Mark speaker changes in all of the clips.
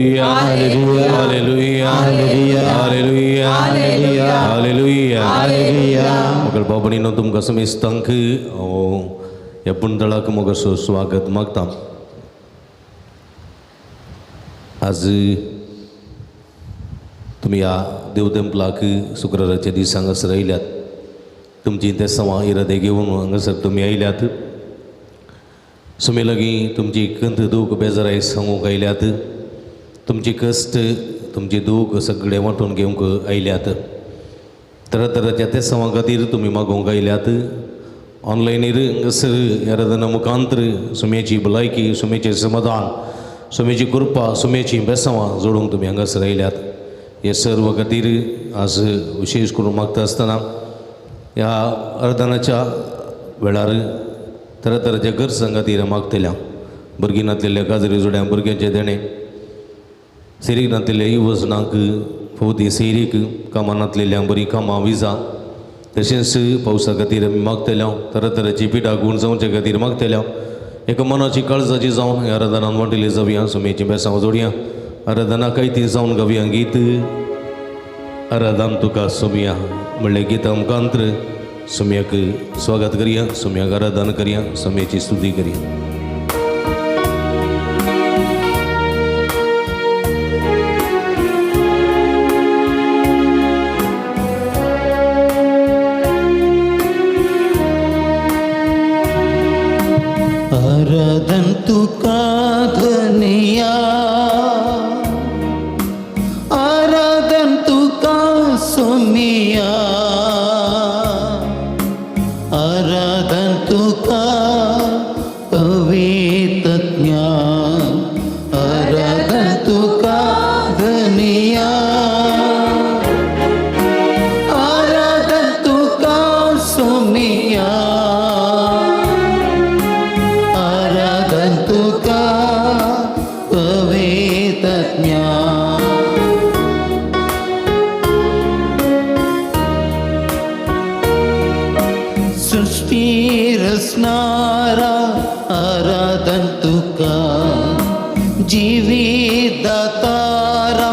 Speaker 1: Hallelujah.
Speaker 2: Hallelujah.
Speaker 1: Hallelujah.
Speaker 2: Hallelujah.
Speaker 1: Hallelujah.
Speaker 2: Hallelujah.
Speaker 1: मगल बाबणीनो तुमकां समेस्तांक हांव ह्या पुंडळाक मोगाचो स्वागत मागता. आज तुमी ह्या देवतेंपलाक शुक्राराच्या दीस हांगासर आयल्यात. तुमची तेसांवां इरादे घेवन हांगासर तुमी आयल्यात. सुमे लागीं तुमची कंत दूख बेजाराय सांगूंक आयल्यात. तुमची कश्ट तुमची दूख सगळें वांटून घेवंक आयल्यात. तरातराच्या तेसांवां खातीर तुमी मागोवंक आयल्यात. ऑनलायनीर हांगासर आराधना मुखांतर सुम्याची भलायकी, सुम्याचें समाधान, सुम्याची कृपा, सुम्याची बेसांवां जोडूंक तुमी हांगासर आयल्यात. हे सर्व खातीर आज विशेश करून मागता आसतना ह्या आराधनाच्या वेळार तरातराच्या गरजां खातीर मागतल्या. भुरगीं नातलेल्या काजरी जोड्या भुरग्यांचें देणें, सिरीक नातलेल्या इवजनांक फौती सिरीक, कामां नातलेल्या बरीं कामां विजा, तशेंच पावसा खातीर आमी मागतल्या. तरातराची पिठा गूण जावचे खातीर मागतल्या. एका मनाची काळजाची जावन ह्या आराधनान वांटिल्ली जावया. सुमेची बेसांव जोडया. आराधना कायती जावन गावया गीत आराधन तुका सोमिया म्हणलें गीता मुखांतर सुम्याक स्वागत करया, सुम्याक आराधन करया, सुम्याची स्तुती करया.
Speaker 2: आराधन तुका धनिया, आराधन तुका सोमिया, आराधन तुका पवित्रज्ञा, आराधन तुका धनिया, आराधन तुका सोमिया, आराधन तुका पवित्रज्ञा. सृष्टी रचणारा आराधन तुका, जीवित दातारा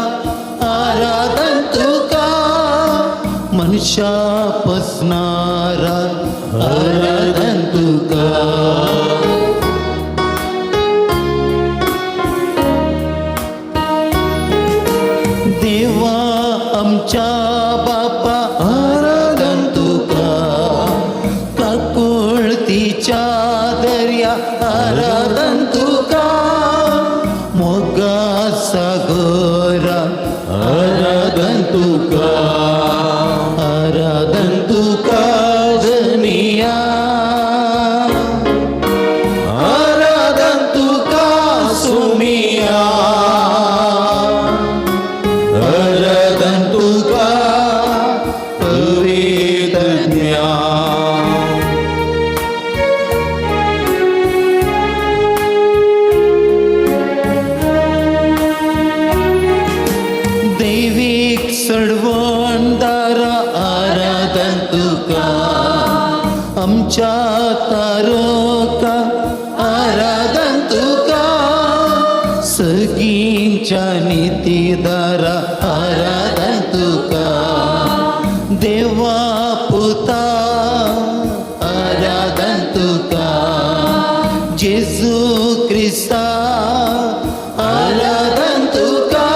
Speaker 2: आराधन तुका, मनुष्या पसणारा आराधन तुका. देवा आमच्या बापा आराधन तुका, काकुळतीच्या दर्या आराधन तुका, मोगा सागरा आराधन तुका, आराधन तुका धनिया, आराधन तुका सुमिया, आराधन तुका पवित्रज्ञा. दैवीक सडवणदारा आराधन तुका, आमच्या तारका आराधन तुका, सगींच्या नितीदारा आराधन तुका, देवा पुता आराधन तुका, जेजू क्रिस्ता आराधन तुका,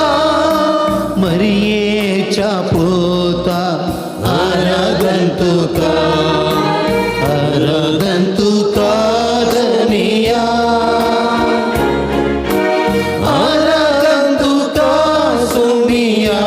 Speaker 2: मरियेच्या पुता आराधन तुका, आराधन तुका धनिया, आराधन तुका सुमिया,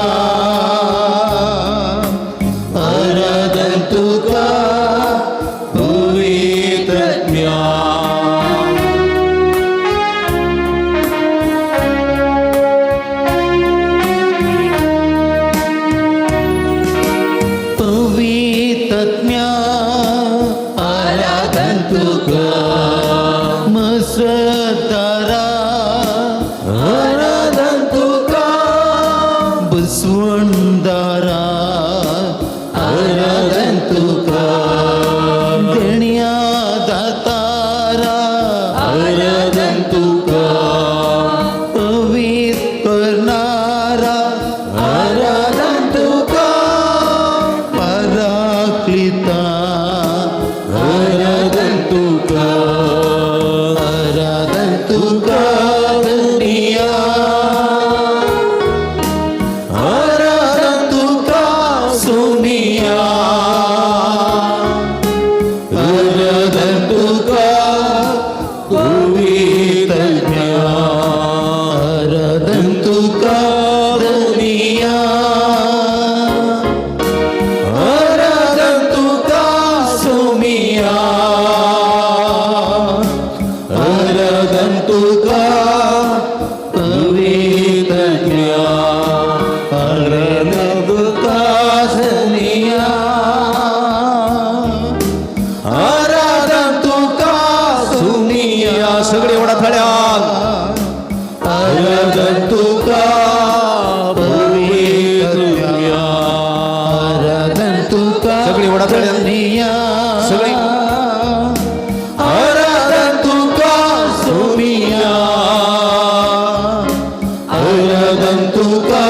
Speaker 2: आराधन तुका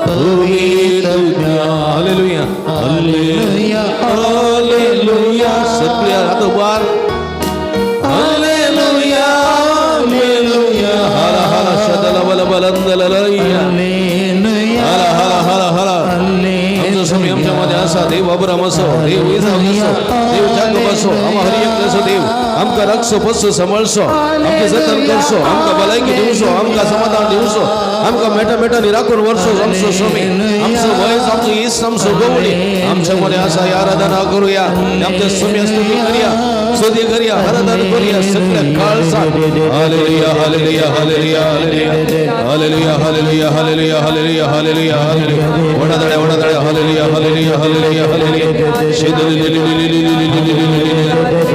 Speaker 2: पवित्र
Speaker 1: हालेलुया हालेलुया हालेलुया. सगळे हात उबार. Hallelujah hallelujah. हाला हाला शदल बल बलंदललया. हाला हाला हाला हाला. आमचो स्वामी आमच्या मध्ये आसा. देव अब्राम असो, देव इसाक असो, देव जाकब असो, आमा हर एक असो. देव आमकां राखचो, पोसचो, सांबाळचो, आमचें जतन करचो, आमकां भलायकी दिवचो, आमकां समाधान दिवचो, आमकां मेटा मेटांनी राखून व्हरचो आमचो स्वामी. आमचो वयस, आमचो इश्ट, आमचो गवळी आमच्या मध्ये आसा. ही आराधना करूया, आमच्या स्वामी स्तुती करूया, स्तुती करूया, आराधना करूया सगळ्या काळजात. Hallelujah hallelujah hallelujah hallelujah hallelujah hallelujah hallelujah hallelujah hallelujah. वडादळे वडादळे. Hallelujah hallelujah hallelujah hallelujah.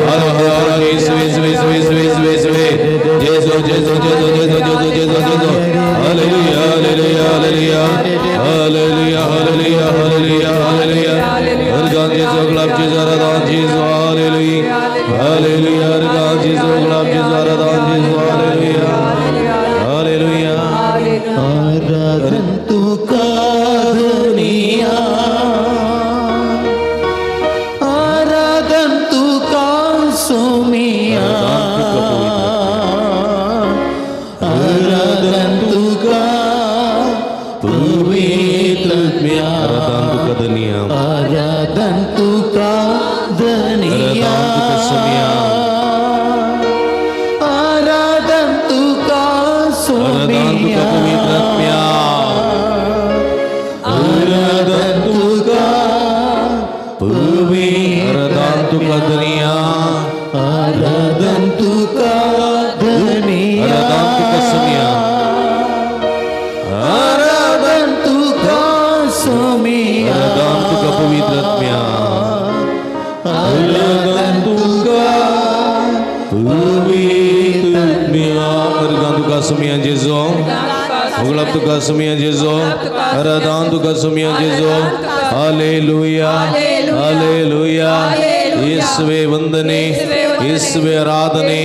Speaker 1: हाला हाला हाला. येशू येशू येशू येशू येशू येशू. जेजू जेजू जेजू जेजू जेजू जेजू जेजू. Hallelujah hallelujah hallelujah hallelujah hallelujah hallelujah hallelujah. हरगान जेजू गुलाब जेजू आराधन जेजू. Hallelujah hallelujah. हरगान जेजू गुलाब जेजू आराधन जेजू. Hallelujah hallelujah.
Speaker 2: आराधन तुका धनिया, आराधन तुका सोमिया, आराधन तुका पवित्र
Speaker 1: आराधन तुका धनिया,
Speaker 2: आराधन तुका धनिया,
Speaker 1: आराधन तुका सोमिया,
Speaker 2: आराधन तुका
Speaker 1: आराधन तुका
Speaker 2: सोमिया,
Speaker 1: पवित्र आत्म्या,
Speaker 2: आराधन तुका पवित्र,
Speaker 1: आराधन तुका धनिया,
Speaker 2: आराधन तुका धनिया,
Speaker 1: आराधन तुका सोमिया,
Speaker 2: आराधन तुका सोमिया,
Speaker 1: आराधन तुका पवित्र आत्म्या,
Speaker 2: आराधन तुका
Speaker 1: पवित्र आत्म्या. आराधन तुका सोमिया जेजो, उगळप तुका सोमिया जेजो, आराधन तुका सोमिया जेजो. Hallelujah hallelujah. येसुवे वंदने, येसुवे आराधने.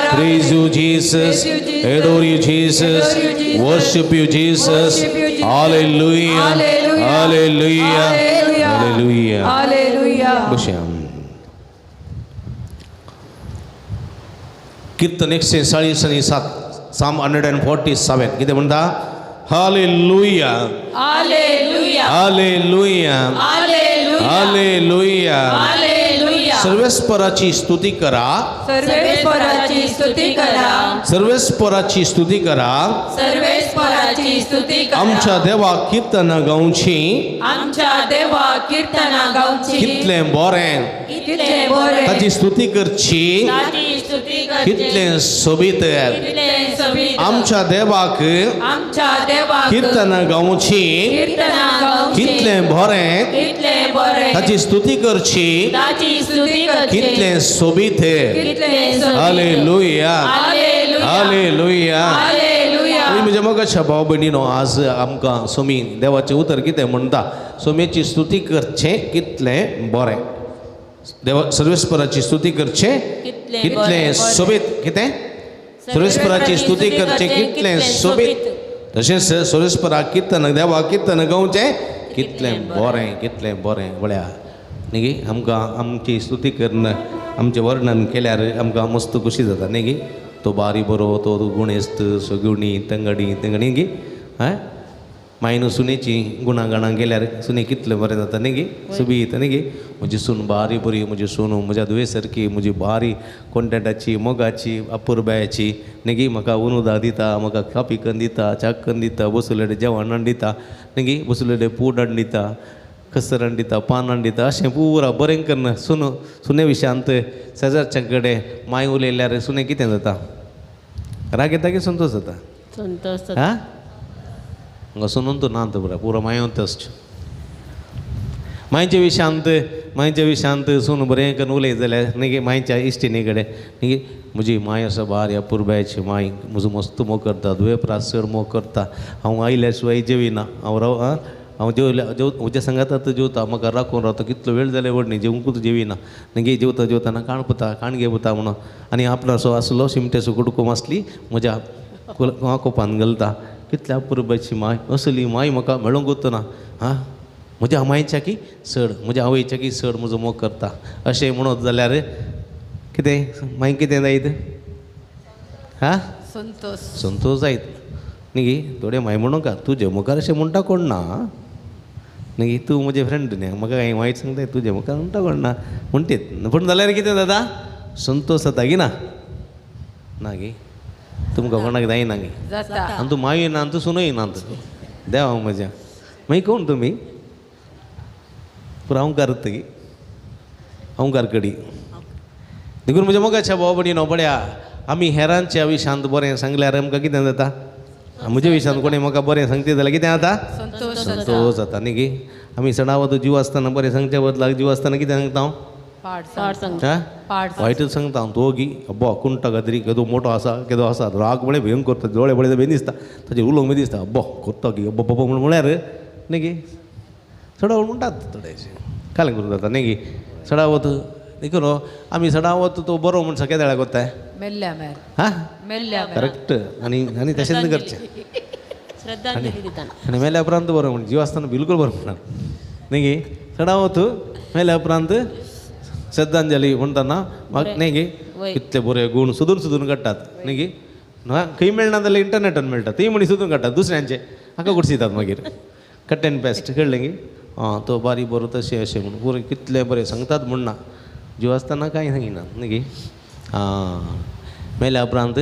Speaker 1: Praise you Jesus, adore you Jesus, worship you Jesus. Hallelujah hallelujah hallelujah.
Speaker 3: Hallelujah.
Speaker 1: बसया. कीर्तन 147, साम 147. कितें म्हणटा? Hallelujah
Speaker 3: hallelujah
Speaker 1: hallelujah
Speaker 3: hallelujah
Speaker 1: hallelujah.
Speaker 3: Hallelujah.
Speaker 1: सर्वेस्पराची स्तुती करा,
Speaker 3: सर्वेश्वराची स्तुती करा,
Speaker 1: सर्वेस्पराची स्तुती करा,
Speaker 3: सर्वेश्वराची स्तुती करा.
Speaker 1: आमच्या देवाक कीर्तनां गावची,
Speaker 3: आमच्या देवा कीर्तना गावची,
Speaker 1: कितलें बरें
Speaker 3: कितले बरे
Speaker 1: ताची स्तुती करची,
Speaker 3: ताची स्तुती करची,
Speaker 1: कितलें सोबीत
Speaker 3: कितले सोबीत.
Speaker 1: आमच्या देवाक
Speaker 3: आमच्या देवाक
Speaker 1: कीर्तनां गावची,
Speaker 3: कीर्तना गावची,
Speaker 1: कितलें बरें
Speaker 3: कितले बरे
Speaker 1: ताची स्तुती करची,
Speaker 3: ताची स्तुती करची,
Speaker 1: कितलें सोबीत.
Speaker 3: कितले सोबीत.
Speaker 1: Hallelujah
Speaker 3: hallelujah
Speaker 1: hallelujah.
Speaker 3: हालेलुया.
Speaker 1: आनी म्हज्या मोगाच्या भाव भयणीनो, आज आमकां सोमी देवाचें उतर कितें म्हणटा? सोम्याची स्तुती करचें कितलें बरें, देवा सर्वेस्पराची स्तुती करचें
Speaker 3: कितलें
Speaker 1: कितलें
Speaker 3: बरें.
Speaker 1: सोबीत. कितें? सर्वेस्पराची स्तुती करचें कितलें सोबीत. तशेंच सर्वेस्पराक कीर्तन, देवाक कीर्तन गावचें कितलें बरें, कितलें बरें. म्हळ्यार न्ही गी आमकां आमची स्तुती करून आमचें वर्णन केल्यार आमकां मस्त खोशी जाता न्ही गी. तो बारी बरो, तो गुणेस्त, सगुणी तंगडी तंगडी गी. हां, मायनू सुनेची गुणागाणां गेल्यार सुने कितलें बरें जाता न्ही गी, सोबीत न्ही गी. म्हजी सून बारी बरी, म्हजी सून म्हज्या धुवे सारकी, म्हजी बारी कॉन्टेंटाची, मोगाची, अपुरबायेची न्ही गी. म्हाका उनुदा दिता, म्हाका कापी करून दिता, च्या करून दिता, बसुलेडे जेवण हाडून दिता न्ही गी, बसुलेडे पूड हाडून दिता, कसर हाडून दिता, पान हाडून दिता, अशें पुरा बरें करून सुन सुने विशयांत शेजारच्या कडेन माय उलयल्यार सुने कितें जाता? राग येता की संतोश जाता?
Speaker 3: संतोष.
Speaker 1: हां, हांगा सुनून तूं ना बरें पुरो मायोंत आसचें. मांयच्या विशयांत, मांयच्या विशयांत सून बरें करून उलयत जाल्यार न्ही गे मांयच्या इश्टिणी कडेन न्ही गे, म्हजी मांय आसा बारी अपुरबायेची मांय, म्हजो मस्त मोग करता, धुवे प्रास चड मोग करता. हांव आयल्या शिवाय जेविना, हांव राव आं, हांव जेवल्या जेव म्हज्या सांगातात जेवता, म्हाका राखून रावता. कितलो वेळ जाल्यार व्हड न्ही, जेवंकूच जेविना न्ही गे. जेवता जेवताना काण पुता, काण घे पुता म्हणून, आनी आपणासो आसलो शिमटेचो कुडको आसली म्हज्या कोपान घालता. कितल्या अपुरबायची माय, असली माय म्हाका मेळोंकूच ना. आं, म्हज्या मायच्याकी चड, म्हज्या आवयच्याकी चड म्हजो मोग करता अशें म्हणत जाल्यार कितें मागीर कितें जायत? हां,
Speaker 3: संतोष.
Speaker 1: संतोष जायत न्ही गी. थोडे माय म्हणूंक तुजे मुखार अशें म्हणटा कोण ना न्ही गी, तूं म्हजें फ्रेंड न्ही, म्हाका कांय वायट सांगता तुजे मुखार म्हणटा कोण ना म्हणटीत. पूण जाल्यार कितें जाता? संतोष जाता गी ना? ना गी, तुमकां कोणाक जायना गी? आनी तूं मायूय ना, तूं सुनूय ना, देवा म्हज्या. मागीर कोण तुमी? पुरो ओंकार गी, ओंकार कडी. देखून म्हज्या मोगाच्या भाव भयणीनो, पळया आमी हेरांच्या विशांत बरें सांगल्यार आमकां कितें जाता? म्हज्या विशांत कोणी म्हाका बरें सांगता जाल्यार कितें जाता? संतोष जाता न्ही गी. आमी सणावत जीव आसतना बरें सांगच्या बदलाक जीव आसतना कितें सांगता हांव? वायटच सांगता हांव. तो गी अब्बा कुंटा खातीर केदो मोटो आसा, केदो आसा, राग म्हळ्यार भयंकर, दोळे पळयता बी दिसता, ताचेर उलोवंक बी दिसता, अब्बा करता गी अब्बा बाबा म्हूण म्हळ्यार न्ही गी. सडावत म्हणटात थोडेशें कालें करून जाता न्ही गी. सडावत देखून आमी सडावत तो बरो म्हण सगळ्या वेळार कोत्ताय. हां, करेक्ट. आनी आनी तशेंच करचें. आनी मेल्या उपरांत बरो म्हण, जीव आसतना बिलकूल बरो म्हणा न्ही गी. सडावत मेल्या उपरांत श्रद्धांजली म्हणटना म्हाका न्ही गी कितले बरे गूण सोदून सोदून काडटात न्ही गी. खंय मेळना जाल्यार इंटरनेटान मेळटा, ती म्हणी सोदून काडटात दुसऱ्यांचे, हाका कुर्सितात मागीर कट एंड पेस्ट. कळ्ळें गी? आं, तो बारी बरो तशें अशें म्हणून बरें कितलें बरें सांगतात म्हणना, जीव आसतना कांय सांगिना न्ही गी. आं, मेल्या उपरांत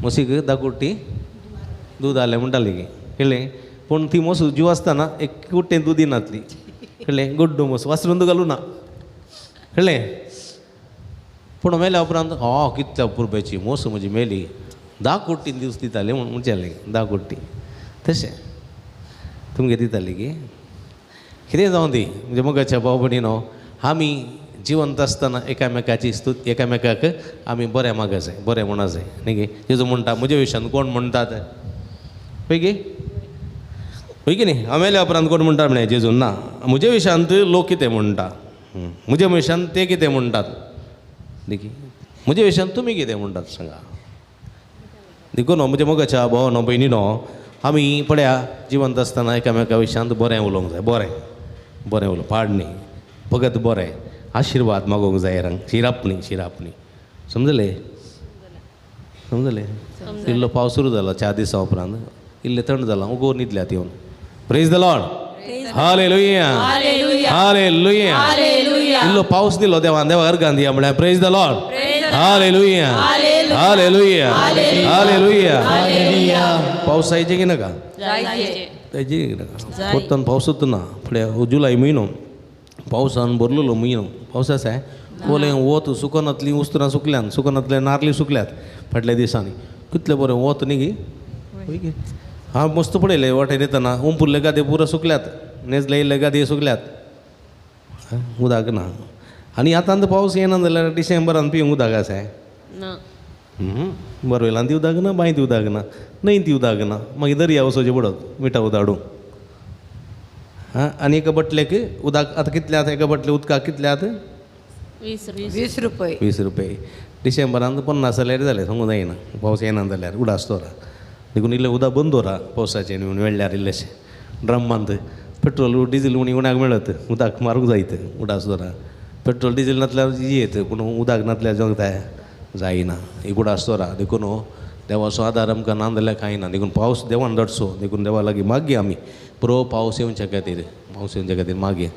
Speaker 1: म्हशीक दाकुट्टी दूद हाडलें म्हणटाली गी, कळ्ळें? पूण ती म्हस जीव आसतना एक कुट्टें दूद दिनातली, कळ्ळें? गुड्डू म्हस वासरून घालूं ना, कळ्ळें? पूण मेल्या उपरांत हा कितल्या अपुरबायची म्हस म्हजी मेली, 10 कोटी दीस दिताले म्हूण म्हणचेलें, 10 कोटी तशें तुमगे दिताली गी. कितें जावं दी म्हणजे मोगाच्या भाव भयणीनो, आमी जिवंत आसतना एकामेकाची स्तुत, एकामेकाक आमी बरें मागा जाय, बरें म्हणा जाय न्ही गी. जेजू म्हणटा म्हज्या विशयान कोण म्हणटात पळय गी, पळय की न्ही. हांव मेल्या उपरांत कोण म्हणटा म्हणलें जेजून ना, म्हज्या विशयांत लोक कितें म्हणटा, म्हज्या विशयान ते कितें म्हणटात देखी, म्हज्या विशयान तुमी कितें म्हणटात सांगा. देखून म्हज्या मोगाच्या भाव भयणीनो, आमी पळया जिवंत आसतना एकामेका विशयांत बरें उलोवंक जाय, बरें बरें उलोवंक, पाड न्ही, फकत बरें आशिर्वाद मागोवंक जाय हेरांक, शिरापणी शिरापणी. समजलें? समजलें? इल्लो पावस सुरू जालो 4 दिसां उपरांत, इल्लें थंड जालां, उगो न्हिदल्यात येवन. Praise the Lord, hallelujah, hallelujah. इल्लो पावस दिलो देवान, देवा अर्गान दिया म्हळ्यार praise the Lord, hallelujah, hallelujah, hallelujah. पावस जायचे की नाका? जायचे की नाका? परतून पावसूच ना. फुडें जुलय म्हयनो पावसान भरलेलो म्हयनो, पावस आसा कोलें वत सुकनातलीं उस्तरां सुकल्यान, सुकनातले नारली सुकल्यात फाटल्या दिसांनी, कितलें बरें वत न्ही गी. हांव मस्त पळयलें वाटेर येतना उंपुल्ले गादे पुरो सुकल्यात, नेजले येयल्ले गादे सुकल्यात, उदक ना. आनी आतां पावस येना जाल्यार डिसेंबरान पिवंक उदक आसा? बोरवेलान ती उदक ना, बांयत उदक ना, न्हंयत उदक ना, मागीर दर्या वचोवचें पडत मिठा उदक हाडूंक. हां, आनी एका बटलेक उदक आतां कितले आतां एका बटले उदकाक कितले आतां?
Speaker 3: 20 रुपये.
Speaker 1: 20 रुपये. डिसेंबरान 50 जाल्यार जालें, सांगूंक जायना पावस येना जाल्यार उडास दवरा. देखून इल्लें उदक बंद दवरा पावसाचें न्हू, वेळ्ळ्यार इल्लेशें ड्रमांत पेट्रोल डिझील उणी उण्याक मेळत, उदक मारूंक जायत उडास दवरा. पेट्रोल डिझील नासल्यार येत, पूण उदक नासल्यार जावंक जाय जायना, एक उडास दवरा. देखून देवाचो आदार आमकां ना जाल्यार कांय ना. देखून पावस देवान धाडचो, देखून देवा लागीं मागया आमी पुरो पावस येवच्या खातीर, पावस येवच्या खातीर मागया.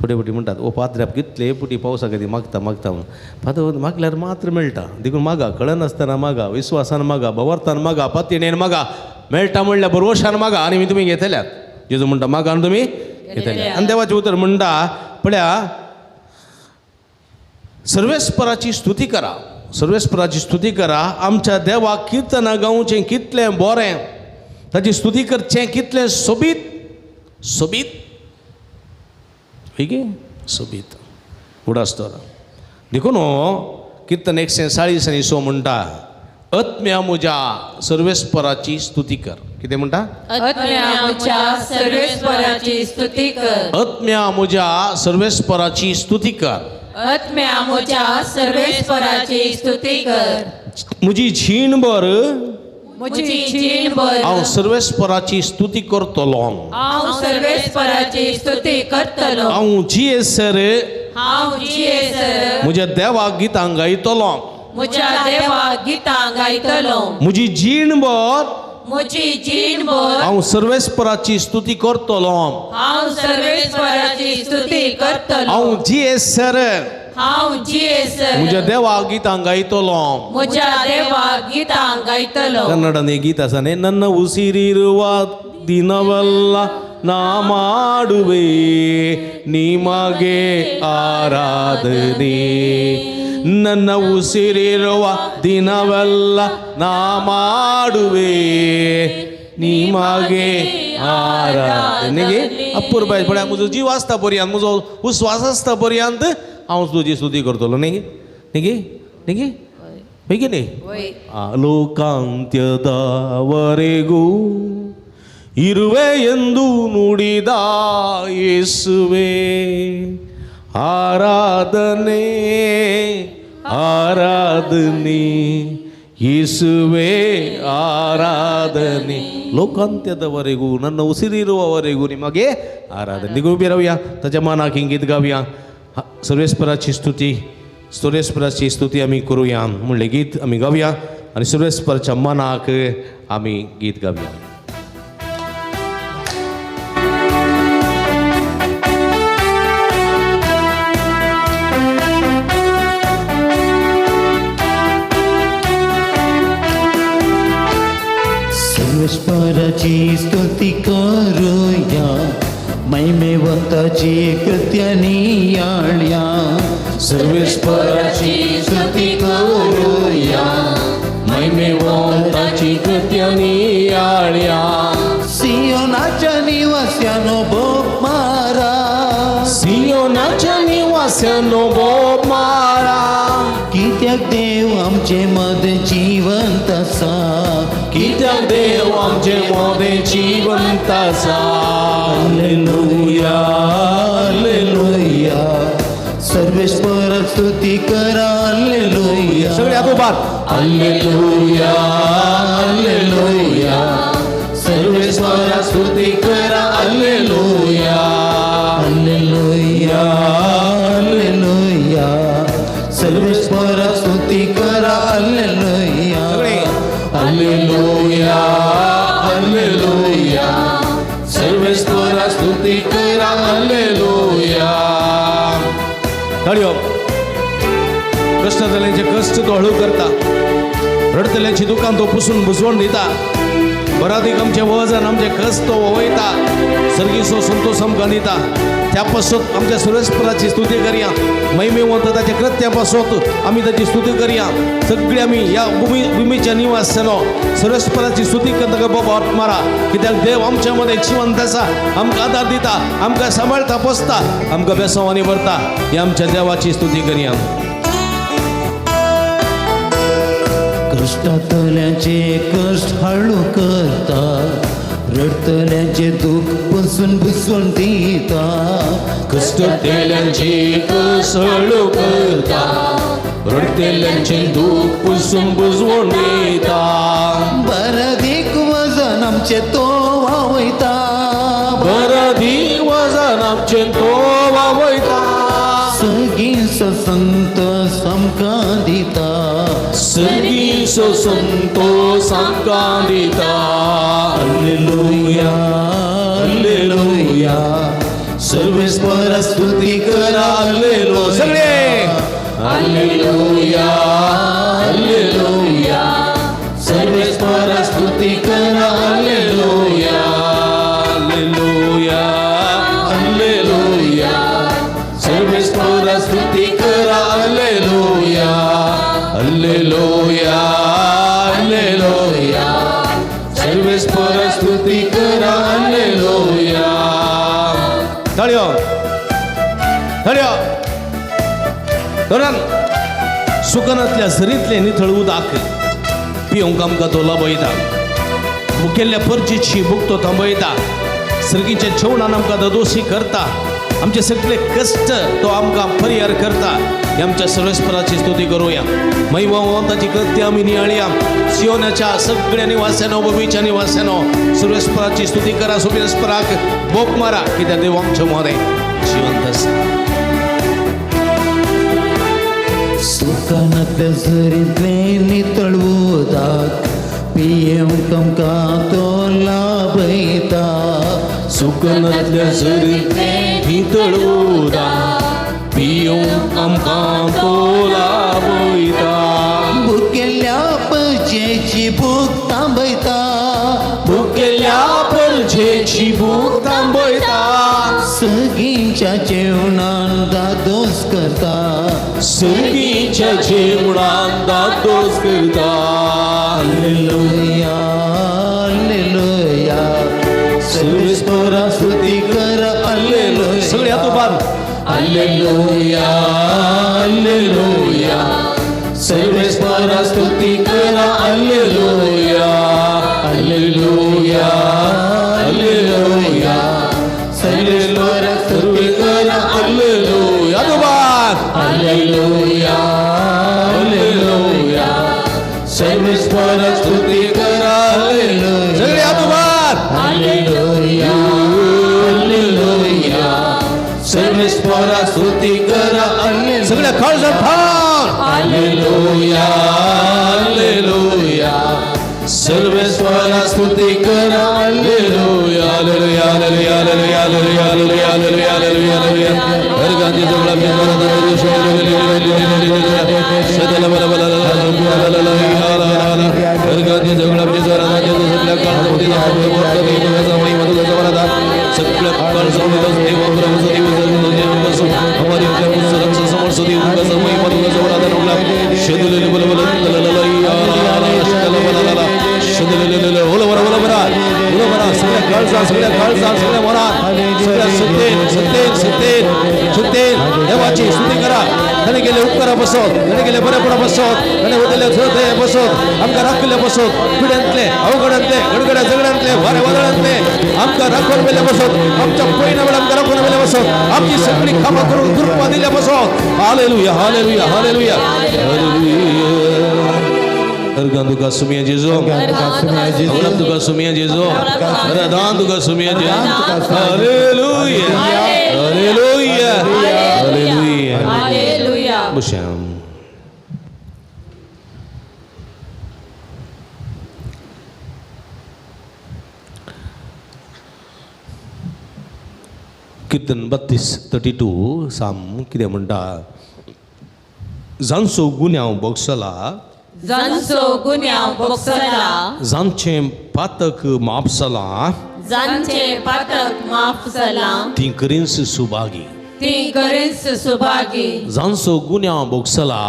Speaker 1: थोडे फावटी म्हणटात ओ पाद्र्याप कितले फावटी पावसा खातीर मागता मागता म्हणून, फादर मागल्यार मात्र मेळटा. देखून मागा, कळनासतना मागा, विस्वासान मागा, भवार्थान मागा, पातयेन मागा, मेळटा म्हणल्यार भरवशान मागा आनी तुमी घेतल्यात. जेजू म्हणटा मागा आनी तुमी घेतल्यात. आनी देवाचें उतर म्हणटा पळया, सर्वेस्पराची स्तुती करा, सर्वेस्पराची स्तुती करा, आमच्या देवाक किर्तनां गावचें कितलें बरें, ताची स्तुती करचें कितलें सोबीत सोबीत, हय सोबीत उडास दवरा. देखून किर्तन 140 आनी 100 म्हणटा, आत्म्या म्हज्या सर्वेस्पराची स्तुती कर. कितें म्हणटा?
Speaker 3: आत्म्या म्हज्या सर्वेस्पराची स्तुती कर.
Speaker 1: आत्म्या म्हज्या सर्वेस्पराची स्तुती कर.
Speaker 3: आत्म्या म्हज्या सर्वेस्पराची स्तुती कर.
Speaker 1: म्हजी जीणभर,
Speaker 3: म्हजी जीणभर
Speaker 1: हांव सर्वेस्पराची स्तुती करतलो.
Speaker 3: हांव सर्वेस्पराची स्तुती करतलो.
Speaker 1: हांव जियेसर
Speaker 3: हांव जियेसर
Speaker 1: म्हज्या देवाक गितां गायतलो.
Speaker 3: म्हज्या देवाक गितां गायतलो.
Speaker 1: म्हजी जीणभर
Speaker 3: म्हजी जीणभर
Speaker 1: हांव सर्वेस्पराची स्तुती करतलो.
Speaker 3: हांव सर्वेस्पराची स्तुती करतलो.
Speaker 1: हांव जियेसर
Speaker 3: हांव जियेसर
Speaker 1: म्हज्या देवाक गितां गायतलो.
Speaker 3: म्हज्या देवाक गितां गायतलो.
Speaker 1: ಕನ್ನಡನೇ ಗೀತ ಸನೆ ನನ್ನ ಉಸಿರಿರುವ ದಿನವೆಲ್ಲ ನಾ ಮಾಡುವೆ ನಿಮಗೆ ಆರಾಧನೆ. ನನ್ನ ಉಸಿರಿರುವ ದಿನವೆಲ್ಲ ನಾ ಮಾಡುವೆ ನಿಮಗೆ आराधने. अपुरबाय पळय म्हजो जीव आसता पर्यंत, म्हजो उस्वास आसता पर्यंत हांव तुजी स्तुती करतलो. न्ही न्ही न्ही हय की न्ही? ಲೋಕಾಂತ್ಯದವರೆಗೂ ಇರುವೆ ಎಂದು ನುಡಿದ ಯೇಸುವೆ ಆರಾಧನೆ ಆರಾಧನೆ ಯೇಸುವೆ ಆರಾಧನೆ. ಲೋಕಾಂತ್ಯದವರೆಗೂ ನನ್ನ ಉಸಿರಿರುವವರೆಗೂ ನಿಮಗೆ ಆರಾಧನೆ. निघून उबी रावया, ताच्या मनाक ही गीत गावया. सर्वेस्पराची स्तुती, सर्वेस्पराची स्तुती आमी करुया म्हणलें गीत आमी गावया आनी सर्वेस्पराच्या मनाक आमी गीत गावया.
Speaker 2: सर्वेस्पराची स्तुती करूया, महिमेवंताची कृत्य नियाळया.
Speaker 1: सर्वेस्पराची स्तुती करूया, महिमेवंताची कृत्य नियाळया.
Speaker 2: सियोनाच्या निवास्यानो बोब मारा,
Speaker 1: सियोनाच्या निवास्यानो बोब मारा.
Speaker 2: कित्याक देव आमचे मदें जिवंत आसा,
Speaker 1: कित्याक देव आमचे मदें जिवंत आसा.
Speaker 2: हालेलुया हालेलुया सर्वेस्पर स्तुती करा. हालेलुया
Speaker 1: सगळे आपोआप हालेलुया हालेलुया सर्वेस्पर स्तुती करा. हालेलुया
Speaker 2: हालेलुया हालेलुया सर्वेस्पर स्तुती करा. हालेलुया
Speaker 1: सगळे हालेलुया हालेलुया सर्वेस्पर स्तुती करा. हालेलुया. ताळयो. कश्ट जाल्यांचे कश्ट तो हळू करता, रडतल्यांची दुकान तो पुसून बुजवण दिता, बरादीक आमचें वजन आमचें कश्ट तो वयता, सर्गीसो संतोष आमकां दिता. त्या पासत आमच्या सुरेशपराची स्तुती करया, महिमेवंत ताच्या कृत्या पासत आमी ताची स्तुती करया. सगळी आमी ह्या भुमीच्या निवास्यानो सर्वेस्पराची स्तुती करता बाबा मारा, कित्याक देव आमच्या मदें जिवंत आसा, आमकां आदार दिता, आमकां सांबाळटा, पोसता, आमकां बेसांवांनी भरता. ही आमच्या देवाची स्तुती करया.
Speaker 2: कश्टांतल्याचे कश्ट हळू करता, रडतल्यांचे दुःख पुसून पुसून दिता.
Speaker 1: कश्टतेल्यांचे कश्ट हळू करता, रडतेल्यांचे दुःख पुसून बुजवून दिता.
Speaker 2: बरदीक वजन आमचें तो व्हांवयता,
Speaker 1: बरदीक वजन आमचें तो व्हांवयता.
Speaker 2: सगीं संतोष आमकां दिता,
Speaker 1: सगीं संतोष आमकां दिता.
Speaker 2: हालेलुया हालेलुया सर्वेस्पर स्तुती करा. हालेलुया
Speaker 1: सगळे हालेलुया हालेलुया सर्वेस्पर स्तुती करा. हालेलुया हालेलुया हालेलुया सर्वेस्पर स्तुती करा. हालेलुया हालेलुया हालेलुया सर्वेस्पर स्तुती करा. हालेलुया. ताळयो ताळयो. धरण सुकनातल्या झरींतलें निथळ उदक पिवंक आमकां तो लबयता, मुखेल्ल्या परचीची भूक तो थांबयता, सर्गीच्या जेवणान आमकां ददोशी करता, आमचे सगळे कश्ट तो आमकां परिहार करता. आमच्या सर्वेस्पराची स्तुती करूया. महिमावंताची कृत्य आम्ही नियाळया. सियोनाच्या सगळ्या निवास्यानो, भूमीच्या निवास्यानो, सर्वेस्पराची स्तुती करा. सर्वेस्पराक बोक मारा, कित्याक देव आमच्या मदें जिवंत आसा.
Speaker 2: सुखानातल्या झरींतलें नितळ उदक पियेवंक आमकां तो लाभयता.
Speaker 1: सुकनातल्या झरींतलें नितळ उदक पिवंक आमकां तो लाभयता.
Speaker 2: भुकेल्ल्या परजेची भूक थांबयता.
Speaker 1: भुकेल्या परजेची भूक थांबयता.
Speaker 2: सगींच्या जेवणान दादोस करता.
Speaker 1: सुर्गीच्या जेवणान दादोस करता.
Speaker 2: हालेलुया, हालेलुया, सर्वेस्परा स्तुती करा. हालेलुया.
Speaker 1: सगळे हात उबार.
Speaker 2: हालेलुया, हालेलुया, सर्वेस्परा स्तुती करा. हालेलुया, हालेलुया, हालेलुया, सर्वेस्परा स्तुती करा.
Speaker 1: हालेलुया. हात उबार.
Speaker 2: हालेलुया, हालेलुया, सर्वेस्परा स्तुती करा. हालेलुया.
Speaker 1: सगळे हात उबार.
Speaker 2: हालेलुया, हालेलुया, सर्वेस्परा स्तुती करा. हालेलुया.
Speaker 1: सगळ्या काळजात थांब.
Speaker 2: हालेलुया, हालेलुया, सर्वेस्परा स्तुती करा.
Speaker 1: Hallelujah, hallelujah, hallelujah, hallelujah, hallelujah, hallelujah, hallelujah, hallelujah. हरगांधी जवळ हरगांधी जवळ सगळ्या काळजा, सगळ्या काळजा, सगळ्या मनात, सगळ्या सत्तेन सत्तेन सत्तेन सत्तेन देवाची स्तुती करा. ताणें केले उपकारा बसत, ताणें केले बरेपणा बसत, ताणें वतले थंय बसत, आमकां राखिल्ले बसत, पिड्यांतले, अवघडांतले, गडगड्या झगड्यांतले, वारे वादळांतले आमकां राखून मेले बसत, आमच्या पयना वेळ आमकां राखून मेले बसत, आमची सगळी कामां करून कृपा दिल्या बसत. Hallelujah, hallelujah, hallelujah, hallelujah. Organ तुका सुमिया जेजू, अवलाप तुका सुमिया जेजू, रदान तुका सुमिया जेजू. Hallelujah, hallelujah, hallelujah.
Speaker 3: हालेलुया.
Speaker 1: बश्याम. किर्तन 32:32 साम कितें म्हणटा? जांचो गुन्यांव बोगसला,
Speaker 3: जांचो गुन्यांव बोगसला,
Speaker 1: जांचें पातक माफ जालां,
Speaker 3: जांचें पातक माफ जालां,
Speaker 1: ती करींस सुभागी.
Speaker 3: ती करींस सुभागी.
Speaker 1: जांचो गुन्यांव बोगसला,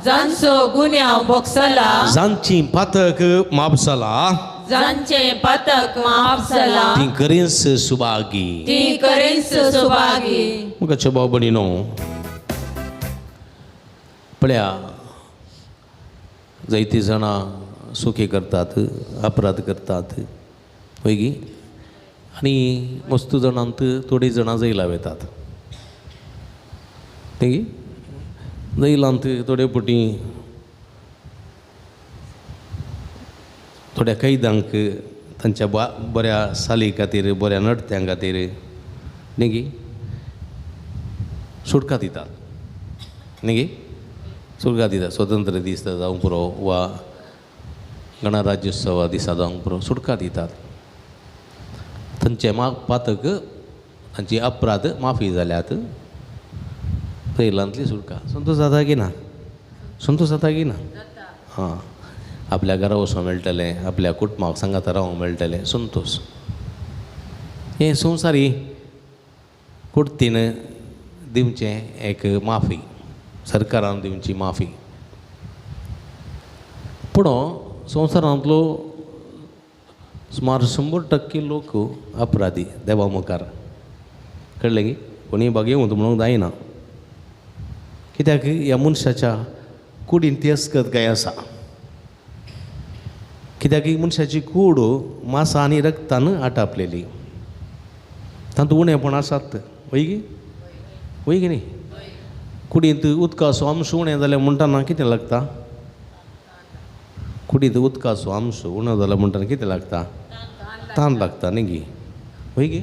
Speaker 3: जांचो गुन्यांव बोगसला,
Speaker 1: जांचीं पातक माफ जालां,
Speaker 3: जांचें पातक माफ जालां,
Speaker 1: ती करींस सुभागी.
Speaker 3: ती करींस सुभागी.
Speaker 1: म्हाका भाव भयणीनो, पळया, जायतीं जाणां सुखी करतात, अपराध करतात, हय गी? आनी मस्त जाणांत थोडीं जाणां जैला वेतात, ती जैलांत थोडे फावटी थोड्या कैदांक तांच्या बऱ्या साली खातीर, बऱ्या नडत्यां खातीर न्ही गी सुटका दितात, न्ही गी सुटका दितात. स्वतंत्र दीस जावंक पुरो वा गणराज्योत्सवा दिसा जावंक पुरो, सुटका दितात. तांचे पातक, तांची अपराध माफी जाल्यात, जैलांतली सुटका. संतोश जाता की ना? संतोश जाता की ना? हां, आपल्या घरा वचोंक मेळटलें, आपल्या कुटुंबाक सांगाता रावंक मेळटलें, संतोश. हें संवसारी कुर्तीन दिवचें एक माफी, सरकारान दिवची माफी. पूण संवसारांतलो सुमार 100% लोक अपराधी देवा मुखार. कळ्ळें की? कोणी बागेवंत म्हणूंक जायना, कित्याक ह्या मनशाच्या कुडीन ती अस्कत काय आसा. कित्याक ही मनशाची कूड मासा आनी रक्तान आटापलेली, तातूंत उणेपण आसात. वय गी? वय की न्ही? कुडींत उदकाचो अंश उणें जालें म्हणटना कितें लागता? कुडींत उदकाचो अंश उणो जालो म्हणटना कितें लागता? तान लागता न्ही गी, हय गी?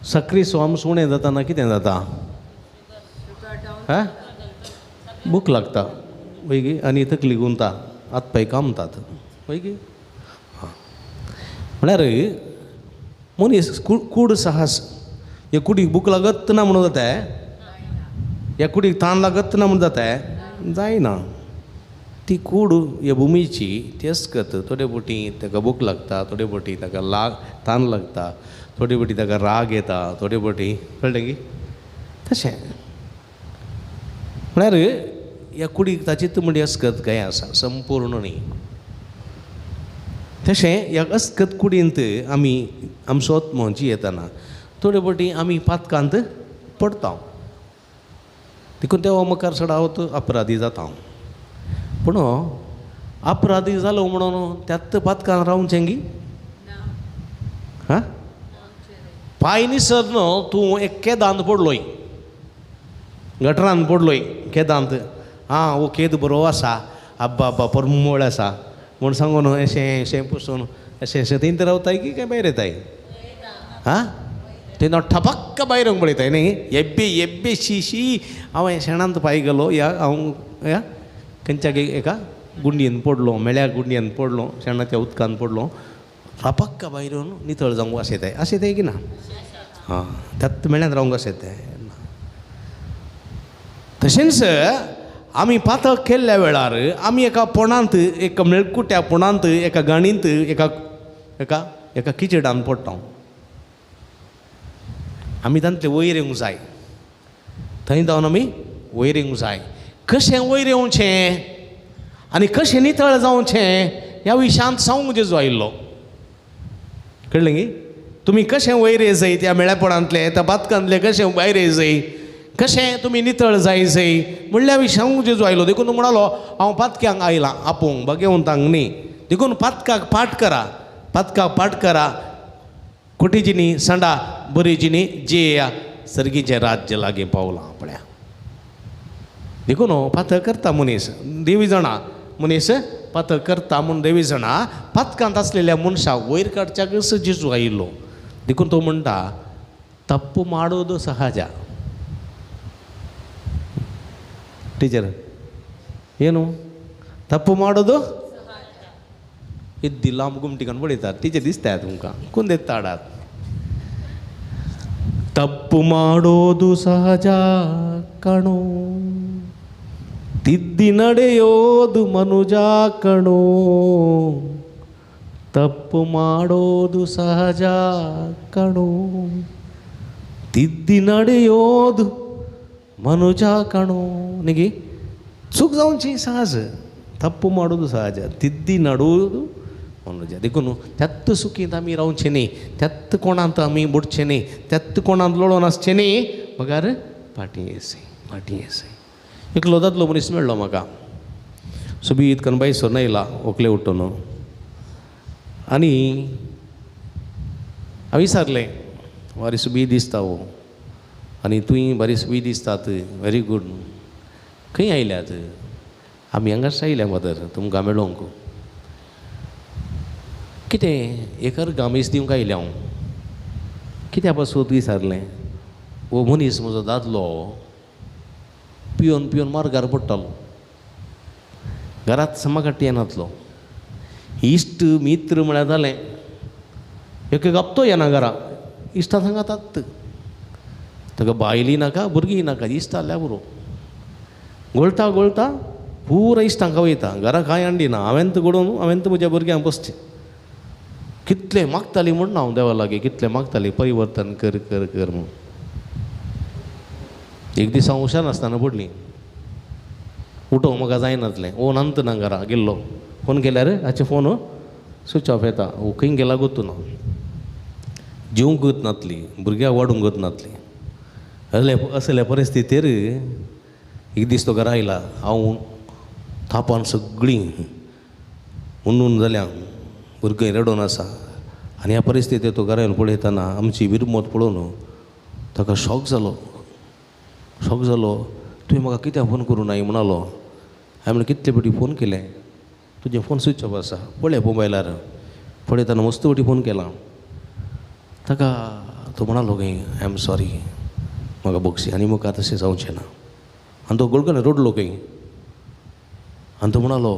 Speaker 1: साकरीचो अंश उणें जाताना कितें जाता? हा, भूक लागता, हय गी? आनी तकली गुंता, हात पांय कामतात, हय गी? हां, म्हळ्यार मनीस कूड साहस, हे कुडीक भूक लागत ना म्हणून जाता, ह्या कुडीक तान लागत ना म्हणून जाता जायना. ती कूड ह्या भुमीची तेच करता. थोडे बोटी ताका भूक लागता, थोडे बोटी ताका तान लागता, थोडे बोटी ताका राग येता, थोडे बोटी, कळ्ळें की? तशें म्हळ्यार ह्या कुडीक ताची म्हणजे अस्कत काय आसा संपूर्ण न्ही. तशें ह्या अस्कत कुडींत आमी आमचो आत्मो जियेतना थोडे बोटी आमी पातकांत पडटा, देखून देवा मुखार चडावत अपराधी जाता. पूण अपराधी जालो म्हणून त्यात पातकान रावचें गी? हां, पांय निसर न्हू तूं एक केदांत पडलोय, गटरान पडलोय केदांत, आं हो केद बरो आसा, आब्बा आब्बा परमळ आसा म्हूण सांगून अशें अशें पुसून अशें अशें थंय रावताय की काय भायर येताय? हां, थंय ठपक्क भायर येवंक पळयताय न्ही, एब्बे एब्बे शी शी हांव शेणांत पांय गेलो, ह्या हांव ह्या खंयच्या एका गुंडयेन पडलो, मेळ्या गुंडयेन पडलो, शेणाच्या उदकान पडलो, रपक्क भायर येवन नितळ जावंक वास येताय, अशें येताय की ना? हां, त्यात मेळ्यान रावंक वास येताय. तशेंच आमी पातक केल्ल्या वेळार आमी एका पोणांत, एका मेळकुट्या पोणांत, एका गाणींत, एका एका एका किचडान पडटा. आमी तांतले वयर येवंक जाय, थंय जावन आमी वयर येवंक जाय. कशें वयर येवचें आनी कशें नितळ जावचें ह्या विशयांत सांगूंक जेजू आयिल्लो, कळ्ळें गी? तुमी कशें वयर येजय त्या मेळेपणांतलें, त्या बातकांतलें कशें भायर येजय, कशें तुमी नितळ जाय जय म्हणल्या विशयांक जेजू आयलो. देखून म्हणालो हांव पातक्यांक आयलां आपोवंक, भगेवंतांक न्ही. देखून पातकाक पाठ करा, पातकाक पाठ करा, कोटीजिनी सांडा बरीजिनी जेया, सर्गीचें राज्य लागीं पावलां आपल्या. देखून पातक करता मनीस, देवी जाणा मनीस पातक करता म्हूण देवी जाणा, पातकांत आसलेल्या मनशाक वयर काडच्याकच जेजू आयिल्लो. देखून तो म्हणटा तप्पु ಮಾಡೋದು ಸಹಜ. ಟೀಚರ್ ಏನು ತಪ್ಪು ಮಾಡೋದು? ಇದ್ದಿಲ್ಲ ಗುಮ್ಟಿಕೊಂಡು ಬಡಿತಾರೆ ಟೀಚರ್ ದಿಸ್ತಾ ತುಮಕ ಕುಂದೆತ್ತಾಡ. ತಪ್ಪು ಮಾಡೋದು ಸಹಜ ಕಣೋ, ತಿದ್ದಿ ನಡೆಯೋದು ಮನುಜ ಕಣೋ, ತಪ್ಪು ಮಾಡೋದು ಸಹಜ ಕಣೋ, ತಿದ್ದಿ ನಡೆಯೋದು ಮನುಜ ಕಣೋ. ನಿಗಿ चूक जावची सहज, तप्पु ಮಾಡೋದು ಸಹಜ, ತಿದ್ದಿ ನಡುವುದು मनुज. देखून त्यात सुखींत आमी रावचें न्ही, त्यात कोणांत आमी बुडचें न्ही, त्यात कोणांत लोळोन आसचें न्ही, बगार फाटीं येसय फाटीं येसय. एकलो दादलो मनीस मेळ्ळो म्हाका, सोबीत करून बायसो येयला व्हंकले उठून, आनी हांवें विचारलें बारी सोबीत दिसता हो, आनी तुंय बारी सोबीत दिसतात, व्हेरी गूड, खंय आयल्यात? आमी हांगाच आयल्या मदर तुमकां मेळोंक. कितें एकर गामीस दिवंक आयल्या हांव, कित्या पासून विचारलें? हो मनीस म्हजो दादलो पिवन पिवन मार्गार पडटालो, घरांत समाकाटी येनातलो, इश्ट मित्र म्हळ्यार जालें एक एक हप्तो येना घरा, इश्टां सांगातात ताका बायली नाका भुरगीं नाका, इश्ट जाल्यार पुरो. गोळटा गोळटा पुरा इश्टांक वयता, घरा कांय हाडिना, हांवें घडोवन हांवें म्हज्या भुरग्यांक बसचें. कितलें मागताली म्हूण हांव देवा लागीं, कितलें मागताली परिवर्तन कर कर कर म्हूण. एक दीस हांव हुशार नासतना पडली, उठोवंक म्हाका जायनातलें, ओ नंत ना घरा गेल्लो, फोन केल्यार हाचे फोन स्विच ऑफ येता, ओ खंय गेला गोतू ना, जेवंक गत नातली, भुरग्याक वाडूंक गत नातली. असल्या परिस्थितीर एक दीस तो घरा आयला, हांव थापान सगळीं हुंदून जाल्या, भुरगीं रडोन आसा, आनी ह्या परिस्थितीर तो घरा येवन पळयतना आमची विरमत पळोवन ताका शॉक जालो, शॉक जालो. तुवें म्हाका कित्याक फोन करूं नाय म्हणालो. हांवें म्हणलें कितले फावटी फोन केलें, तुजें फोन स्विच ऑफ आसा, पळय मोबायलार. पळयतना मस्त फावटी फोन केला ताका. तो म्हणालो खंय I am sorry, म्हाका बक्षी आनी मुखार तशें जावचें ना. आनी तो गोळगण रडलो खंय. आनी तो म्हणालो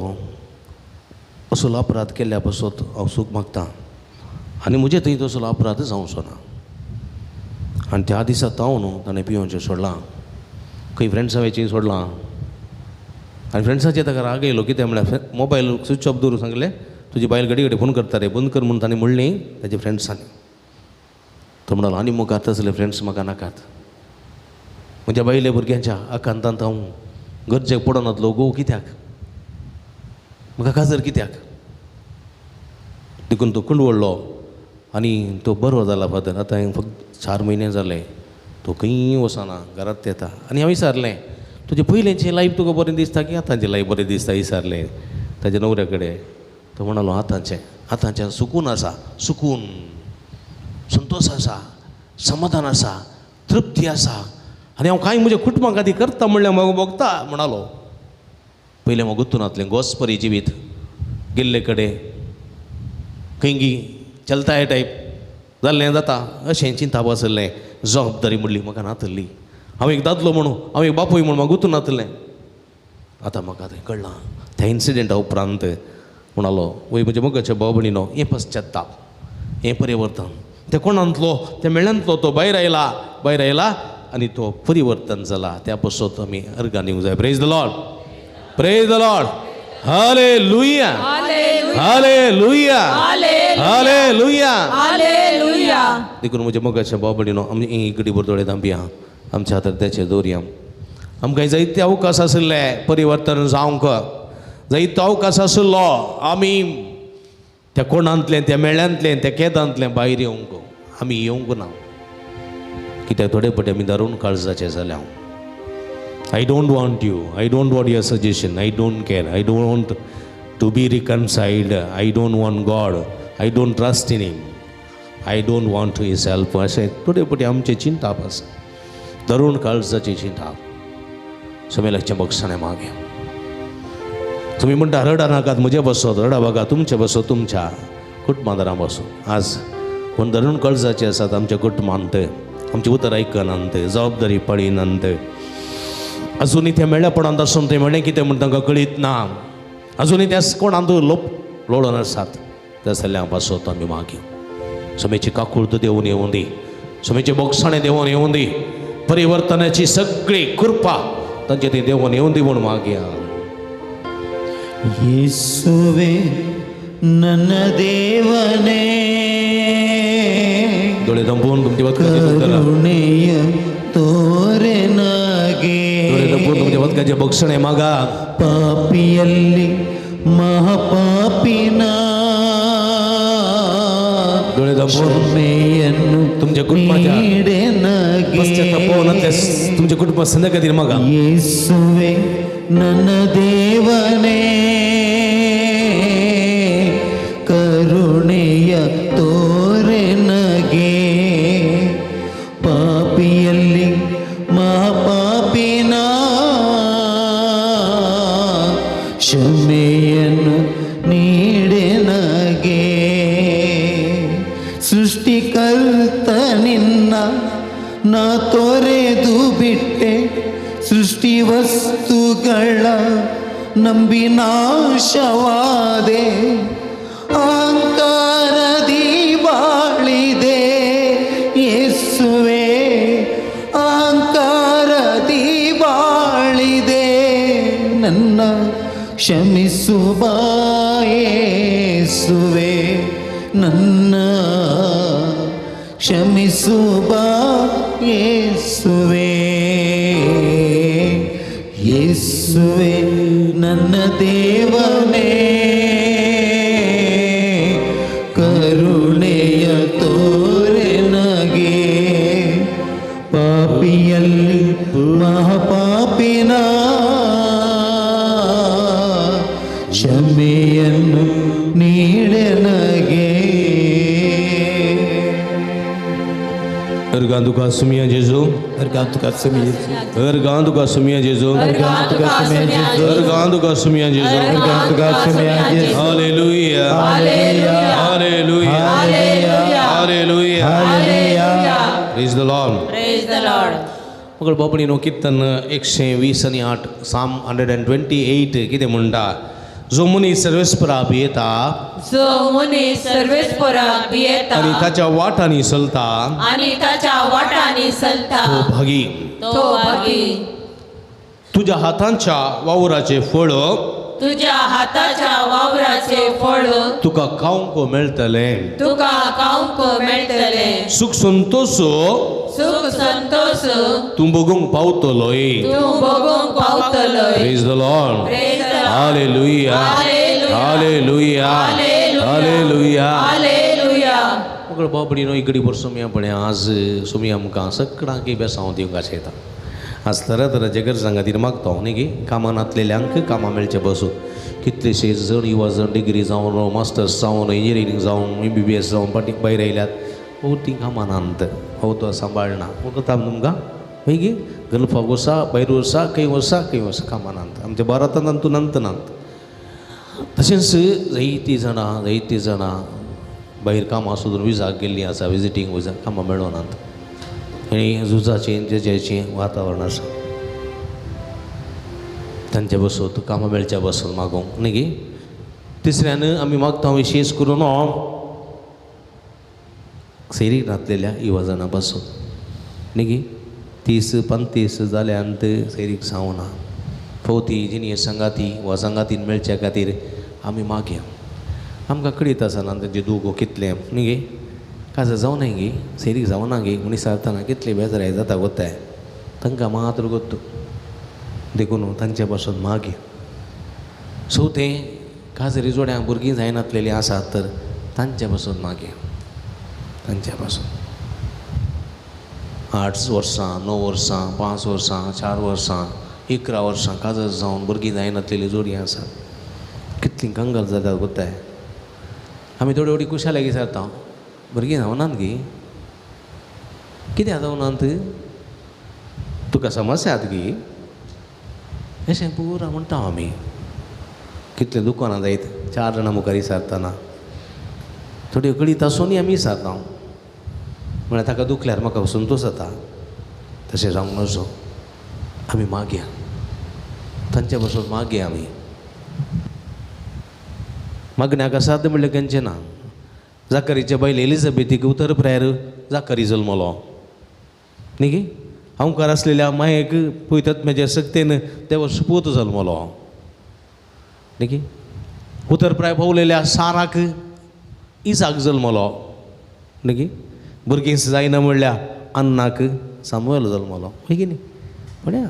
Speaker 1: असलो अपराध केल्ल्या पासत हांव सूख मागता आनी म्हजे थंय तसलो अपराध जावचो ना. आनी त्या दिसा ताव न्हू ताणें पिवोवचें सोडलां, खंय फ्रेंड्सां वयचीं सोडलां. आनी फ्रेंड्साचेर ताका राग येयलो, कितें म्हळ्यार मोबायल स्विच ऑफ दवरूं सांगलें, तुजी बायल घडी घडी फोन करता रे, बंद कर म्हणून ताणें म्हणलें ताच्या फ्रेंड्सांनी. तो म्हणालो आनी मुखार तसले फ्रेंड्स म्हाका नाकात, म्हज्या बायले भुरग्यांच्या आकांतांत हांव गरजेक पडनातलो घोव कित्याक, म्हाका काजर कित्याक. देखून तो कुंडवडलो आनी तो बरो जाला फादर. आतां फक्त 4 म्हयने जाले तो खंय वचना, घरांत येता. आनी हांव विचारलें तुजें पयलेंचें लायफ तुका बरें दिसता की आतांचें लायफ बरें दिसता, विचारलें ताच्या नवऱ्या कडेन. तो म्हणालो आतांचें, आतांचें सुकून आसा, सुकून संतोश आसा, समाधान आसा, तृप्ती आसा. आनी हांव कांय म्हज्या कुटुंबा खातीर करता म्हणल्यार म्हाका भोगता म्हणालो. पयलें म्हाका गुत्तूनातलें गोसपरी जिवीत गेल्ले कडेन खंयगी चलताय टायप जाल्लें जाता अशें चिंता बसलें. जबाबदारी म्हणली म्हाका नातली, हांव एक दादलो म्हणून, हांव एक बापूय म्हणून म्हाका गुतून नातलें. आतां म्हाका तें कळ्ळां त्या इन्सिडंटा उपरांत. म्हणालो वय म्हज्या मोगाच्या भाव भयणीनो, हें पश्चाताप, हें परिवर्तन. त्या कोणांतलो, त्या मेळ्यांतलो तो भायर आयला, भायर आयला आनी तो परिवर्तन जाला. त्या पासत आमी अर्गां दिवंक जाय. Praise the Lord, praise the Lord, hallelujah, hallelujah, hallelujah. देखून म्हज्या मोगाच्या भाव भयणीनो, आमी ही घडी भर दोळे धांपया, आमच्या हातार त्याचे दवरया. आमकां जायते अवकाश आशिल्ले परिवर्तन जावंक, जायतो अवकाश आशिल्लो आमी त्या कोणांतलें, त्या मेळ्यांतलें, त्या केदांतलें भायर येवंक. आमी येवंक ना, कित्याक थोडे फावटी आमी दारून काळजाचे जाल्या. I don't want you, I don't want your suggestion, I don't care, I don't want to be reconciled, I don't want God, I don't trust in him, I don't want his help. अशें थोडे फावटी आमचें चिंताप आसा, दरुण काळजाचें चिंताप. समेलाचें बक्षाणें मागें. तुमी म्हणटा रडा नाकात म्हजे बसत, रडा बागा तुमचे बसत, तुमच्या कुटुंबादारां बसत. आज पूण दरुण काळजाचे आसात आमच्या कुटुंबांत, आमचें उतर आयकनात, जबाबदारी पळयनात. अजुनूय त्या मेळ्यापणांत आसून ते मेळ्ळें कितें म्हण तांकां कळीत ना, अजुनूय त्या कोणांत लोप लोळून आसात. त्या सल्ल्या पासत आमी मागीर समेची काकूळत देवून येवूं दी, समेचें बोगसाणें देवून येवूं दी, परिवर्तनाची सगळी कृपा तांचे ती देवून येवूं दी म्हूण मागया.
Speaker 2: ಯೇಸುವೆ ನನ್ನ ದೇವನೇ,
Speaker 1: दोळे दंपून तुमचे वदकाचे
Speaker 2: ಕರುಣೆಯ ತೋರೆನಗೆ,
Speaker 1: दोळे दंपून तुमच्या वदकाचे बक्षणे मागा.
Speaker 2: ಪಾಪಿಯಲ್ಲಿ ಮಹಾಪಾಪಿನ
Speaker 1: दोळे दंपून
Speaker 2: ಕ್ಷಮೆಯನ್ನು
Speaker 1: तुमच्या कुटुंबाच्या
Speaker 2: ನೀಡೆನಗೆ.
Speaker 1: पश्चाताप पळोवन तुमच्या कुटुंबा संध्या मागा.
Speaker 2: ಯೇಸುವೆ ನನ್ನ ದೇವನೇ, ಕರುಣೆಯ ತೋರೆನಗೆ, ಪಾಪಿಯಲ್ಲಿ ಮಹಾಪಾಪಿನ ಕ್ಷಮೆಯನ್ನು ನೀಡೆನಗೆ. ಸೃಷ್ಟಿಕರ್ತ ನಿನ್ನ ನಾ ತೊರೆದು ಬಿಟ್ಟೆ, ಸೃಷ್ಟಿ ವಸ್ತುಗಳ ನಂಬಿ ನಾಶವಾದೆ, ಅಹಂಕಾರದಿ ಬಾಳಿದೆ ಯೇಸುವೆ, ಅಹಂಕಾರದಿ ಬಾಳಿದೆ, ನನ್ನ ಕ್ಷಮಿಸು ಬಾ ಯೇಸುವೆ, ನನ್ನ ಕ್ಷಮಿಸು ಬಾ ಯೇಸುವೆ. ಯೇಸುವೆ ನನ್ನ ದೇವನೇ, ಕರುಣೆಯ ತೋರೆನಗೆ, ಪಾಪಿಯಲ್ಲಿ ಮಹಾಪಾಪಿನ ಕ್ಷಮೆಯನ್ನು ನೀಡೆನಗೆ.
Speaker 1: अर्गां तुका सुमिया जेजू,
Speaker 2: अर्गां तुका सुमिया जेजू,
Speaker 1: अर्गां तुका सुमिया जेजू,
Speaker 2: अर्गां तुका सुमिया जेजू,
Speaker 1: अर्गां तुका सुमिया जेजू,
Speaker 2: अर्गां तुका सुमिया जेजू.
Speaker 1: Hallelujah,
Speaker 2: hallelujah,
Speaker 1: hallelujah,
Speaker 2: hallelujah,
Speaker 1: hallelujah.
Speaker 2: Hallelujah.
Speaker 1: Praise the Lord.
Speaker 3: Praise the Lord.
Speaker 1: मगळ बाबणीनो कीर्तन 128, साम 128 कितें म्हणटा? जो मनीस सर्वेस्परा भियेता,
Speaker 3: जो मनीस सर्वेस्पराक भियेता
Speaker 1: आनी ताच्या वाटांनी चलता,
Speaker 3: आनी ताच्या वाटांनी चलता,
Speaker 1: तो भागी.
Speaker 3: तो भागी.
Speaker 1: तुज्या हातांच्या वावराचें फळ
Speaker 3: तुज्या हाताच्या वावराचे फळ
Speaker 1: तुका खावंक मेळटलें,
Speaker 3: तुका खावंक मेळटलें.
Speaker 1: सुख संतोश
Speaker 3: सुख संतोष
Speaker 1: तूं भोगूंक पावतलोय.
Speaker 3: तूं भोगूंक पावतलोय.
Speaker 1: Praise the Lord.
Speaker 3: Praise the Lord.
Speaker 1: Hallelujah, hallelujah, hallelujah.
Speaker 3: Hallelujah.
Speaker 1: मगळ बाबडीनो इकडी भर सुमया पळय आज सुमया आमकां सगळ्यांक बेसांव दिवंक आशेता. आज तरातराच्या गरजां खातीर मागता न्ही गे, कामां नातलेल्यांक कामां मेळचें बसून. कितलेशे जण युवा जण डिग्री जावन, मास्टर्स जावन, इंजिनियरींग जावन, MBBS जावन फाटीं भायर आयल्यात, हो तीं कामां नात, हो तो सांबाळना. वखद तुमकां हय गे, गल्फाक वसा, भायर वसा, खंय वसा, खंय वसा, कामां नात. आमच्या भारतांत अंतू नंत नात. तशेंच जायतीं जाणां, जायतीं जाणां भायर कामां सोदून विजाक गेल्लीं आसा, विजिटींग विजा, कामां मेळनात. आनी झुजाचें जेजेचें वातावरण आसा, तांचे बसून कामां मेळच्या बसून मागोवंक न्ही गे. तिसऱ्यान आमी मागता विशेश करून सैरीक नातलेल्या युवा जाणां पासून न्ही गे. 30 35 जाल्यान सैरीक जावना, फवती जिनी संगाती वा संगातीन मेळच्या खातीर आमी मागया. आमकां कळीत आसना तांचें दुखो कितलें न्ही गे, काजार जावना गे, सैरीक जावना गे म्हूण विचारतना कितले बेजाराय जाता गोत्ताय, तांकां मात्र गोत्तू. देखून तांचे पासून मागया. सो तें काजरी जोड्यांक भुरगीं जायनातलेलीं आसात तर तांचे पासून मागया. तांचे पासून 8 वर्सां, 9 वर्सां, 5 वर्सां, 4 वर्सां, 11 वर्सां काजर जावन भुरगीं जायनातलेलीं जोडयां आसात, कितलीं कंगाल जातात गोत्ताय. आमी थोडी थोडी खुशालकाय विचारता, भुरगीं जावनात गे, कित्याक जावनात, तुका समस्या आत गे, अशें पुरा म्हणटा आमी. कितले दुकानां जायत 4 जाणां मुखार विचारतना थोड्यो कळीत आसूनय आमी विचारता, म्हळ्यार ताका दुखल्यार म्हाका संतोश जाता. तशें जावंक नजो, आमी मागया, तांचे बसून मागया. आमी मागण्याक असाध्य म्हणलें खंयचें ना. जाकरीचे बायल एलिझाबेथीक उतर प्रायर जाकरी जल्मलो न्ही गे. हांवकार आसलेल्या मायेक पयतात म्हज्या सक्तेन देवा सुपूत जल्मलो न्ही गे. उतर प्राय पावलेल्या साराक इसाक जल्मलो न्ही गे. भुरगीं जायना म्हणल्या अन्नाक सामुएल जल्मलो हय की न्ही. पळया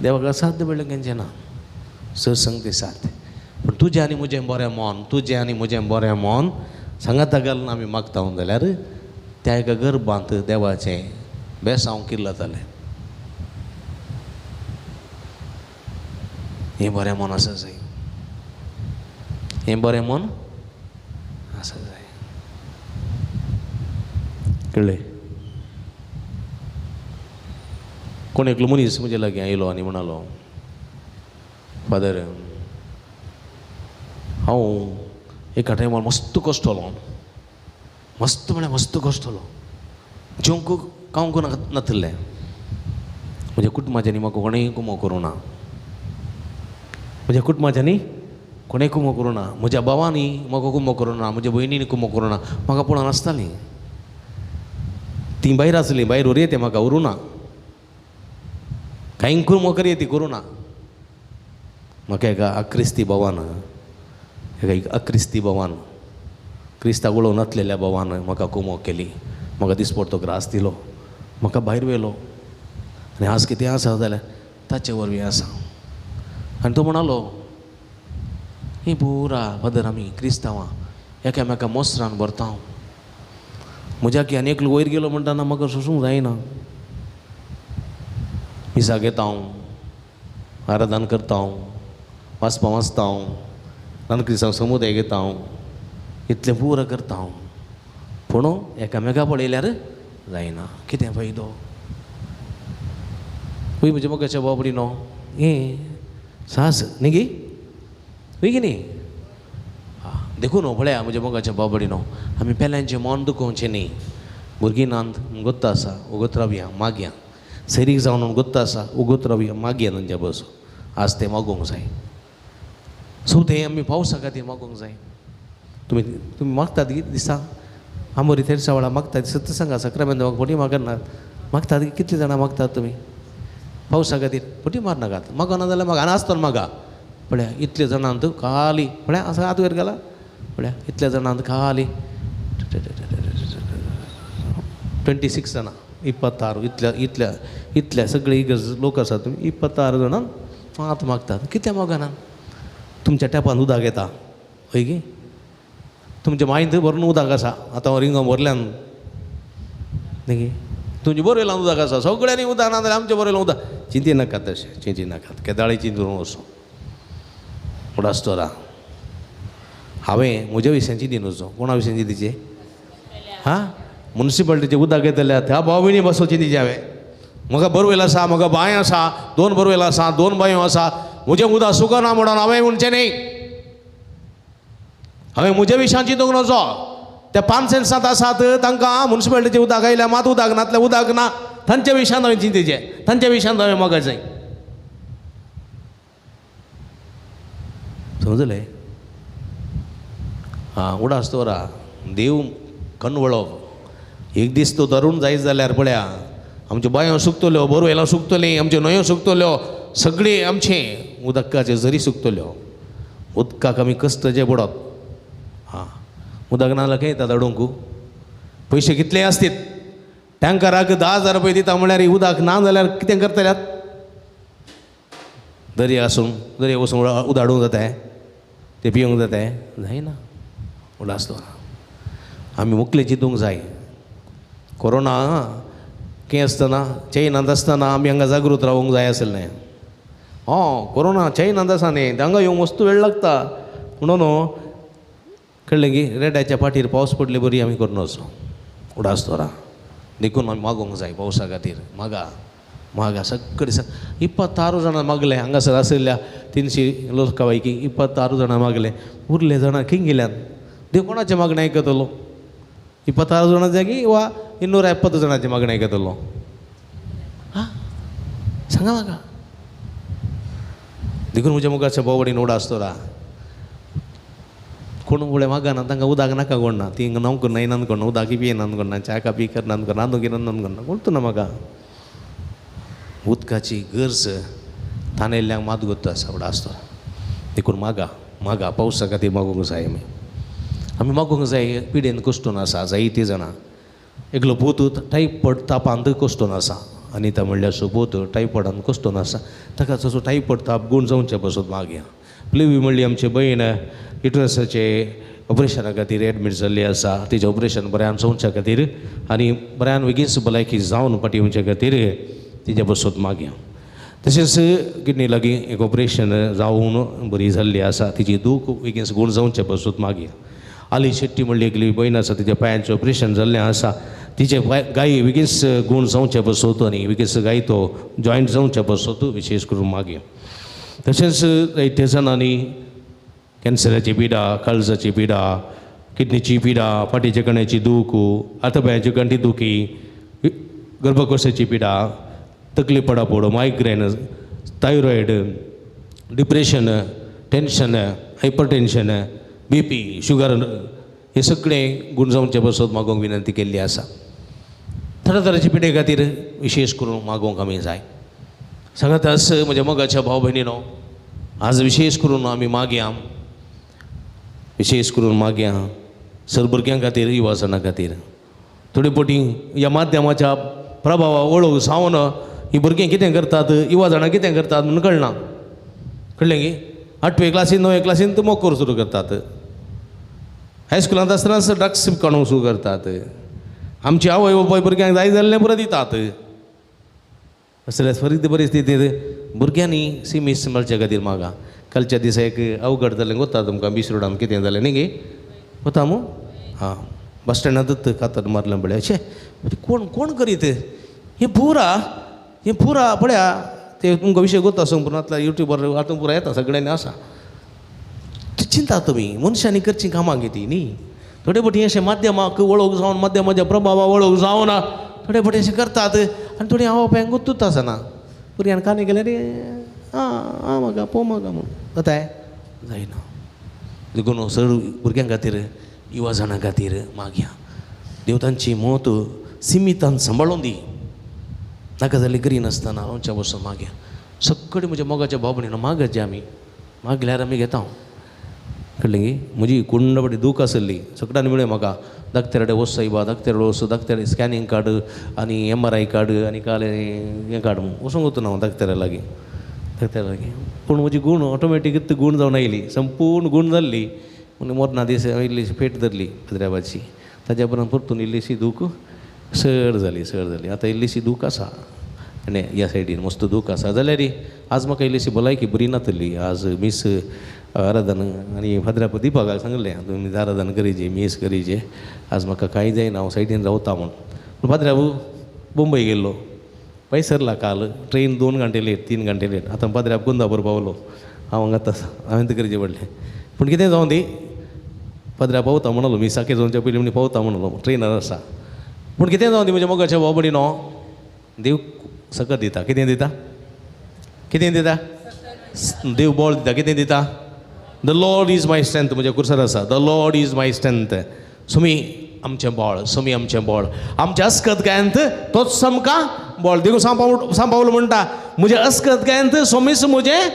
Speaker 1: देवाक असाध्य म्हणलें खंयचें ना, सर सांगते साध्य. पूण तुजें आनी म्हजें बरें मन, तुजें आनी म्हजें बरें मन सांगाता घालून आमी मागता जाल्यार त्या एका गर्भांत देवाचें बेसांव किल्लतलें. हें बरें मन आसा जाय, हें बरें मन आसा जाय. कळ्ळें? कोण एकलो मनीस म्हजे लागीं आयलो आनी म्हणालो, फादर हांव एका टायमार मस्त कश्टलो, मस्त म्हळ्यार मस्त कश्टलो, जेवंक खावंक नातिल्लें, म्हज्या कुटुंबाच्यांनी म्हाका कोणेंय कुमो करूं ना, म्हज्या कुटुंबाच्यांनी कोणेंय कुमो करूं ना, म्हज्या भावांनी म्हाका कुमो करूं ना, म्हज्या भयणींनी कुमो करूं ना, म्हाका पळोवन आसतालीं, तीं भायर आसलीं, भायर व्हरये तें म्हाका व्हरूं ना, कांय कुमो करये ती करूं ना. म्हाका एका अक्रिस्ती भावान, एका अक्रिस्ती भावान, क्रिस्ताक उलोवंक नासलेल्या भावान म्हाका कुमो केली, म्हाका दिसपडतो ग्रास दिलो, म्हाका भायर व्हेलो. आनी आज कितें आसा जाल्यार ताचे वरवीं आसा. आनी तो म्हणालो, ही पुरा फादर आमी क्रिस्तांवां एकामेका मोसरान भरता, म्हज्या की आनी एकलो वयर गेलो म्हणटा म्हाका सोसूंक जायना, मिसाक येता हांव, आराधन करता हांव, वाचपां वाचता हांव, रानक्रिस्तांव समुदाय घेता हांव, इतलें पुरा करता हांव, पूण एकामेका पळयल्यार जायना. कितें फायदो? हय म्हज्या मोगाच्या बाबडी न्हू हें साहस न्ही गी, हय की न्ही? आं देखून न्हू पळया म्हज्या मोगाच्या बाबडी न्हू आमी पेल्यांचें मन दुखोवचें न्ही. भुरगीं नात गोत्ता आसा उगत रावया मागया, सैरीक जावन गोत्ता आसा उगत रावया मागया तांच्या बसून. आज तें मागूंक जाय. सो तें आमी पावसा खातीर मागूंक जाय. तुमी तुमी मागतात दिसा आमोरी तेरसा वेळार मागतात, सत्संगा सक्रामेंत फटी मागनात, मागतात कितलीं जाणां मागतात तुमी पावसा खातीर? फटी मारनाकात, मागना जाल्यार मागा आनी आसतना मागा. पळया इतले जाणांत खाली पळया आसा हात वयर घाला, पळया इतल्या जाणांत खाली 26 जाणां, 26 इतल्या इतल्या इतल्या सगळे इगर्ज लोक आसात तुमी 26 जाणां हात मागतात. कितें मागना? तुमच्या टॅपान उदक येता हय की? तुमच्या मायंत भरून उदक आसा, आतां रिंगां भरल्यान न्ही, तुमच्या बोरवेलान उदक आसा, सगळ्यांनी उदक ना जाल्यार आमच्या बोरवेलान उदक. चिंती नाकात तशें, चिंती नाकात, केदाळी चिंतून वचूं उडासतोरा. हांवें म्हज्या विशयान चिंती वचूं, कोणा विशयान चिंतीचें? हां मुन्सिपालिटीचें उदक येतल्या त्या भाव भयणी बसो चिंतीचें हांवें. म्हाका बोरवेल आसा, म्हाका बांय आसा, 2 बोरवेल आसा, 2 बांयो आसा, म्हजें उदक सुकना म्हणून हांवें म्हणचें न्ही. हांवें म्हज्या विशयान चिंतूंक नजो. त्या 5 सेंसांत आसात तांकां मुन्सिपालिटीचें उदक आयल्या मात उदक नातलें उदक ना, तांच्या विशयान हांवें चिंतेचें, तांच्या विशयान हांवें मागचें. समजलें? आं उडास दवरा देव कणवळो एक दीस तो धरून जायत जाल्यार पळया आमच्यो बांयो सुकतल्यो, बोरवेलां सुकतलीं, आमच्यो न्हंयो सुकतल्यो, सगळीं आमचें उदकाचे झरी सुकतल्यो. उदकाक आमी कश्ट जे पडप. आं उदक ना जाल्यार खंय येता धाडूंक? पयशे कितले आसतीत टँकराक 10,000 रुपये दिता म्हणल्यार उदक ना जाल्यार कितें करतल्यात? दर्या आसून दर्या वचून उदक हाडूंक जाता, तें पिवंक जाता? जायना. उडास दवरा आमी मुखले चिंतूंक जाय. कोरोना खंय आसतना चैनांत आसतना आमी हांगा जागृत रावूंक जाय आसलें. हय कोरोना चैनांत आसा न्ही, हांगा येवंक वस्तू वेळ लागता म्हणून कळ्ळें की रेड्याच्या फाटीर पावस पडले बरी आमी करून वचो. उडास दवरा देखून आमी मागूंक जाय पावसा खातीर. मागा मागा सगळे 26 जाणां मागले हांगासर आशिल्ल्या 300 लोकां पैकी 26 जाणां मागले, उरले जाणां खंय गेल्यात? देव कोणाचें मागणें आयकतलो? 26 जाणांचें की वा 270 जाणांचें मागणें आयकतलो? आं सांगा म्हाका. देखून म्हज्या मुखाच्या बोवडीन उडास दवरा. कोण फुडें मागना तांकां उदक नाका कोण ना, ती न्हावंक न्हयनात कोण, उदक पियेनात कोण ना, च्या कापी करनात कोण, रांदूंक येनात कोण ना, कोण ना म्हाका. उदकाची गरज तानेल्ल्यांक मात गोत्त आसा उडास दवरा. देखून मागा मागा पावसा खातीर मागूंक जाय. आमी आमी मागूंक जाय. पिडेन कश्टून आसा जायतीं जाणां. एकलो पूत टायफॉयड तापांत कश्टून आसा, अनिता म्हणल्यार सुपूत टायफॉयडान कश्टून आसा, ताका तसो टायफॉयड ताप गूण जावचे पासून मागया. प्लेवी म्हणली आमची भयण युटरसाचे ऑपरेशना खातीर एडमीट जाल्ली आसा, तिचें ऑपरेशन बऱ्यान जावच्या खातीर आनी बऱ्यान बेगीन भलायकी जावन फाटीं येवच्या खातीर तिच्या पासून मागया. तशेंच किडनी लागीं एक ऑपरेशन जावन बरी जाल्ली आसा, तिची दूख बेगीन गूण जावचे पासून मागया. आली शेट्टी म्हणली एकली भयण आसा, तिच्या पांयांचें ऑपरेशन जाल्लें आसा, तिचे गाय बेगीन गूण जावचे पासून आनी बेगीन गाय तो जॉयंट जावचे पासून विशेश करून मागया. तशेंच जायते जाणांनी कॅन्सराची पिडा, काळजाची पिडा, किडनीची पिडा, फाटीच्या कण्याची दूख, हातापायांची गांठी दुखी, गर्भकोशाची पिडा, तकली पडापड, migraine, thyroid, depression, tension, hypertension, BP, sugar हे सगळे गूण जावचे पासून मागोवंक विनंती केल्ली आसा. तरातराचे पिडे खातीर विशेश करून मागोवंक आमी जाय. सांगात आस म्हज्या मोगाच्या भाव भयणीनो, आज विशेश करून आमी मागया, विशेश करून मागया सर भुरग्यां खातीर, युवासना खातीर. थोडे पटी ह्या माध्यमाच्या प्रभावा वळख जावन ही भुरगीं कितें करतात, युवा जाणां कितें करतात म्हणून कळना. कळ्ळें की 8वे क्लासीन 9वे क्लासीन मोकोर सुरू करतात, हायस्कुलांत आसतना ड्रग्स काडूंक सुरू करतात. आमची आवय बापाय भुरग्यांक जाय जाल्लें पुरो दितात. असल्या परिस्थितींत परिस्थितींत भुरग्यांनी सिमीस मेळचे खातीर मागा. कालच्या दिसा एक अवघड जालें, वता तुमकां बीच रोडान कितें जालें न्ही गे, वता मू? हां बस स्टँडांतच कातर मारलें पळय. अशें कोण कोण करीत हें पुरा, हें पुरा पळया. ते तुमकां विशय गोत आसूंक पुरो, युट्यूबार आतां पुरा येता सगळ्यांनी आसा. चिंता तुमी मनशांनी करचीं कामां कितें न्ही. थोडे फावटी अशें माध्यमाक वळख जावन, माध्यमाच्या प्रभावा वळख जावन थोडे फावटी अशें करतात आनी थोडी हांव बापायक गुत्तूच आसना. भुरग्यान कानी गेल्यार आं आं म्हाका पो म्हाका म्हूण जाताय जायना. देखून सर भुरग्यां खातीर, युवा जाणां खातीर मागया देव तांची मत सिमितान सांबाळून दी, नाका जाल्यार करिनासतना आमच्या बसून मागया. सगळे म्हज्या मोगाच्या भाव भयणीनो मागचे आमी, मागल्यार आमी घेता. कळ्ळें गी? म्हजी कुंडपटी दूख आसली सगळ्यांनी मेळ्ळें म्हाका. दाखतेरडे वच सायबा, दाखतेरडे वच, दाखतेरडे स्कॅनिंग काड आनी MRI काड आनी काल हें काड म्हूण वचूंक वतना हांव दाखतेरा लागीं, दाखतेरा लागीं. पूण म्हजी गूण ऑटोमॅटीक गूण जावन आयली, संपूर्ण गूण जाल्ली. पूण मरना दीस हांवें इल्लीशी पेट धरली पदऱ्याबाची, ताज्या उपरांत परतून इल्लीशी दूख सर जाली, सर जाली. आतां इल्लीशी दूख आसा आनी ह्या सायडीन मस्त दूख आसा. जाल्यार आज म्हाका इल्लीशी भलायकी बरी नातली. आज मीस आराधन आनी फादरा दीपकाक सांगलें तुमी आराधन करीचे, मीस करीचे, आज म्हाका कांय जायना, हांव सायडीन रावता म्हूण. पूण फादरा मुंबय गेल्लो, पयसरला काल ट्रेन 2 घंटे लेट, 3 घंटे लेट. आतां पाद्र्याब कुंदापूर पावलो हांव हांगा आतां, हांवें करचें पडलें. पूण कितें जावं दी, पाद्र्या पावता म्हणलो, मिसाके जावच्या पयलीं म्हण पावता म्हणलो, ट्रेनार आसा. पूण कितें जावं दी म्हज्या मोगाच्या भाव भयणीनो, देव सकत दिता. कितें दिता? कितें दिता? देव बळ दिता. कितें दिता? The Lord is my strength. म्हज्या कुर्सार आसा, the Lord is my strength. Sumi आमचें बळ, सुमी आमचें बळ, आमच्या अस्कत गायंत तोच सामकां बळ. देखून सांग पावल म्हणटा, म्हजें अस्कत गायंत सोमीस म्हजें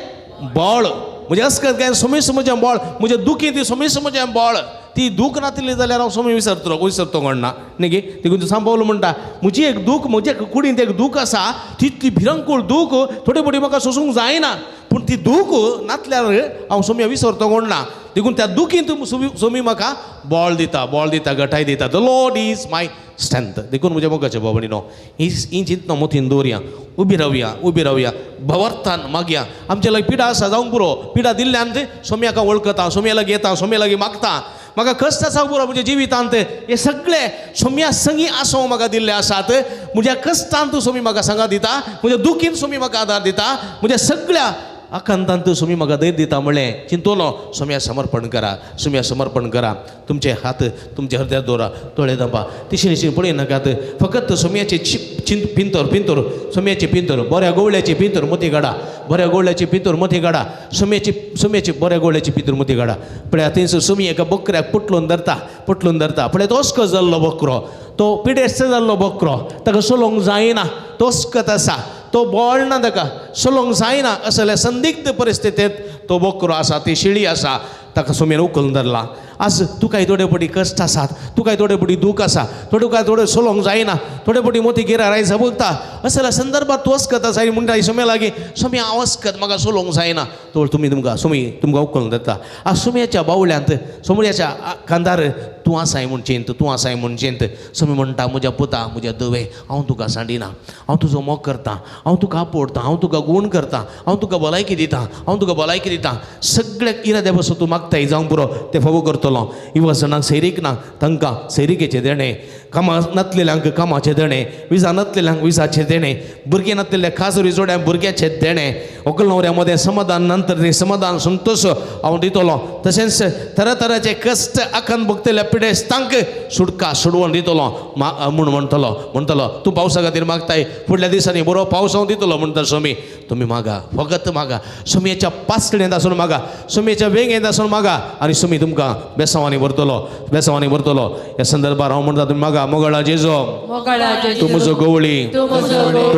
Speaker 1: बळ, म्हजें अस्कत गायन सोमीस म्हजें बळ, म्हजें दुखी ती सोमीस म्हजें बळ. ती दूख नातिल्ली जाल्यार हांव सोमी विसरतलो, विसरतो कोणना न्ही. देखून सांग पावल म्हणटा, म्हजी एक दूख, म्हज्या कुडींत एक दूख आसा, तितली भिरंकूळ दूख थोडी थोडी म्हाका सोसूंक जायना, पूण ती दूख नातल्यार हांव सोम्या विसरतो कोण ना. देखून त्या दुखींत सोमी म्हाका बळ दिता, बळ दिता, गटाय दिता. The Lord is my strength. देखून म्हज्या मोगाच्या भाव भयणीनो, ही चिंतना मोतीन दवरया, उबी रावया, उबी रावया, भवर्थान मागया. आमच्या लागीं पिडा आसा जावंक पुरो, पिडा दिल्ल्यान सोम्याक वळखता, सोम्या लागीं येता, सोम्या लागीं मागता. म्हाका कश्ट आसा पुरो म्हज्या जिवितांत, हे सगळे सोम्या संगी आसो म्हाका दिल्ले आसात. म्हज्या कश्टांत सोमी म्हाका सांगा दिता, म्हज्या दुखीन सोमी म्हाका आदार दिता, म्हज्या सगळ्या आकांतांत सोमी म्हाका धैर्य दिता. म्हणलें चिंतोलो, सोम्या समर्पण करा, सोम्या समर्पण करा. तुमचे हात तुमच्या हृदयात दवरा, दोळे दांपा, तिशी निशी पळय नाकात. फकत सोम्याचे चिंत पिंतोर, पिंतोर, सोम्याचे पिंतोर, बऱ्या गोवळ्याचे पिंतोर मोती काडा, बऱ्या गोवळ्याचे पिंतोर मोती काडा, सोम्याची सोम्याची बऱ्या गोवळ्याची पिंतोर मोती काडा. पळया थंयसर सोमी एका बकऱ्याक पुटलून धरता, पुटलून धरता. पळय तो अस्कत जाल्लो बकरो, तो पिडेस्त जाल्लो बकरो, ताका सोलोंक जायना, तो अस्कत आसा, तो बळ ना, ताका सोलोंक जायना. असल्या संदिग्ध परिस्थितींत तो बकरो आसा, ती शिळी आसा, ताका सोम्यान उखलून धरला. आज तुकाय थोडे पटी कश्ट आसात, तुकाय थोडे पटी दूख आसा, थोडे काय थोडे सोलोंक जायना, थोडे पटी मोती गिरा राय बोलता. असल्या संदर्भात तूं अस्कत आसा म्हणटा सोम्या लागीं, सोम्या हांव अस्कत, म्हाका सोलोंक जायना. तो तुमी तुमकां सोमी तुमकां उखलून धरता. आज सोम्याच्या बावल्यांत, सोम्याच्या खांदार तूं आसाय म्हूण चिंत, तूं आसाय म्हूण चिंत. सोमी म्हणटा, म्हज्या पुता, म्हज्या धुवे, हांव तुका सांडिना, हांव तुजो मोग करता, हांव तुका आपोडटा, हांव तुका गूण करता, हांव तुका भलायकी दिता, हांव तुका भलायकी दिता. सगळ्या इराद्या बसून तूं मागताय जावंक पुरो, तें फावो करतलो. युवा जाणांक सैरीक ना तांकां सैरिकेचें देणें, कामां नातलेल्यांक कामाचें देणें, विजा नातलेल्यांक विजाचें देणें, भुरगीं नातलेल्या खाजोरी जोड्यांक भुरग्याचें देणें, व्हंकल न्हवऱ्या मदें समाधान नंतर तें समाधान संतोश हांव दितलो. तशेंच तरातराचे कश्ट आकांत भोगतल्या पिडेस्तांक सुटका सोडवण दितलो म्हूण म्हणटलो, म्हणटलो. तूं पावसा खातीर मागताय, फुडल्या दिसांनी बरो पावस हांव दितलो म्हणटा सोमी. तुमी मागा, फकत मागा, सोमयेच्या पासळेंत आसून मागा, सोमयेच्या वेंगेंत आसून मागा, आनी सोमी तुमकां बेसांवांनी भरतलो, बेसांवांनी भरतलो. ह्या संदर्भार हांव म्हणटा, तुमी मागा. मोगळा जेजो, तूं म्हजो गवळी, तूं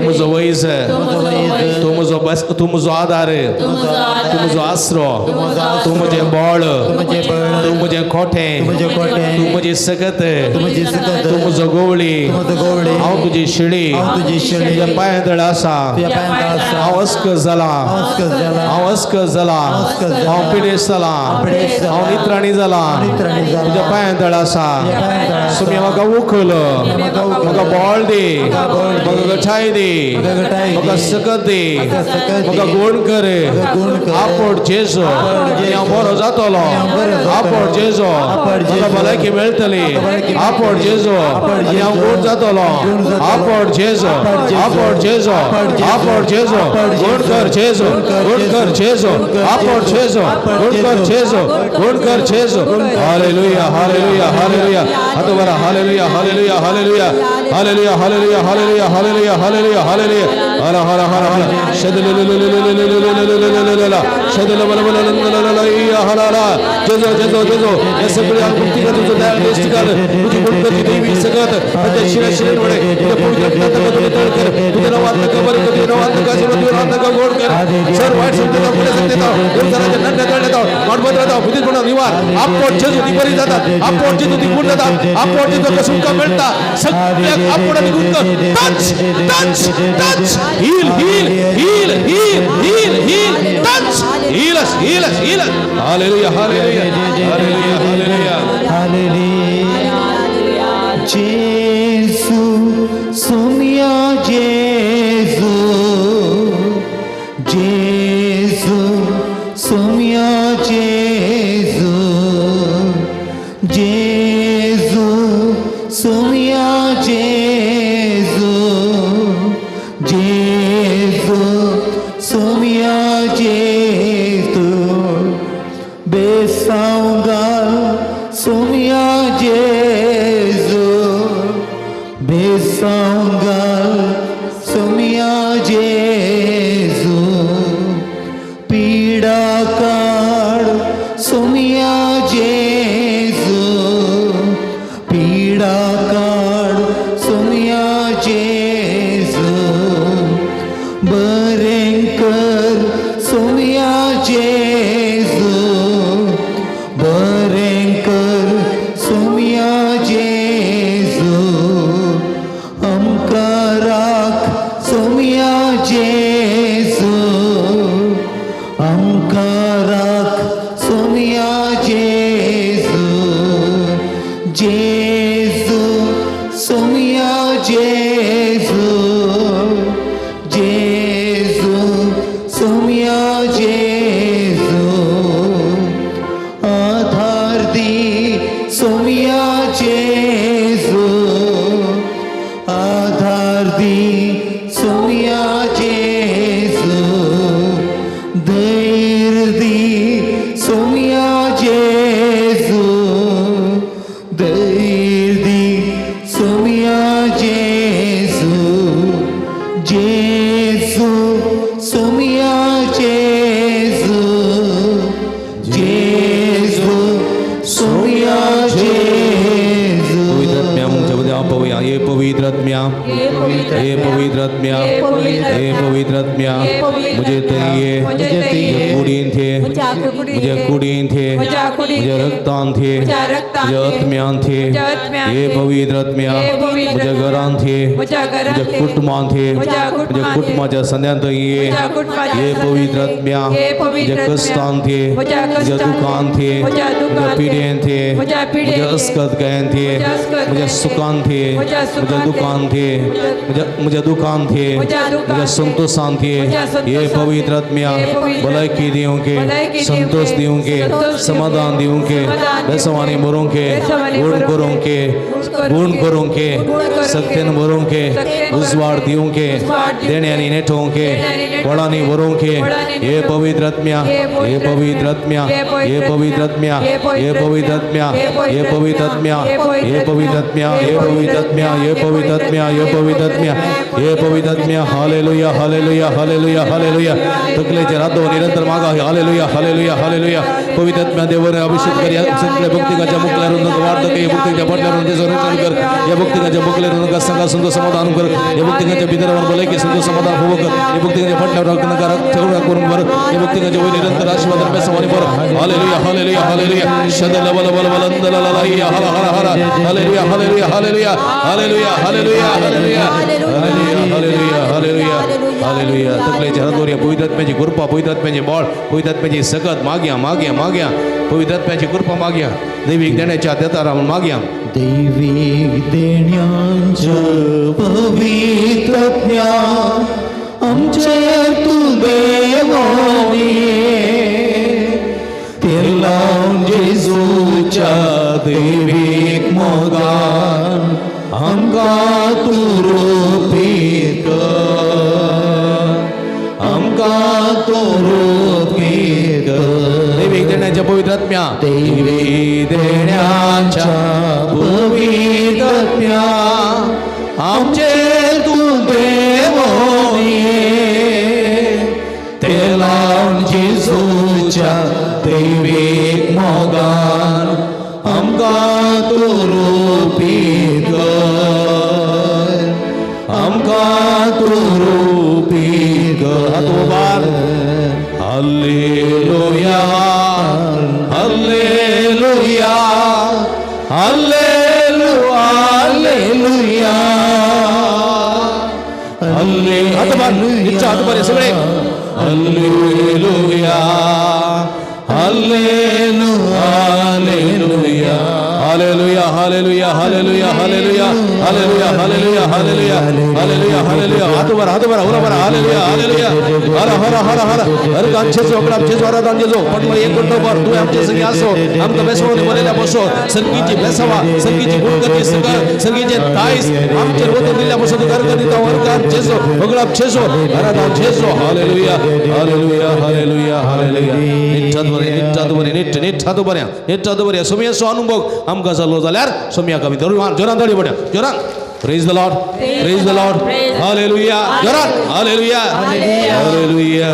Speaker 1: म्हजो वैज, तूं म्हजो बस, तूं म्हजो आदार, तूं म्हजो आसरो, तूं म्हजें बळ, तूं म्हजें खोटें, तूं म्हजी सकत, तूं म्हजो गवळी, हांव तुजी शिळी, तुज्या पांयां तळ आसा, हांव अस्कत जाला, हांव अस्कत जाला, हांव पिडेस्त जाला, हांव नित्राणी जाला, तुज्या पांयां तळ आसा. सुमी म्हाका उखल. उखल, म्हाका बळ दी, म्हाका गठाय दी, म्हाका सकत दी, म्हाका गुण कर. आपोड जेजो आनी हांव बरो जातलो. आपोड जेजो, म्हाका भलायकी मेळटली. आपोड जेजो आनी हांव गुण जातलो. आपोड जेजो, आपोड जेजो, आपोड जेजो, गुण कर जेजो, गुण कर जेजो, आपोड जेजो, गुण कर जेजो, गुण कर जेजो. Hallelujah, hallelujah, hallelujah. हातो बरा. Hallelujah, hallelujah, hallelujah, hallelujah, hallelujah, hallelujah, hallelujah, hallelujah, hallelujah. हर हर हर हर. जेजो जेजो जेजो. हे सगळे भक्ती कर, तुझं दयाळ दृष्टी कर, तुझी गुणकरची देवी सगत त्या शिरा शिरेंकडे तुझ्या पवित्र रक्ताचा तुझे तळ कर. तुझ्या नावात नका बरे कर, तुझ्या नावात नका आशीर्वाद, तुझ्या नावात नका गोड कर. सर वाईट संगतीचा पुढे संगतीचा देवघराच्या नंतर तळण्यात माटबत राहता भीतीपणा निवार. आपोट जेजू ती बरी जातात. आपोट जेजू ती गुण जातात. आपोट जेजू सुटका मेळटा सगळ्याक. आपोट आनी गुण कर. Touch, touch, touch. Heal, heal, heal, heal, heal, heal. Touch, heal us, heal us, heal us. Hallelujah, hallelujah, hallelujah, hallelujah.
Speaker 2: Hallelujah. Gesù, Somiya Gesù, Gesù, Somiya Gesù, Gesù, Somiya Gesù, Gesù, Somiya Gesù, बेसावगाल सोमिया जेजू, बेसावगाल सोमिया जेजू, पीडा काड सोमिया जेजू, पीडा काड सोमिया जेजू, बरें कर सोमिया जेजू, बरें कर सोमिया जेजू, आमकां राख सोमिया जेजू, आमकां राख सोमिया जेजू, जेजू सोमिया जेजू, जेजू सोमिया जेजू, आधार दी सोमिया जेजू, आधार दी सोमिया जेजू, धैर्य दी सोमिया जेजू, धैर्य दी सोमिया जेजू, जेजू सोमिया जेजू, जेजू सोमिया जेजू.
Speaker 1: पवित्र आत्म्या आमच्या पवया. हे पवित्र आत्म्या, हे पवित्र आत्म्या, हे पवित्र आत्म्या, म्हजे तरी म्हज्या कुडीन थे, म्हज्या कुडीन थे, म्हज्या रक्तान थे, म्हज्या आत्म्यान थे. हे पवित्र आत्म्या, म्हज्या घरान थे, म्हज्या कुटुंबान थे, म्हज्या कुटुंबाच्या संद्यांत ये. हे पवित्र आत्म्या, म्हज्या कश्टान थे, म्हज्या दुखान थे, म्हज्या पिडेन थे, म्हज्या अस्कत गायन थे, म्हज्या सुखान थे, म्हज्या दुखान थे, म्हज्या म्हज्या दुखान थे, म्हज्या संतोषान थे. हे पवित्र आत्म्या, भलायकी दिवंके, संतोष दिवंके, समाधान दिवंके, बेसवानी भरोंके, गुण करूंके, गुण करूंके, सक्तेन भरोंके, उजवाड दिवंके, देण्यांनी नेठोवंके, वळांनी भरोंके. हे पवित्र आत्म्या, हे पवित्र आत्म्या, हे पवित्र आत्म्या, हे पवित्र आत्म्या, हे पवित्र आत्म्या, हे पवित्र आत्म्या, हे पवित्र आत्म्या, हे पवित्र आत्म्या, हे पवित्र आत्म्या, हे पवित्र आत्म्या. Hallelujah, hallelujah, hallelujah, hallelujah. तकलेचे रातो निरंतर मागा. Hallelujah, hallelujah, hallelujah. पवित्र आत्म्या देवर अभिषेक कर. या सगळ्या भक्तिकाच्या मुखल्यारून वार्धक, या भक्तीच्या फाटल्यारून ते संरक्षण कर. या भक्तिकाच्या मुखल्यारून संघा संतोष समाधान कर. या भक्तिकाच्या भितरावर भलायकी संतोष समाधान होवं कर. या भक्तिकाच्या फाटल्यावर करून भर. या भक्तिकाच्या वयर निरंतर आशीर्वाद बेसवानी भर. Hallelujah, hallelujah, hallelujah. शदल बल बल बल बल हर हर हर. Hallelujah, hallelujah, hallelujah, hallelujah, hallelujah, hallelujah, hallelujah, hallelujah, hallelujah. तकलेच्या हातावर या पवित्र आत्म्याची कृपा, पवित्र आत्म्याचे बळ, पवित्र आत्म्याची सकत मागया, मागया, मागया. पवित्र आत्म्याची कृपा मागया. दैविक देण्याच्या देतारा म्हणून मागया.
Speaker 2: दैवीक देण्यांच्या पवित्रज्ञा आमचेर तूं देवोनी ते लावन जेजूच्या दैवीक मोगान आमकां तूं रोपीत कर, आमकां तूं रोपीत कर.
Speaker 1: दैवीक देण्याच्या पवित्र आत्म्या,
Speaker 2: दैवी देण्याच्या पवित्रत्म्या आमचेर तूं देवोनी ते लावन जेजूच्या दैवीक मोगान आमकां तूं रोपीत कर, आमकां तूं रोपीत कर.
Speaker 1: हात उबार. Hallelujah, hallelujah, hallelujah,
Speaker 2: hallelujah.
Speaker 1: हात उबार, इच्छा हात उबार सगळे. Hallelujah, hallelujah, hallelujah, hallelujah, hallelujah, hallelujah, hallelujah, hallelujah, hallelujah, hallelujah, hallelujah. हात उबार, हात उबार, उबार. Hallelujah, hallelujah. हर हर हर हर हर. आमचे जो आमचे जो आमचे जो पण एक गुंठो भर तू आमचे संगी असो. आमकां बेसवून बरयल्या बसो संगीची बेसवा संगीची गुणगती संगीचे दायज आमचेर वतून दिल्ल्या बसो तूं अर्घ दिता. अर्घ आमचे भगळाप छेसो हरादाव छेसो. Hallelujah, hallelujah, hallelujah, hallelujah. निट्टात बरें, निट्टात बरें, निट्ट निट्टात बरें, निट्टात बरें. सोमयाचो अनुभव आमकां जालो जाल्यार सोमयाक आमी धरू. जोरान ताळी पडया, जोरान. Praise the Lord, praise the Lord. Hallelujah. जोरान हालेलुया, हालेलुया.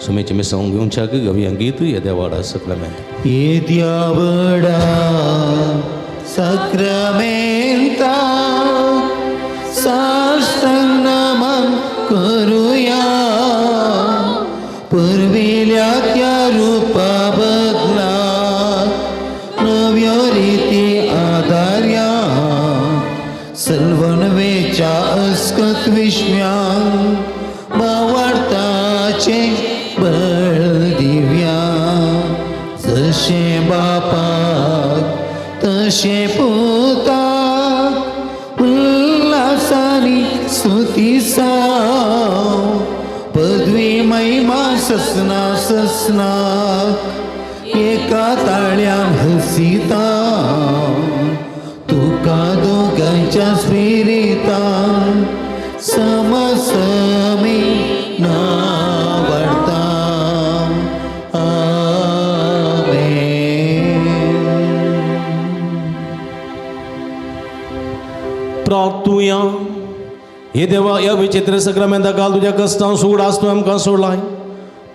Speaker 1: सुमेचे मिसांव घेवच्याक गवया गीत येद्या वाडा सक्रामेंत.
Speaker 2: येद्या व्हडा साक्रामेंता साष्टांग नमन करुया, पुर्विल्या त्या रुपा बदला नव्यो रिती आदार्या, सलवणवेच्या अस्कत विश्व्यांक भावार्थाचे बळ दिव्या, जशें बापाक तशें पुताक उल्हासानी स्तुती साव, पदवी महिमा ससना ससनाक एका ताळ्यान हसिता, तुका दोगांच्या स्पिरितान समसमी नावडता. आमेन.
Speaker 1: प्रार्थुया. हे देवा, ह्या विचित्र सक्रामेंता काल तुज्या कश्टां सुगडास तूं आमकां सोडलाय.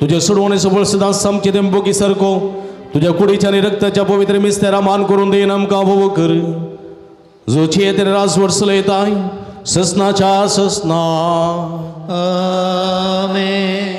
Speaker 1: तुजे सोडवणे सबळ सदां सामके तेंपोकी सारको तुज्या कुडीच्या आनी रक्ताच्या पवित्र मिस्तेरा मान करून देईन आमकां भोव कर, जो ते राजवट चलयताय ससनाच्या ससना.
Speaker 2: आमेन.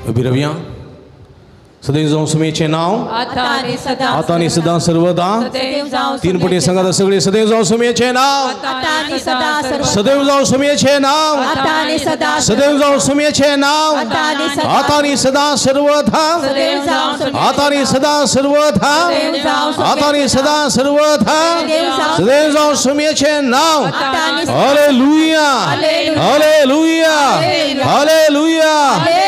Speaker 1: अभिरव्या सदैव जावं सुमेचें नांव
Speaker 3: आता आणि सदा,
Speaker 1: आता आनी सदां सर्वदा.
Speaker 3: सदैव जावं
Speaker 1: तीन पटी सांगात सगळे. सदैव जावं सुमेचें नांव.
Speaker 3: आता आणि सदा सर्व
Speaker 1: सदैव जावं सुमेचें नांव.
Speaker 3: आता आणि सदा,
Speaker 1: सदैव जावं सुमेचें नांव.
Speaker 3: आता आणि सदा,
Speaker 1: आता आनी सदा सर्वथा.
Speaker 3: सदैव जावं,
Speaker 1: आता आनी सदा सर्वथा.
Speaker 3: सदैव जावं,
Speaker 1: आता आनी सदा सर्वथा.
Speaker 3: सदैव जावं,
Speaker 1: सदैव जावं सुमेचें नांव.
Speaker 3: आता आणि
Speaker 1: hallelujah, hallelujah, hallelujah,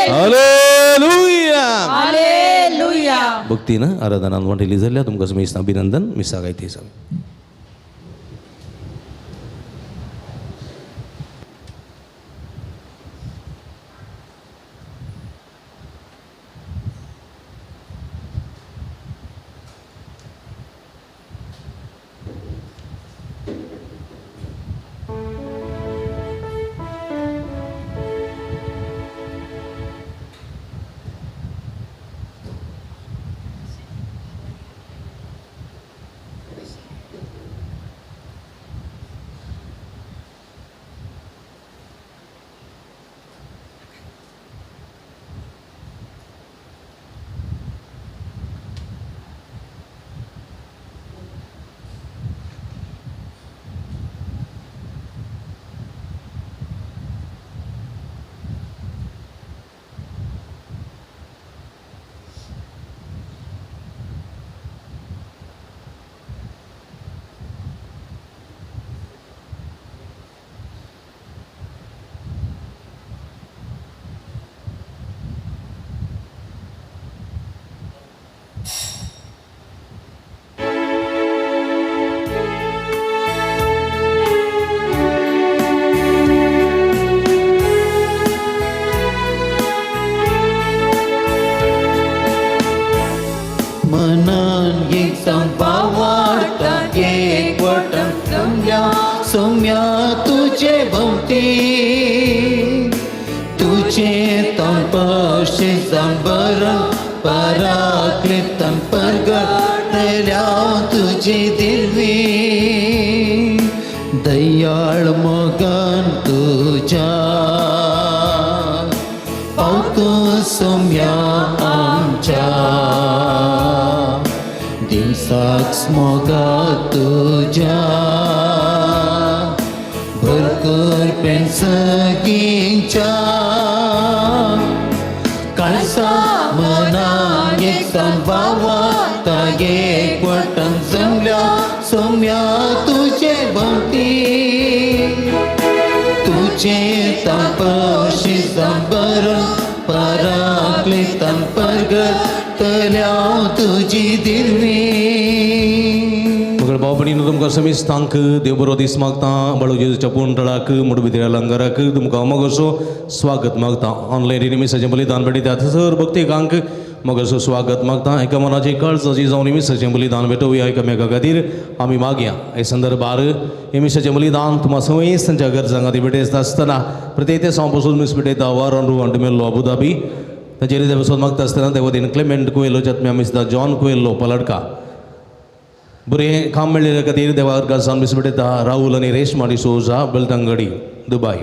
Speaker 1: hallelujah.
Speaker 3: Hallelujah.
Speaker 1: भक्तीन आराधनान वांटेली जाल्यार तुमकां समेस्त अभिनंदन मिसाक आयते सामकें.
Speaker 2: सोम्या तुझे भोवती तुझे तंपशे संबर पराकृतम परगटल्या तुझी दिलवी दयाळ मोगान तुझ्या पावतो सोम्या आमच्या दिवसाक मोगा तुझ्या भरपूर पेन्सगींच्या काळसा मनाक एक संभावता एक वटन जमल्या सोम्या तुझे भोवती तुझे तपशी संबर पराकले तंपरगतल्या तुझी दिलवी.
Speaker 1: मगळ भाव भयणीनो तुमकां समेस्तांक देव बरो दीस मागता. बाळू जेजूच्या पुंटळाक मुडबिद्र्या लंगराक तुमकां मगसो स्वागत मागता. ऑनलायन मिसाचें बलिदान भेटयतात थंयसर भक्तिकांक मगसो स्वागत मागता. एका मनाची कळजाची जावन मिसाचें बलिदान भेटोवया एकामेका खातीर आमी मागया. हे संदर्भार हे मिसाचें बलिदान तुमकां समेस्तांच्या गरजां खातीर भेटयता आसतना प्रत्येक तेसांव पसून मीस भेटयता वारन रुवान डिमेल्लो अबुधाबी ताचेर देवसोद मागता आसतना देवतीन क्लेमेंट कुएलो जत्म्या मिसता जॉन कुएलो पलडका बरें काम मेळ्ळेल्या खातीर देवा गाजान मीस भेटयता राहुल आनी रेशमा डिसोजा बेलतंगडी दुबाय.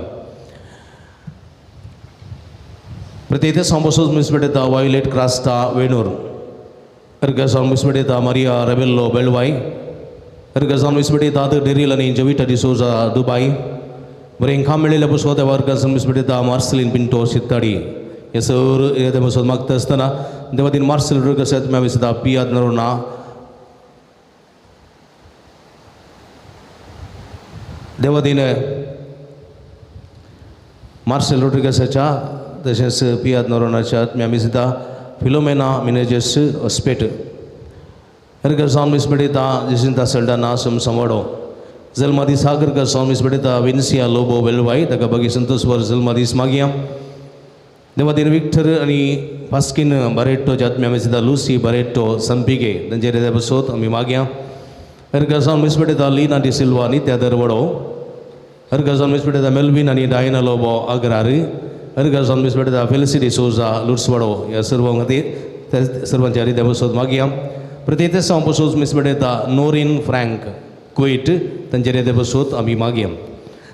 Speaker 1: प्रत्येक तेसांव पसून मीस भेटयता वायोलेट क्रास्ता वेणूर अर्गासान मीस भेटयता मारिया रेबेल्लो बेळवाय अर्गासान मीस भेटयता डेरील आनी जविटा डिसोजा दुबाय. बरें काम मेळ्ळेल्या पसून देवा अर्गासान मीस भेटयता मार्सलीन पिंटो सित्ताडी हे सर हे देवसोद मागता आसतना देवादीन मार्सेल रोड्रिगस म्या पियाद नरोना देवादीन मार्सेल रोड्रिगसाच्या तशेंच पियाद नरोनाच्या आत्म्या मिसता फिलोमेना मिनेजेस हॉस्पेट हरगसावन मीस भेटयता जेसिंता सल्डाना समसवाडो जल्मादी सागर गसावन मीस भेटयता विन्सिया लोबो वेलवाय ताका बागी संतोष वर जल्मादीस मागया. देवादीन विक्टर आनी पास्किन बारेट्टो आत्म्या मिसता लुसी बारेट्टो संपिगे तांचेर देवसोत आमी मागया. हरगसावन मीस भेटयता लीना डिसिल्वा नित्या दरवडो हरगसावन मीस भेटयता मेल्विन आनी डायना लोबो आग्रार हरगसावन मीस भेटयता फेलिसी डिसोजा लुट्सवाडो ह्या सर्वां खातीर सर्वांच्या हरी देवसोत मागया. प्रत्येक तेसांव पसून मीस भेटयता नोरीन फ्रँक कुवेट तांचेर देवसोत आमी मागया.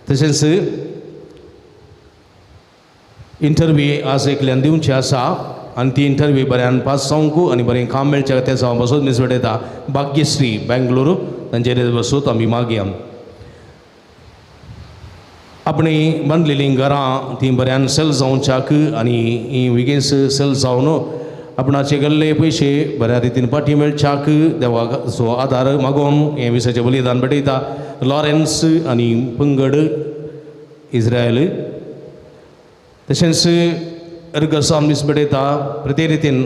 Speaker 1: तशेंच इंटरव्यू आज एकल्यान दिवची आसा आनी ती इंटरव्यू बऱ्यान पास जावंक आनी बरें काम मेळचें त्या जावं बसून मीस भेटयता भाग्यश्री बेंगलोर तांचेर बसूत आमी मागया. आपणी बांदलेलीं घरां तीं बऱ्यान सेल जावच्याक आनी ही विगेन्स सेल जावन आपणाचे गेल्ले पयशे बऱ्या रितीन पाटी मेळच्याक देवाचो आदार मागोवन हें विसाचें बलिदान भेटयता लॉरेन्स आनी पंगड इस्रायल. तशेंच अर्गसावन मीस भेटयता प्रत्येक रितीन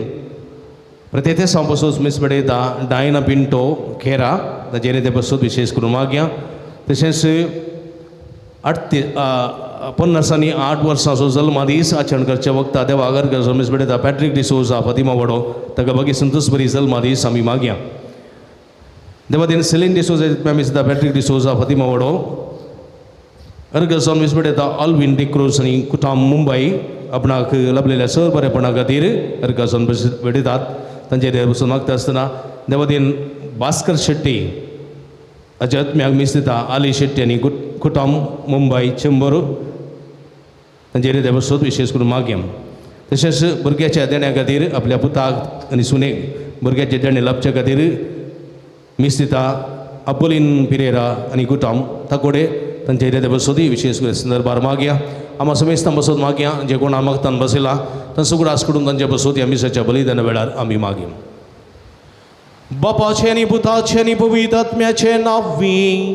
Speaker 1: प्रत्येक सांपसूच मिस बडयता डायना पिंटो खेरा ताजेर ते बसूत विशेश करून मागया. तशेंच 58 वर्सांचो जल्मादीस आचरण करच्या वखता देवा आगरकर मिस बडयता पॅट्रीक डिसोजा फतिमा वडो ताका बागी संतोष बरी जल्मादीस आमी मागया. देवादीन सेलीन डिसोजा मिस पॅट्रीक डिसोजा फतिमा वडो अर्गसॉन मिस बडयता ऑल्विन डिक्रूज आनी कुटाम मुंबय आपणाक लाभलेल्या सर बरेपणा खातीर अर्गसॉन भेटयतात. तांचे देव बसून मागता आसतना देवादीन भास्कर शेट्टी हाच्या आत्म्याक मिस दिता आली शेट्टी आनी कुटाम मुंबय चेंबूर तांचेर देव बसून विशेश करून मागया. तशेंच भुरग्याच्या देण्या खातीर आपल्या पुताक आनी सुनेक भुरग्याचे देणे लाभच्या खातीर मिस दिता अपोलीन पिरेरा आनी कुटाम ताकोडे तांचे देव बसोदी विशेष करून संदर्भार मागया. आमा समेस्तां बसोत मागया जे कोण मागतान बसयला तांचो उगडास करून तांचे बसोत ह्या मिसाच्या बलिदाना वेळार आमी मागया. बापाचें आनी पुताचें आनी पवित्र आत्म्याचें नांवी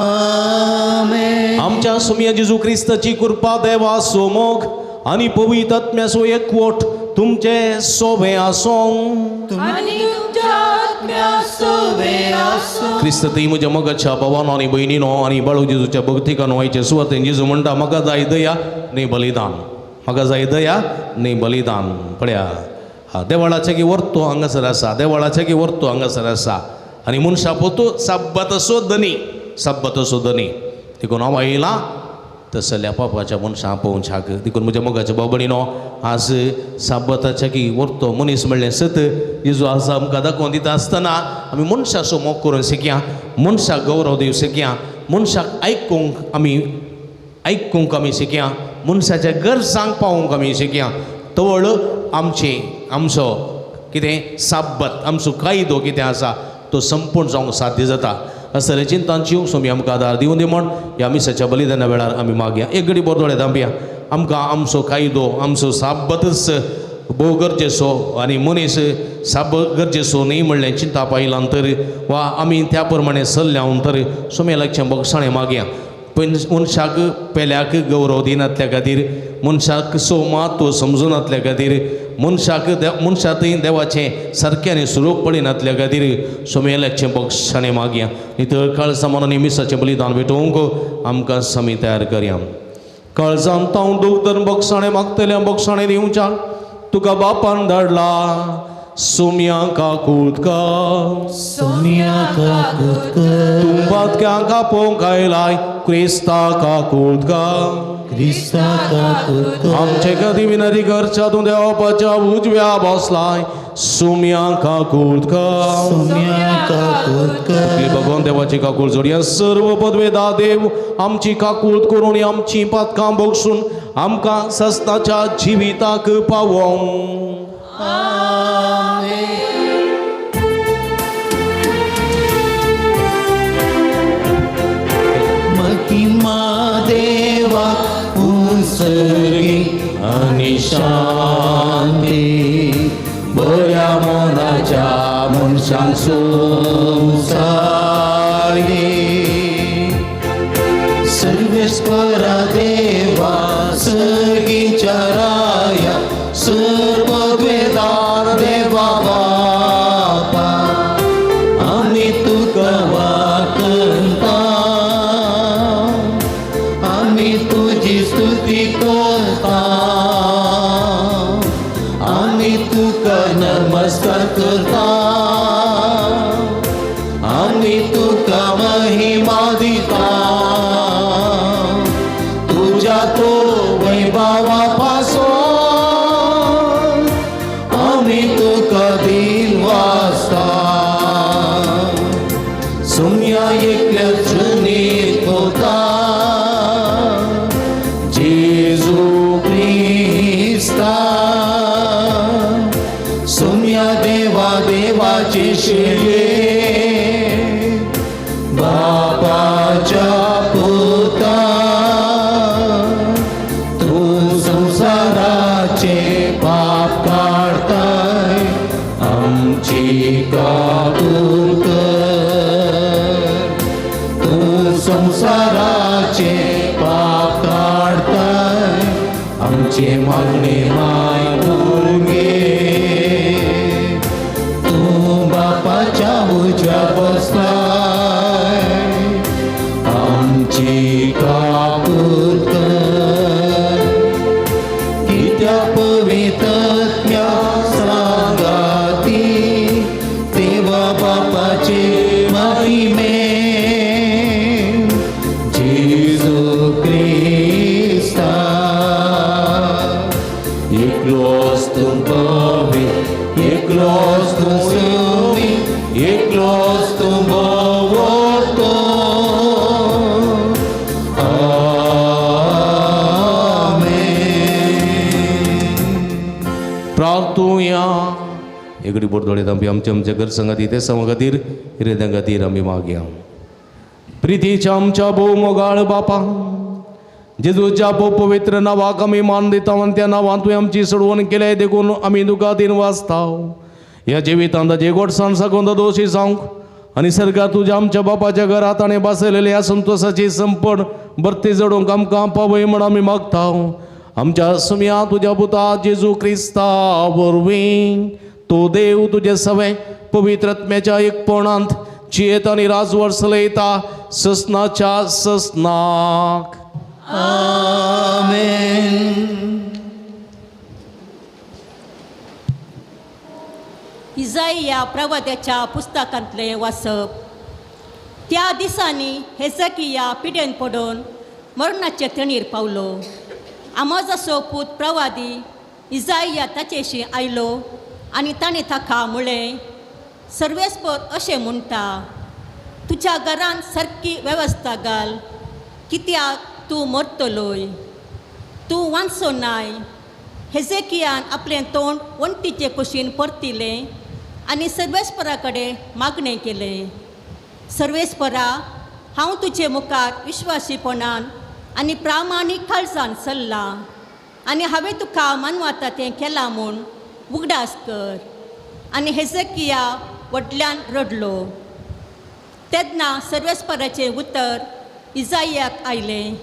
Speaker 2: आमेन.
Speaker 1: आमच्या सुमया जेजू क्रिस्ताची कृपा देवा सोमोग आनी पवित्र आत्म्याचो एकवट तुमचे सोबे आसूं.
Speaker 3: आनी तुमच्या आत्म्या सोबे आसूं.
Speaker 1: क्रिस्त ती म्हज्या मोगाच्या भावानो आनी भयणीनो आनी बाळू जेजूच्या भक्तिकानो आयचे सुवातेन जेजू म्हणटा म्हाका जाय दया न्ही बलिदान, म्हाका जाय दया न्ही बलिदान. पळया हा देवळाचे की वर्तो हांगासर आसा, देवळाचे की वर्तो हांगासर आसा आनी मनशा पोतू सब्बतसो धनी, सब्बतसो धनी. देखून हांव आयला तसल्या पापाच्या मनशां पळोवच्याक. देखून म्हज्या मोगाच्या भाव भयणीनो आज साब्बताच्या की वर्तो मनीस म्हणलें सत जेजू आज आमकां दाखोवन दिता आसतना आमी मनशाचो मोग करून शिकया, मनशाक गौरव दिवंक शिकया, मनशाक आयकूंक आमी शिकया, मनशाच्या गरजांक पावोवंक आमी शिकया. तवळ आमची आमचो कितें साब्बत आमचो कायदो कितें आसा तो संपूर्ण जावंक साध्य जाता. असले चिंतांची स्वामी आमकां आदार दिवं दी म्हण ह्या मिसाच्या बलिदाना वेळार आमी मागया. एक घडी बोरदोळे दांपया. आमकां आमचो कायदो आमचो साब्बतच भोव गरजेचो आनी मनीस साब गरजेचो न्ही म्हणलें चिंता पायलां तर वा आमी त्या प्रमाणे सल्ल्या तर स्वामी लागचें बगसाणें मागया. मनशाक पेल्याक गौरव दिनातल्या खातीर, मनशाक सो म्हत्व समजुनातल्या खातीर, मनशाक मनशा थंय देवाचें सारकें स्वरूप पळयनातल्या खातीर सोमेल्याचें बक्षाणें मागया. नितळ काळजां मनांनी मिसाचें बलिदान भेटोवंक आमकां समी तयार करया. काळजांत हांव दूख धरून बक्षाणें मागतल्या बक्षाणें दिवच्याक तुका बापान धाडला. सुम्या काकूत कर,
Speaker 2: सुम्या काकूत कर,
Speaker 1: तूं पातक्यांक आपोवंक आयलाय क्रिस्ता काकूत कर,
Speaker 2: क्रिस्ता काकूत कर,
Speaker 1: आमचे खातीर विनंती करच्या तूं देवाच्या उजव्या बसलाय. सुम्या काकूत कर,
Speaker 2: सुम्या काकूत कर,
Speaker 1: भगवान देवाची काकूळ जोडया. सर्व पदवेदा देव आमची काकूळ करून आमची पातकां बक्षून आमकां सस्ताच्या जिविताक पावोवं.
Speaker 2: महिमा देवा उत्सर्गी आनी शांती बऱ्या मनाच्या मनशांक संवसारी. सर्वेस्परा देवा सर्गीच्या राया सर्वद्वेदार देवा बापा आमी तुका वाकणता, आमी तुजी स्तुती करता, आमी तुका नमस्कार करता, आमी तुका महिमा दिता. तुज्या तो वैभवा पासून आमी तुका दिल वाचता. सुम्या एकल्या जनीत होता जेजू क्रिस्ता. सुम्या देवा देवाची शिले बापाच्या पुता तूं संवसाराचे पाप काडताय आमची काकूळ कर. तूं संवसाराचे पाप काडताय आमचे मागणे मागून घे.
Speaker 1: बोरदोळेत आमी आमच्या आमच्या घर संगाती ते समा खातीर इरेद्यां खातीर आमी मागया. प्रितीच्या आमच्या भोव मोगाळ बापा जेजूच्या भोव पवित्र नांवाक आमी मान दिता आनी त्या नांवान तुवें आमची सोडवण केल्या देखून आमी तुका दिन वाचता. ह्या जिवितांत जे गोडसाण साकून दोशी जावंक आनी सरकार तुज्या आमच्या बापाच्या घरांत आनी बसयलेल्या ह्या संतोसाची संपण भरती जडोवंक आमकां पावय म्हण आमी मागता. आमच्या सुमया तुज्या पुता जेजू क्रिस्ता वरवीं तो देव तुजे सवे पवित्र आत्म्याच्या एकपणांत जियेत आनी राजवट चलयता ससनाच्या ससनाक.
Speaker 2: आमेन.
Speaker 3: इजाइया प्रवाद्याच्या पुस्तकांतलें वाचप. त्या दिसांनी हेजकिया पिडेन पडून मरणाचे तणीर पावलो. आमोजाचो पूत प्रवादी इजाइया ताचेशी आयलो आनी ताणें ताका म्हळें, सर्वेस्पर अशें म्हणटा, तुज्या घरान सारकी वेवस्था घाल, कित्याक तूं मरतलोय, तूं वांचो नाय. हेजेकियान आपलें तोंड वण्टीचे कुशीन परतिलें आनी सर्वेस्परा कडेन मागणें केलें, सर्वेस्परा, हांव तुजे मुखार विश्वासीपणान आनी प्रामाणीक काळजान चल्लां आनी हांवें तुका मानवता तें केलां म्हूण उगडास कर. आनी हेजकिया व्हडल्यान रडलो. तेन्ना सर्वेस्पराचें उतर इजाइयाक आयलें,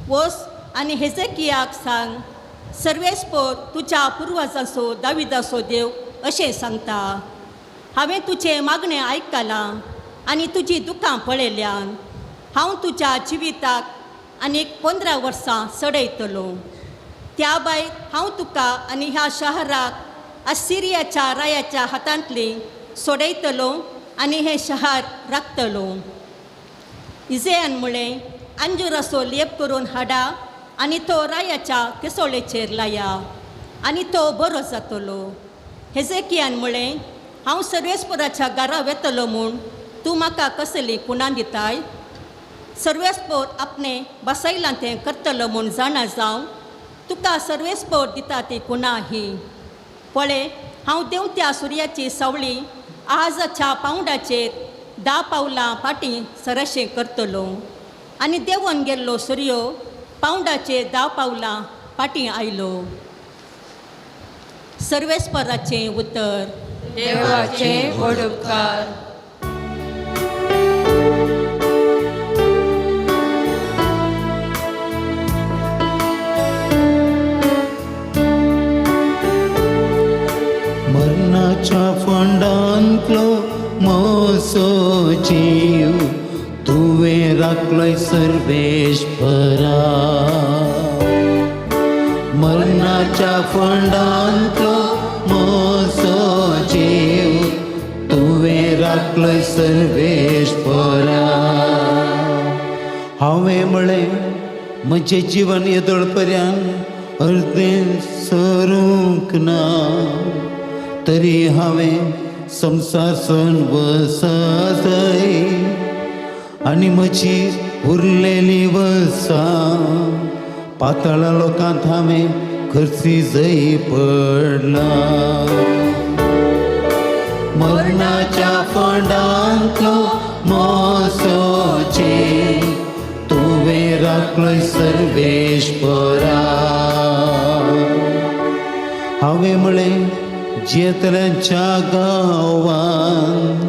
Speaker 3: वच आनी हेजकियाक सांग, सर्वेस्पर तुज्या पुर्वजांचो दाविदाचो देव अशें सांगता, हांवें तुजें मागणें आयकलां आनी तुजी दुकां पळयल्यान हांव तुज्या जिविताक आनीक 15 वर्सां चडयतलो. त्या भायर हांव तुका आनी ह्या शहराक असिरियाच्या रायाच्या हातांतली सोडयतलो आनी हें शहर राखतलो. इजेयान म्हळें, अंजुराचो लेप करून हाडा आनी तो रायाच्या केसोळेचेर लाया आनी तो बरो जातलो. हेजेकियान म्हळें, हांव सर्वेस्पराच्या घरा वेतलो म्हूण तूं म्हाका कसली कुणां दिताय? सर्वेस्पर आपणें बसयलां तें करतलो म्हूण जाणा जावं तुका सर्वेस्पर दिता ती कुणां ही. पळय, हांव देंवत्या सुर्याची सावळी आहाजाच्या पावंडाचेर 10 पावलां फाटीं सरशें करतलो आनी देंवन गेल्लो सुर्यो पावंडाचेर 10 पावलां फाटीं आयलो. सर्वेस्पराचें उतर.
Speaker 4: देवाचे व्हड उपकार.
Speaker 2: मरणाच्या फोंडांतलो मोसो जीव तुवें राखलोय सर्वेश्वरा. मरणाच्या फोंडांतलो मोसो जीव तुवें राखलोय सर्वेश्वरा. हांवें म्हळें म्हजें जिवन येदोळ पर्यंत अर्दें सरूंक ना, तरी हांवें संवसार सण वसय आनी म्हजी उरलेली वसां पातळा लोकांत हांवें खर्ची जय पडला. मरणाच्या फोंडांतलो मोसो जीव तुवें राखलोय सर्वेश्वरा. हांवें म्हळें जियेतल्यांच्या गांवान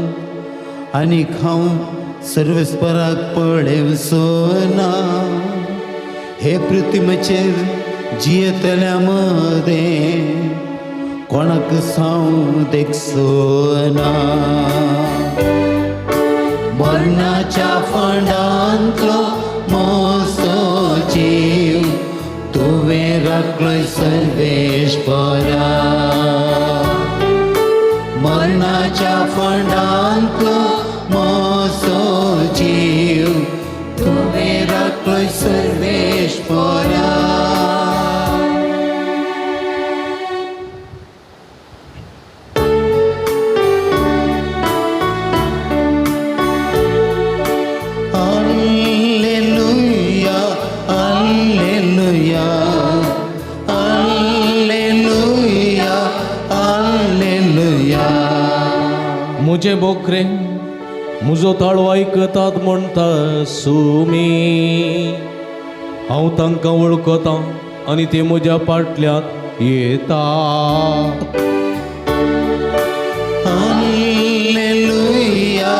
Speaker 2: आनीक हांव सर्वेस्पराक पळेवचो ना. हे पृथ्वीचेर जियेतल्या मदें कोणाक हांव देखचो ना. मरणाच्या फोंडांतलो मोसो जीव तुवें राखलोय सर्वेश्वरा. मरणाच्या फोंडांतलो मोसो जीव तुवें राखलोय सर्वेश्वरा. Alleluia, alleluia, alleluia, alleluia.
Speaker 1: म्हजे बोकरे म्हजो ताळो आयकतात म्हणटा सुमी. हांव तांकां वळखतां आनी ते म्हज्या पाटल्यान येता.
Speaker 2: Alleluia,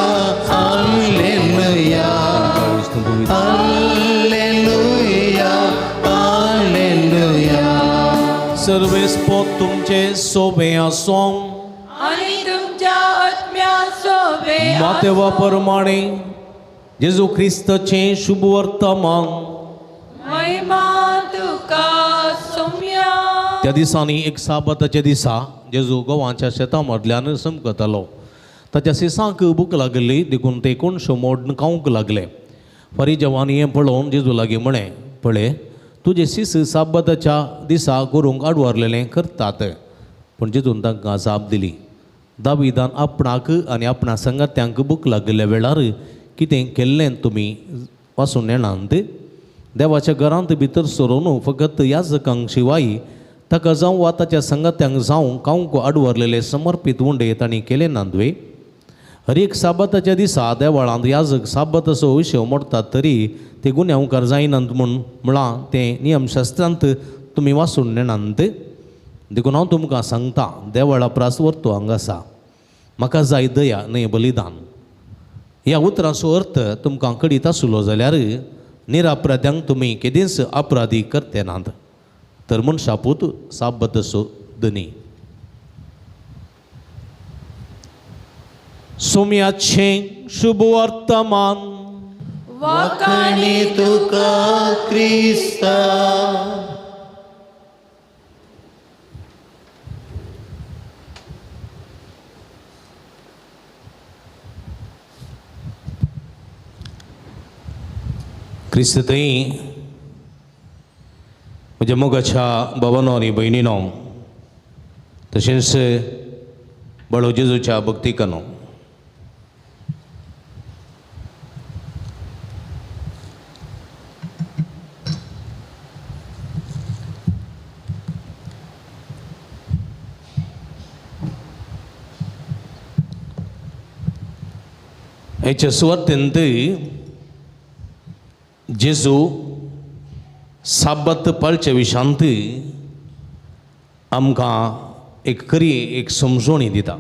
Speaker 2: alleluia, alleluia, alleluia.
Speaker 1: सर्वेस्पोत तुमचे सोबे आसों.
Speaker 4: आनी तुमच्या आत्म्या सोबे.
Speaker 1: मातेवा प्रमाणे जेजू क्रिस्ताचें शुभ वर्तमान.
Speaker 4: महिमा तुका सोम्या.
Speaker 1: त्या दिसांनी एक साबाताच्या दिसा जेजू गोवाच्या शेतां मदल्यान समकतालो. ताच्या सिसांक भूक लागली देखून ते कोणशो मोडून खावंक लागले. फारीजवांनी हें पळोवन जेजू लागीं म्हळें, पळय तुजे सीस साबाताच्या दिसा करूंक आडवारलेलें करतात. पूण जेजून तांकां जाप दिली, दाविदान आपणाक आनी आपणा संगात्यांक भूक लागिल्ल्या वेळार कितें केल्लें तुमी वासून नेणांत? देवाच्या घरांत भितर सरून फकत याजकांक शिवाय ताका जावं वा ताच्या संगात्यांक जावं खावंक आडवरलेले समर्पीत उंडे तांणी केले नात वे? हर एक साबाताच्या दिसा देवळांत याजक साबाताचो विशय मोडटात तरी ते गुन्यांवकार जायनात म्हूण म्हळां तें नियमशास्त्रांत तुमी वाचून नेणांत? देखून हांव तुमकां सांगता, देवळा प्रास वर्तो हांगा आसा. म्हाका जाय दया न्हय बलिदान. ह्या उतरांचो अर्थ तुमकां कळीत आसलो जाल्यार निरापराध्यांक तुमी केदींच अपराधी करते नात. तर मनशापूत साबताचो धनी. सोम्याचें शुभ वर्तमान.
Speaker 2: वाखाणी तुका क्रिस्ता.
Speaker 1: क्रिस्त थंय म्हज्या मोगाच्या भावानो आनी भयणीनो, तशेंच बळो जेजूच्या भक्तिकानो, हेच्या सुवातेंत जेजू साबत पाळच्या विशांत आमकां एक खरी एक समजोणी दिता.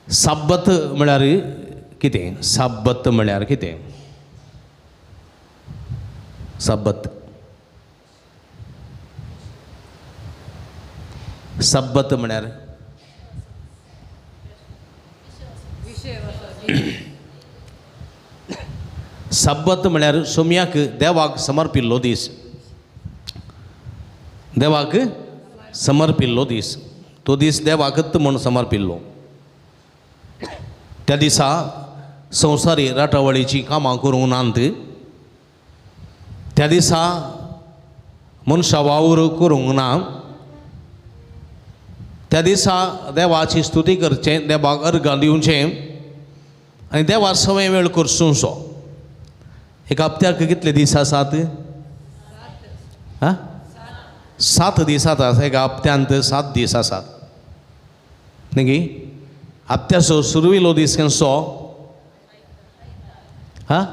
Speaker 1: साबत म्हळ्यार कितें? साबत म्हळ्यार कितें? साबत साबत म्हळ्यार साबत म्हळ्यार सोम्याक देवाक समर्पिल्लो दीस. देवाक समर्पिल्लो दीस. तो दीस देवाकच म्हूण समर्पिल्लो. त्या दिसा संवसारी राटावळीचीं कामां करूंक नात. त्या दिसा मनशां वावर करूंक ना. त्या दिसा देवाची स्तुती करचें, देवाक अर्गां दिवचें आनी देवा सवय वेळ करचो. एक हप्त्याक कितले दीस आसात? 7 दीस आसात. एका हप्त्यांत 7 दीस आसात न्ही? हप्त्याचो सुरवेलो दीस खंयचो? हा,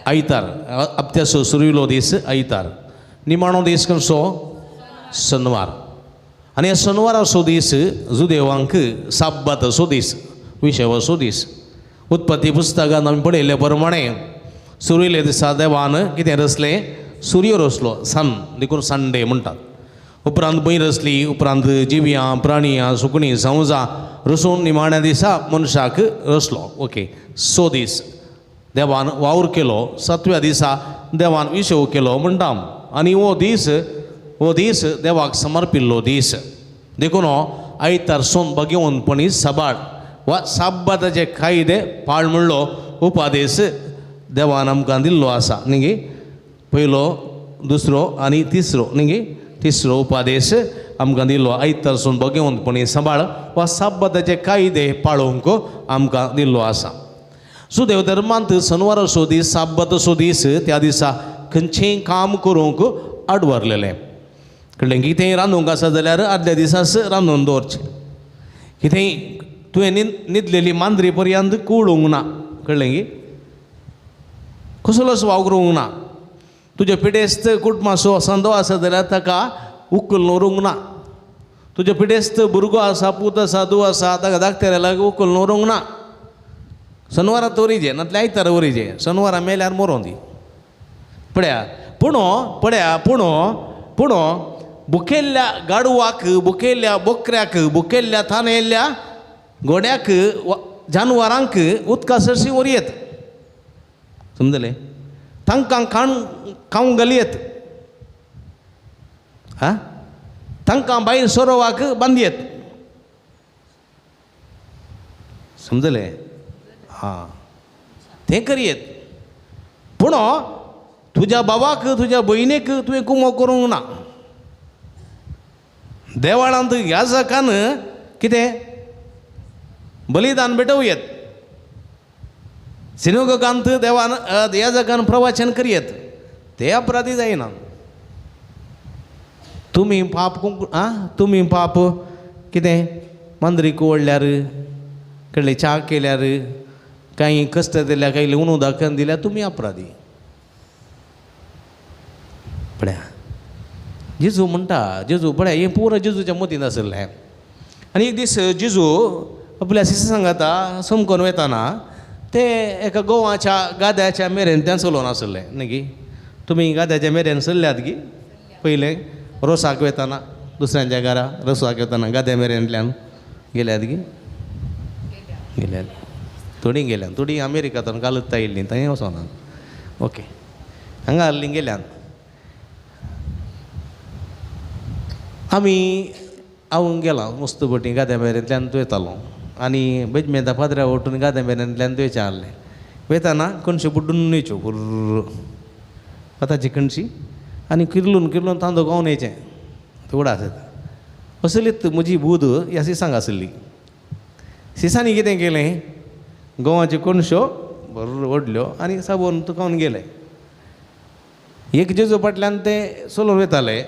Speaker 1: आयतार. हप्त्याचो सुरवेलो दीस आयतार. निमाणो दीस खंयचो? शनवार. आनी ह्या शनवाराचो दीस जुदेवांक साब्बाताचो दीस, विशेवाचो दीस. उत्पत्ती पुस्तकांत आमी पळयल्ले प्रमाणे सुरवेले दिसा देवान कितें रचलें? सूर्य रचलो, सन, देखून संडे म्हणटात. उपरांत भंय रचली, उपरांत जिवयां, प्राणियां, सुकणीं, संवसां रचून निमाण्या दिसा मनशाक रचलो. ओके, 6 दीस देवान वावर केलो. 7व्या दिसा देवान विशेव केलो म्हणटा. आनी हो दीस देवाक समर्पिल्लो दीस. देखून हो आयतार सोन भगेवनपणी सबाड वा साबाताचे कायदे पाळ म्हणलो उपादेश देवान आमकां दिल्लो आसा न्ही? पयलो, दुसरो आनी तिसरो न्ही? तिसरो उपादेश आमकां दिल्लो आयतार सोन भगेवनपणी सांबाळ वा साबाताचे कायदे पाळोवंक आमकां दिल्लो आसा. सो देव धर्मांत शनवाराचो दीस साबाताचो दीस, त्या दिसा खंयचेंय काम करूंक आडवरलेलें. कळ्ळें? कितेंय रांदूंक आसा जाल्यार आदल्या दिसाच रांदून दवरचें. कितेंय तुवें न्हिदलेली मांद्री पर्यंत कुळूंक ना, कळ्ळें की? कसलोच वावरूंक ना. तुज्या पिडेस्त कुटुंबाचो संदो आसा जाल्यार ताका उखलून व्हरूंक ना. तुज्या पिडेस्त भुरगो आसा, पूत आसा, धूव आसा, ताका धाकट्या लागीं उखलून व्हरूंक ना. सनवारा तोरीजे नातल्यार आयतारा वरीजे, सनवारा मेल्यार मरों दी. पळया पूण पळया पूण पूण बुकेल्ल्या गाडवाक, बुकेल्ल्या बोकऱ्याक, बुकेल्ल्या थानेल्ल्या घोड्याक, जानवरांक उदका सरशी व्हरयेत, समजलें? तांकां खाण खावंक घालयेत, आं, तांकां भायर सोरोवाक बांदयेत, समजलें? आं, तें करयेत. पूण तुज्या बाबाक तुज्या भयणीक तुवें कुमो करूंक ना. देवाळांत याजकान कितें बलिदान भेटोवयेत, सिनोगांत देवान याजकान प्रवचन करयेत, ते अपराधी जायना. तुमी पाप आं, तुमी पाप कितें मांद्रीक ओडल्यार, कडले च्या केल्यार, कांय कश्ट दिल्यार, कांय उणू दाखोवन दिल्यार तुमी अपराधी. पळया जेजू म्हणटा, जेजू पळया हें पुरो जेजूच्या मतींत आशिल्लें. आनी एक दीस जेजू आपल्या शिश्य सांगाता समकोन वेताना ते एका गोवाच्या गाद्याच्या मेरेन तें चलोवन आशिल्लें न्ही गी? तुमी गाद्याच्या मेरेन चल्ल्यात गी? पयलें रोसाक वेताना दुसऱ्यांच्या घरा रोसाक वेताना गाद्या मेरेंतल्यान गेल्यात गी? गेल्यात थोडीं गेल्यान, थोडीं अमेरिकांतून कालूच आयिल्लीं थंय वचोना. ओके, हांगा आहलीं गेल्यान. आमी हांव गेलां मस्त बोटी गाद्या मेरेंतल्यान वयतालो आनी बेजमेंता पाद्र्या वटून गाद्या मेरेंतल्यान वयचें आहलें. वयताना कणश्यो बुड्डून वयच्यो फुर्र आतांची कणशी आनी किर्लून किर्लून तांदो गावन येयचें थोडो आसता. असलीच म्हजी बूद ह्या सिसांक आसली. सिसांनी कितें केलें, गोवाच्यो कणश्यो बरो व्हडल्यो आनी साबोन तुकावन गेले. एक जेजू फाटल्यान ते चलोवन वयताले,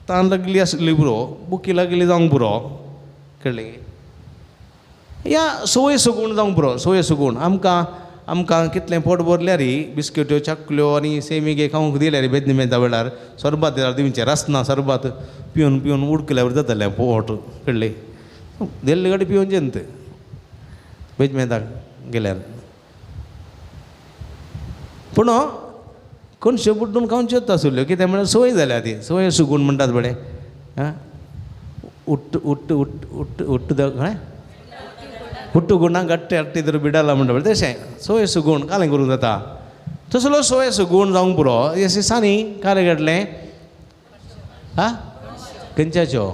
Speaker 1: तान लागली आसली पुरो, बुकी लागली जावंक पुरो, कळ्ळें? या संवय सगूण जावंक पुरो, संवय सगूण. आमकां आमकां कितलें पोट भरल्यार बिस्किट्यो चाकल्यो आनी सेमिगे खावंक दिल्यार बेदनी मेळटा वेळार सरबात दिल्यार दिवचें रसना सरबात पिवन पिवन उडकल्यार जातालें पोट, कळ्ळें? दिल्ले कडेन पिवचें न्हय बेजमेंताक गेल्यार. पूण कणश्यो बुड्डून खावच्योच आसल्यो, कितें म्हळ्यार संवय जाल्या ती, संवय सुगूण म्हणटात पळय. आं, उट्ट उट्ट उट्ट उट्ट उट्ट कळ्ळें? हुट्टू गुणाक गट्टे हट्टी तर बिडाला म्हणटा पळय तशें संवय सुगूण कालें करूंक जाता. तसलो संवय सुगूण जावंक पुरो. हे सिसांनी कालें घडलें आं, खंयच्याच्यो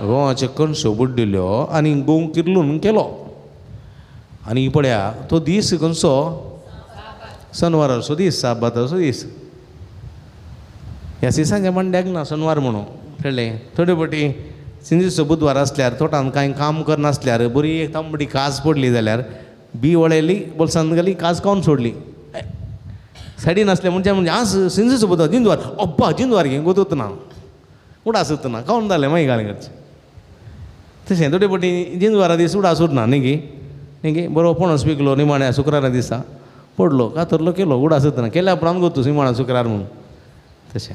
Speaker 1: गोवाच्यो कणश्यो बुड्डिल्यो आनी गोंव किर्लून केलो. आनी पळया तो दीस खंयचो, सनवाराचो दीस, साबाताचो दीस. ह्या सिसांच्या मांड्याक ना सनवार म्हणून, कळ्ळें? थोडे फावटी सिंजीचो बुधवार आसल्यार तोटान कांय काम करनासल्यार बरी एक तांबडी काज पडली जाल्यार बी वळयली बोल्सांत घाली, काज खावन सोडली. सायडीन आसलें म्हणजे म्हणजे आज सिंजीचो बुधवार जिंदवार, अब्बा जिंदवार घे गोतूत ना, उडास ना, खावन जालें मागीर घालें करचें. तशें थोडे फावटी जिंदवारा दीस उडास उरना न्ही गी? न्ही गी? बरो पणस पिकलो निमाण्या शुक्रारा दिसा पडलो कातरलो केलो उडास ना, केल्या उपरांत गोतू निमाण्या शुक्रार म्हणून. तशें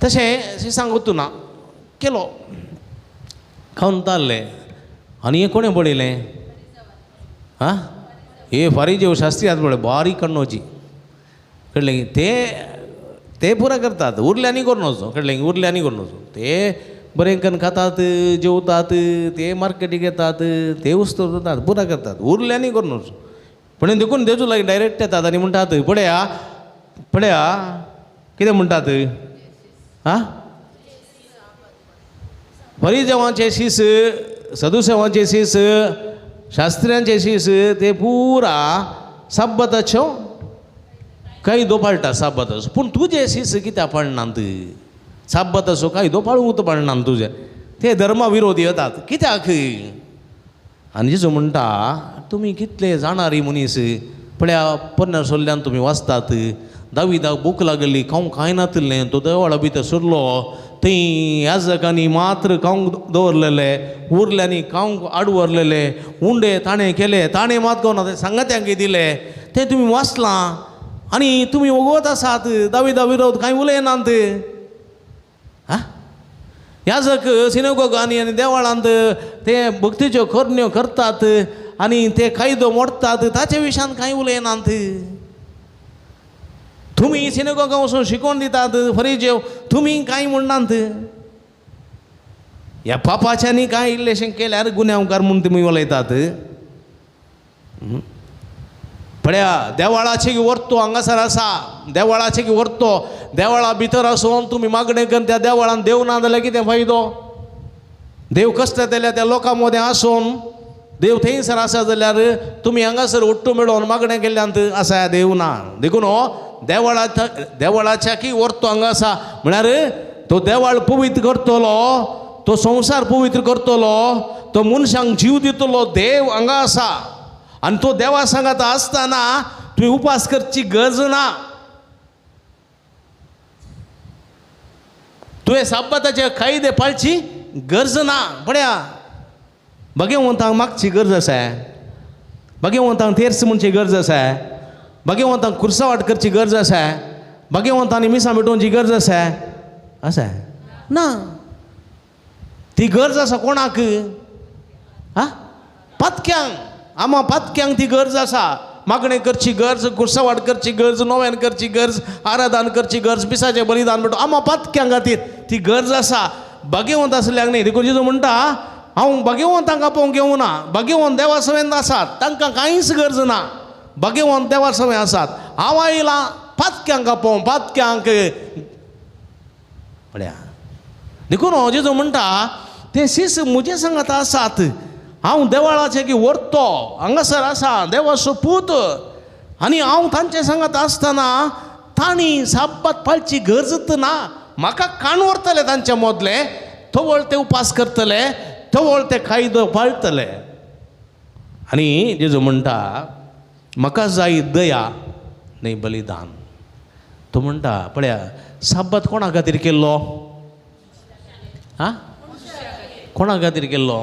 Speaker 1: तशें सिसांक वतू ना केलो खावन तारलें. आनी हें कोणें पळयलें? आं, हे फारीजेव शास्त्री आसा पळय बारीक कण्णोची, कळ्ळें? ते ते पुरा करतात, उरल्यांनी करून वचो, कळ्ळें? उरल्यांनी करून वचो. ते बरें करून खातात जेवतात, ते मार्केटीक येतात, ते वस्तू जातात पुरा करतात, उरल्यांनी करून वचो. पूण देखून तेजू लागीं डायरेक्ट येतात आनी म्हणटात पळया पळया कितें म्हणटात? आं, फरिजेवांचे शीस, सदुसेवांचे शीस, शास्त्र्यांचे शीस ते पुरा साब्बाताच्यो कायदो पाळटा साब्बाताचो. पूण तुजे शीस कित्याक पाळनात? साब्बाताचो कायदो पाळूंक पाळनात तुजे, ते धर्मा विरोधी येतात कित्याक? आनी जेजू म्हणटा तुमी कितले जाणारी मनीस, पळया पन्नास सोल्ल्यान तुमी वाचतात, दाविदाक भूक लागली, खावंक कांय नातिल्लें, तो देवळा भितर सरलो. थंय याजकांनी मात्र खावंक दवरलेले, उरल्यांनी खावंक आड व्हरलेले, उंडे ताणें केले, ताणें मात खावना ते सांगात्यांक दिले. तें तुमी वाचलां आनी तुमी वगत आसात, दाविदा विरोध कांय उलयनात. आं, याजक सिनेगोगांनी आनी देवळांत ते भक्तीच्यो करण्यो करतात आनी ते कायदो मोडटात, ताचे विशयान कांय उलयनात. तुमी सिनेगोगा वचून शिकोवन दितात फरिजेव, तुमी कांय म्हणनात. ह्या पापाच्यांनी कांय इल्लेशें केल्यार गुन्यांवकार म्हूण तुमी उलयतात. पळया, देवळाचे व्हरतो हांगासर आसा, देवळाचे व्हरतो, देवळा भितर आसून तुमी मागणें करून त्या देवळान देव ना जाल्यार कितें फायदो? देव कश्ट जाल्यार त्या लोकां मदें आसून देव थंयसर आसा जाल्यार तुमी हांगासर उट्टू मेळोवन मागणें केल्ल्यान आसा देव ना. देखून हो देवळा देवळाच्या की व्हरतो हांगा आसा म्हळ्यार तो देवळ पवित्र करतलो, तो संवसार पवित्र करतलो, तो मनशांक जीव दितलो देव हांगा आसा. आनी तो देवा सांगात आसतना तुवें उपास करची गरज ना. तुवें साब्बाताचे कायदे पाळची गरज ना. पळया, भगवंतांक मागची गरज आसा, भगवंतांक तेर्स म्हणची गरज आसा, भगवंतांक कुर्सावाट करची गरज आसा, भगवंतांनी मिसां भेटोवची गरज आसा? आसा ना. ती गरज आसा कोणाक? आं, पातक्यांक. आमा पातक्यांक ती गरज आसा. मागणें करची गरज, कुर्सावाट करची गरज, नव्यान करची गरज, आराधन करची गरज, पिसाचें बलिदान म्हणटा आमा पातक्यां खातीर ती गरज आसा. भगवंत आसल्याक न्ही. देखून जेजू म्हणटा हांव भगवंतांक आपोवंक येवना, भगवंत देवा सवेन आसात, तांकां कांयच गरज ना, भगवंत देवा सवें आसात. हांव आयलां पातक्यांक आपोवंक, पातक्यांक. पळया, देखून जेजू म्हणटा ते शीस म्हजे सांगात आसात, हांव देवळाचें की व्हरतो हांगासर आसा देवाचो पूत, आनी हांव तांचे सांगात आसतना तांणी साब्बात पाळची गरजच ना. म्हाका कान व्हरतले तांचे मदले, तवळ ते उपास करतले, तवळ ते कायदो पाळटले. आनी जेजू म्हणटा म्हाका जाय दया न्ही बलिदान. तो म्हणटा पळया, साब्बात कोणा खातीर केल्लो? आं, कोणा खातीर केल्लो?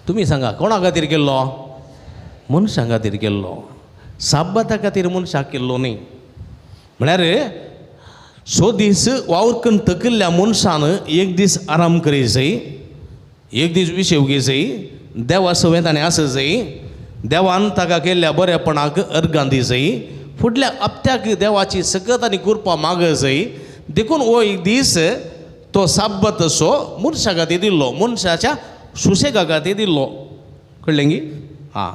Speaker 1: तुमी सांगा, कोणा खातीर केल्लो? मनशां खातीर केल्लो. साब्बाता खातीर मनशाक केल्लो न्ही. म्हळ्यार सो दीस वावर करून थकिल्ल्या मनशान एक दीस आराम करी जाय, एक दीस विशेव घे जाय, देवा सवें ताणें आस जाय, देवान ताका केल्ल्या बरेपणाक अर्गां दी जाय, फुडल्या हप्त्याक देवाची सकत आनी कृपा माग जाय. देखून हो एक दीस तो साब्बत असो मनशा खातीर दिल्लो, मनशाच्या सुशेगा खातीर दिल्लो. कळ्ळें गी? आं,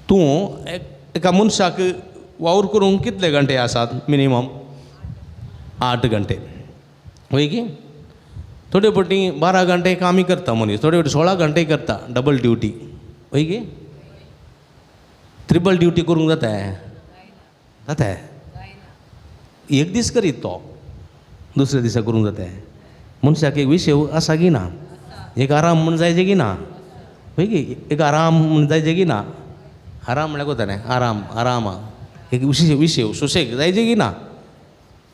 Speaker 1: तूं एका मनशाक वावर करूंक कितले घंटे आसात? मिनिमम 8 घंटे. वय की? थोडे फावटी 12 घंटे कामय करता मनीस, थोडे फावटी 16 घंटे करता, डबल ड्युटी. वय की? ट्रिपल ड्युटी करूंक जाता? जाता. एक दीस करीत तो, दुसऱ्या दिसा करूंक जाता. मनशाक एक विशय आसा की ना? एक आराम म्हूण जायचे की ना? वय की? एक आराम म्हूण जायचे की ना? आराम म्हळ्यार कोता न्ही, आराम आराम एक विशय सुशेग जायचे की ना?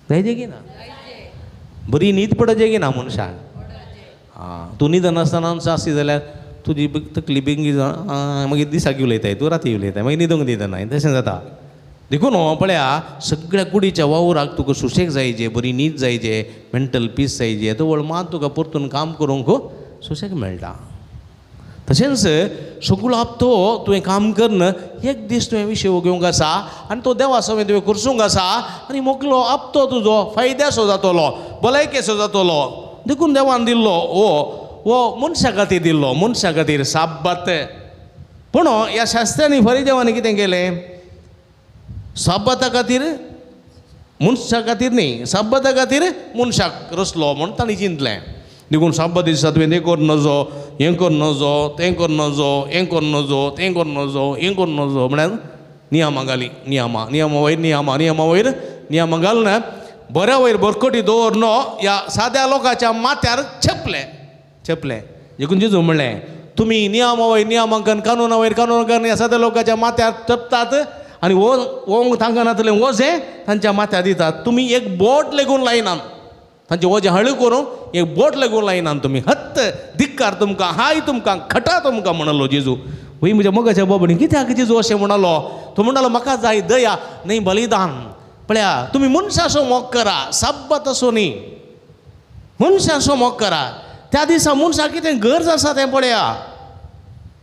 Speaker 1: जायचे की ना? बरी न्हीद पडचे की ना मनशाक? आं, तूं न्हिदनासतना आसती जाल्यार तुजी तकली बेगी मागीर दिसाक उलयताय, तूं राती उलयताय, मागीर न्हिदूंक दिनाय, तशें जाता. देखून हो पळया, सगळ्या कुडीच्या वावराक तुका सुशेग जायचे, बरी न्हीद जायचे, मेंटल पीस जायचे, तवळ मात तुका परतून काम करूंक सुशेग मेळटा. तशेंच सगळो हप्तो तुवें काम करून एक दीस तुवें विशय घेवंक आसा आनी तो देवा सवें तुवें कुर्सूंक आसा आनी मोकलो हप्तो तुजो फायद्याचो जातलो, भलायकेचो जातलो. देखून देवान दिल्लो हो हो मनशा खातीर दिल्लो, मनशा खातीर साब्बात. पूण ह्या शास्त्रांनी फरिदेवांनी कितें केलें? साब्बाता खातीर मनशा खातीर न्ही, साब्बाता खातीर मनशाक रचलो म्हूण तांणी चिंतलें. देखून साब्बात दिसा तुवें तें करूं नजो, हें करूं नजो, तें करूं नजो, हें करूं नजो, तें करूं नजो, हें करूं नजो, म्हळ्यार नियमां घालीं, नियमां नियमां वयर नियमां नियमां वयर नियमां घालून बऱ्या वयर बरकटी दवरून ह्या साद्या लोकांच्या माथ्यार चेपलें चेपलें. देखून जेजू म्हणलें तुमी नियमा वयर नियमां करून, कानूना वयर कानून करून ह्या साद्या लोकांच्या माथ्यार चेपतात आनी वो तांकां नातलें वजें तांच्या माथ्यार दितात. तुमी एक बोट लेगून लायनात, तांचें वजें हळू करून एक बोट लेगून लायनात तुमी. हत्त धिक्कार तुमकां, हाय तुमकां, खटा तुमकां म्हणलो जेजू. वय म्हज्या मोगाच्या बाबणी, कित्याक जेजू अशें म्हणलो? तो म्हणलो म्हाका जाय दया न्हय बलिदान. पळया तुमी मनशाचो मोग करा, साब्बात असो न्ही, मनशाचो मोग करा. त्या दिसा मनशाक कितें गरज आसा तें पळया.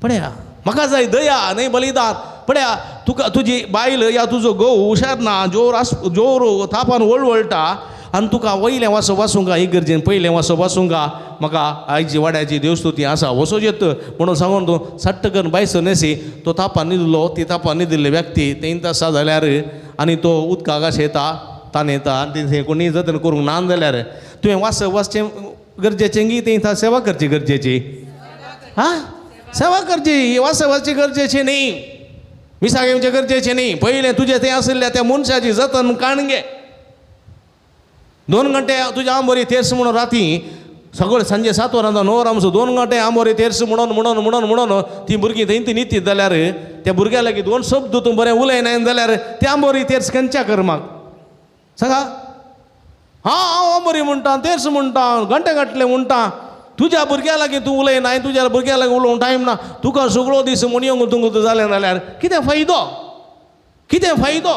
Speaker 1: पळया म्हाका जाय दया न्हय बलिदान. पळया तुका तुजी बायल या तुजो घोव हुशार ना, जोर जोर तापान वळवळटा आनी तुका वयलें वासो वासूंक इगर्जेन पयलें वासो वासूंक म्हाका आयची वाड्याची देवस्तुती आसा वचोच येत म्हणून सांगून तूं सट्ट करून बायसो न्हेसी, तो तापान न्हिदलो, ती तापान न्हिदिल्ली व्यक्ती तें आसा जाल्यार आनी तो उदकाक अशें येता ताण येता आनी तें कोणी जतन करूंक ना जाल्यार तुवें वास वाचचें गरजेचें गी तें सेवा करची गरजेची. हां, सेवा करची, वास वाचची गरजेची न्ही, मिसाक येवचें गरजेचें न्ही. पयलें तुजें तें आशिल्ल्या त्या मनशाची जतन काण घे. 2 घंटे तुज्या आंबोरी तेर्स म्हणून राती सगळें सांजे 7 वरां 9 वरां 2 घंटे आंबोरी तेर्स म्हणून म्हणून म्हणून म्हणून ती भुरगीं थंय ती न्हिदतीत जाल्यार त्या भुरग्या लागीं 2 शब्द तूं बरें उलयनाय जाल्यार त्या आंबोरी तेर्स खंयच्या कर्माक सांगा. हां हांव आंबोरी म्हणटा, तेर्स म्हणटा, घंटे घातले म्हणटा, तुज्या भुरग्या लागीं तूं उलयनाय, तुज्या भुरग्या लागीं उलोवंक टायम ना, तुका सगळो दीस म्हणयोंक तुंक जालें जाल्यार कितें फायदो? कितें फायदो?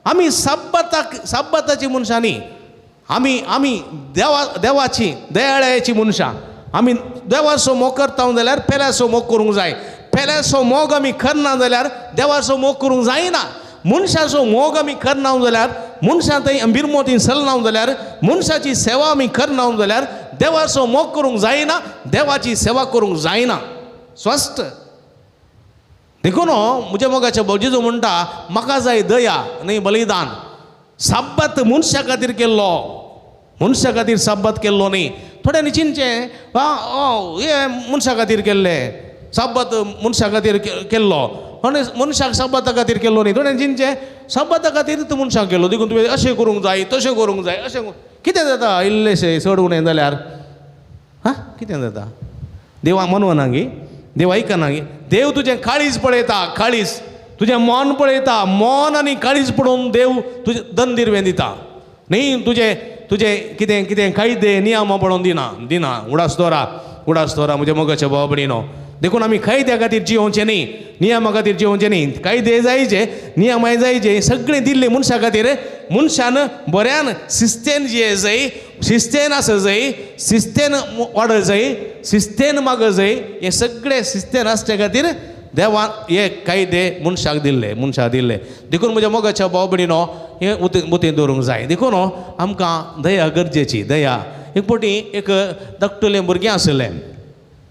Speaker 1: आमी साब्बाताक साब्बाताची मनशां न्ही, आमी आमी देवा देवाची दयाळ्याची मनशां. आमी देवाचो मोग करता जाल्यार पेल्याचो मोग करूंक जाय. पेल्याचो मोग आमी करना जाल्यार देवाचो मोग करूंक जायना. मनशाचो मोग आमी करना जाल्यार, मनशां थंय बिरमोतीन चलना जाल्यार, मनशाची सेवा आमी करना जाल्यार देवाचो मोग करूंक जायना, देवाची सेवा करूंक जायना. स्वस्थ देखून म्हज्या मोगाच्या जेजू म्हणटा म्हाका जाय दया न्हय बलिदान. साब्बात मनशा खातीर केल्लो, मनशा खातीर साब्बात केल्लो न्ही. थोड्यांनी चिंतचें हें मनशा खातीर केल्लें, साब्बात मनशा खातीर केल्लो, आनी मनशाक साब्बाता खातीर केल्लो न्ही. थोड्यांनी चिंतचें साब्बाता खातीर तूं मनशाक केल्लो, देखून तुवें अशें करूंक जाय, तशें करूंक जाय, अशें कितें जाता इल्लेशें चड उणें जाल्यार? हां, कितें जाता? देवा मनवना गी, देव आयकना गी? देव तुजें काळीज पळयता, काळीज तुजें मन पळयता. मन आनी काळीज पळोवन देव तुजें दंदिरवें दिता न्ही. तुजें तुजें कितें कितें कायदे नियमां पळोवन दिना दिना. उडास दवरा, उडास दवरा म्हज्या मोगाच्या भाव भयणीनो. देखून आमी कायद्या खातीर जियोवचें न्ही, नियमा खातीर जियोवचें न्ही. कायदे जायचे, नियमाय जायचे, सगळें दिल्लें मनशा खातीर. मनशान बऱ्यान शिस्तेन जिये जाय, शिस्तेन आस जाय, शिस्तेन वाड जाय, शिस्तेन माग जाय. हें सगळें शिस्तेन आसचे खातीर देवान हे कायदे मनशाक दिल्ले, मनशाक दिल्ले. देखून म्हज्या मोगाच्या भाव भयणीनो हें उतें दवरूंक जाय. देखून आमकां दया गरजेची. दया एक फावटी एक धाकटुलें भुरगें आशिल्लें,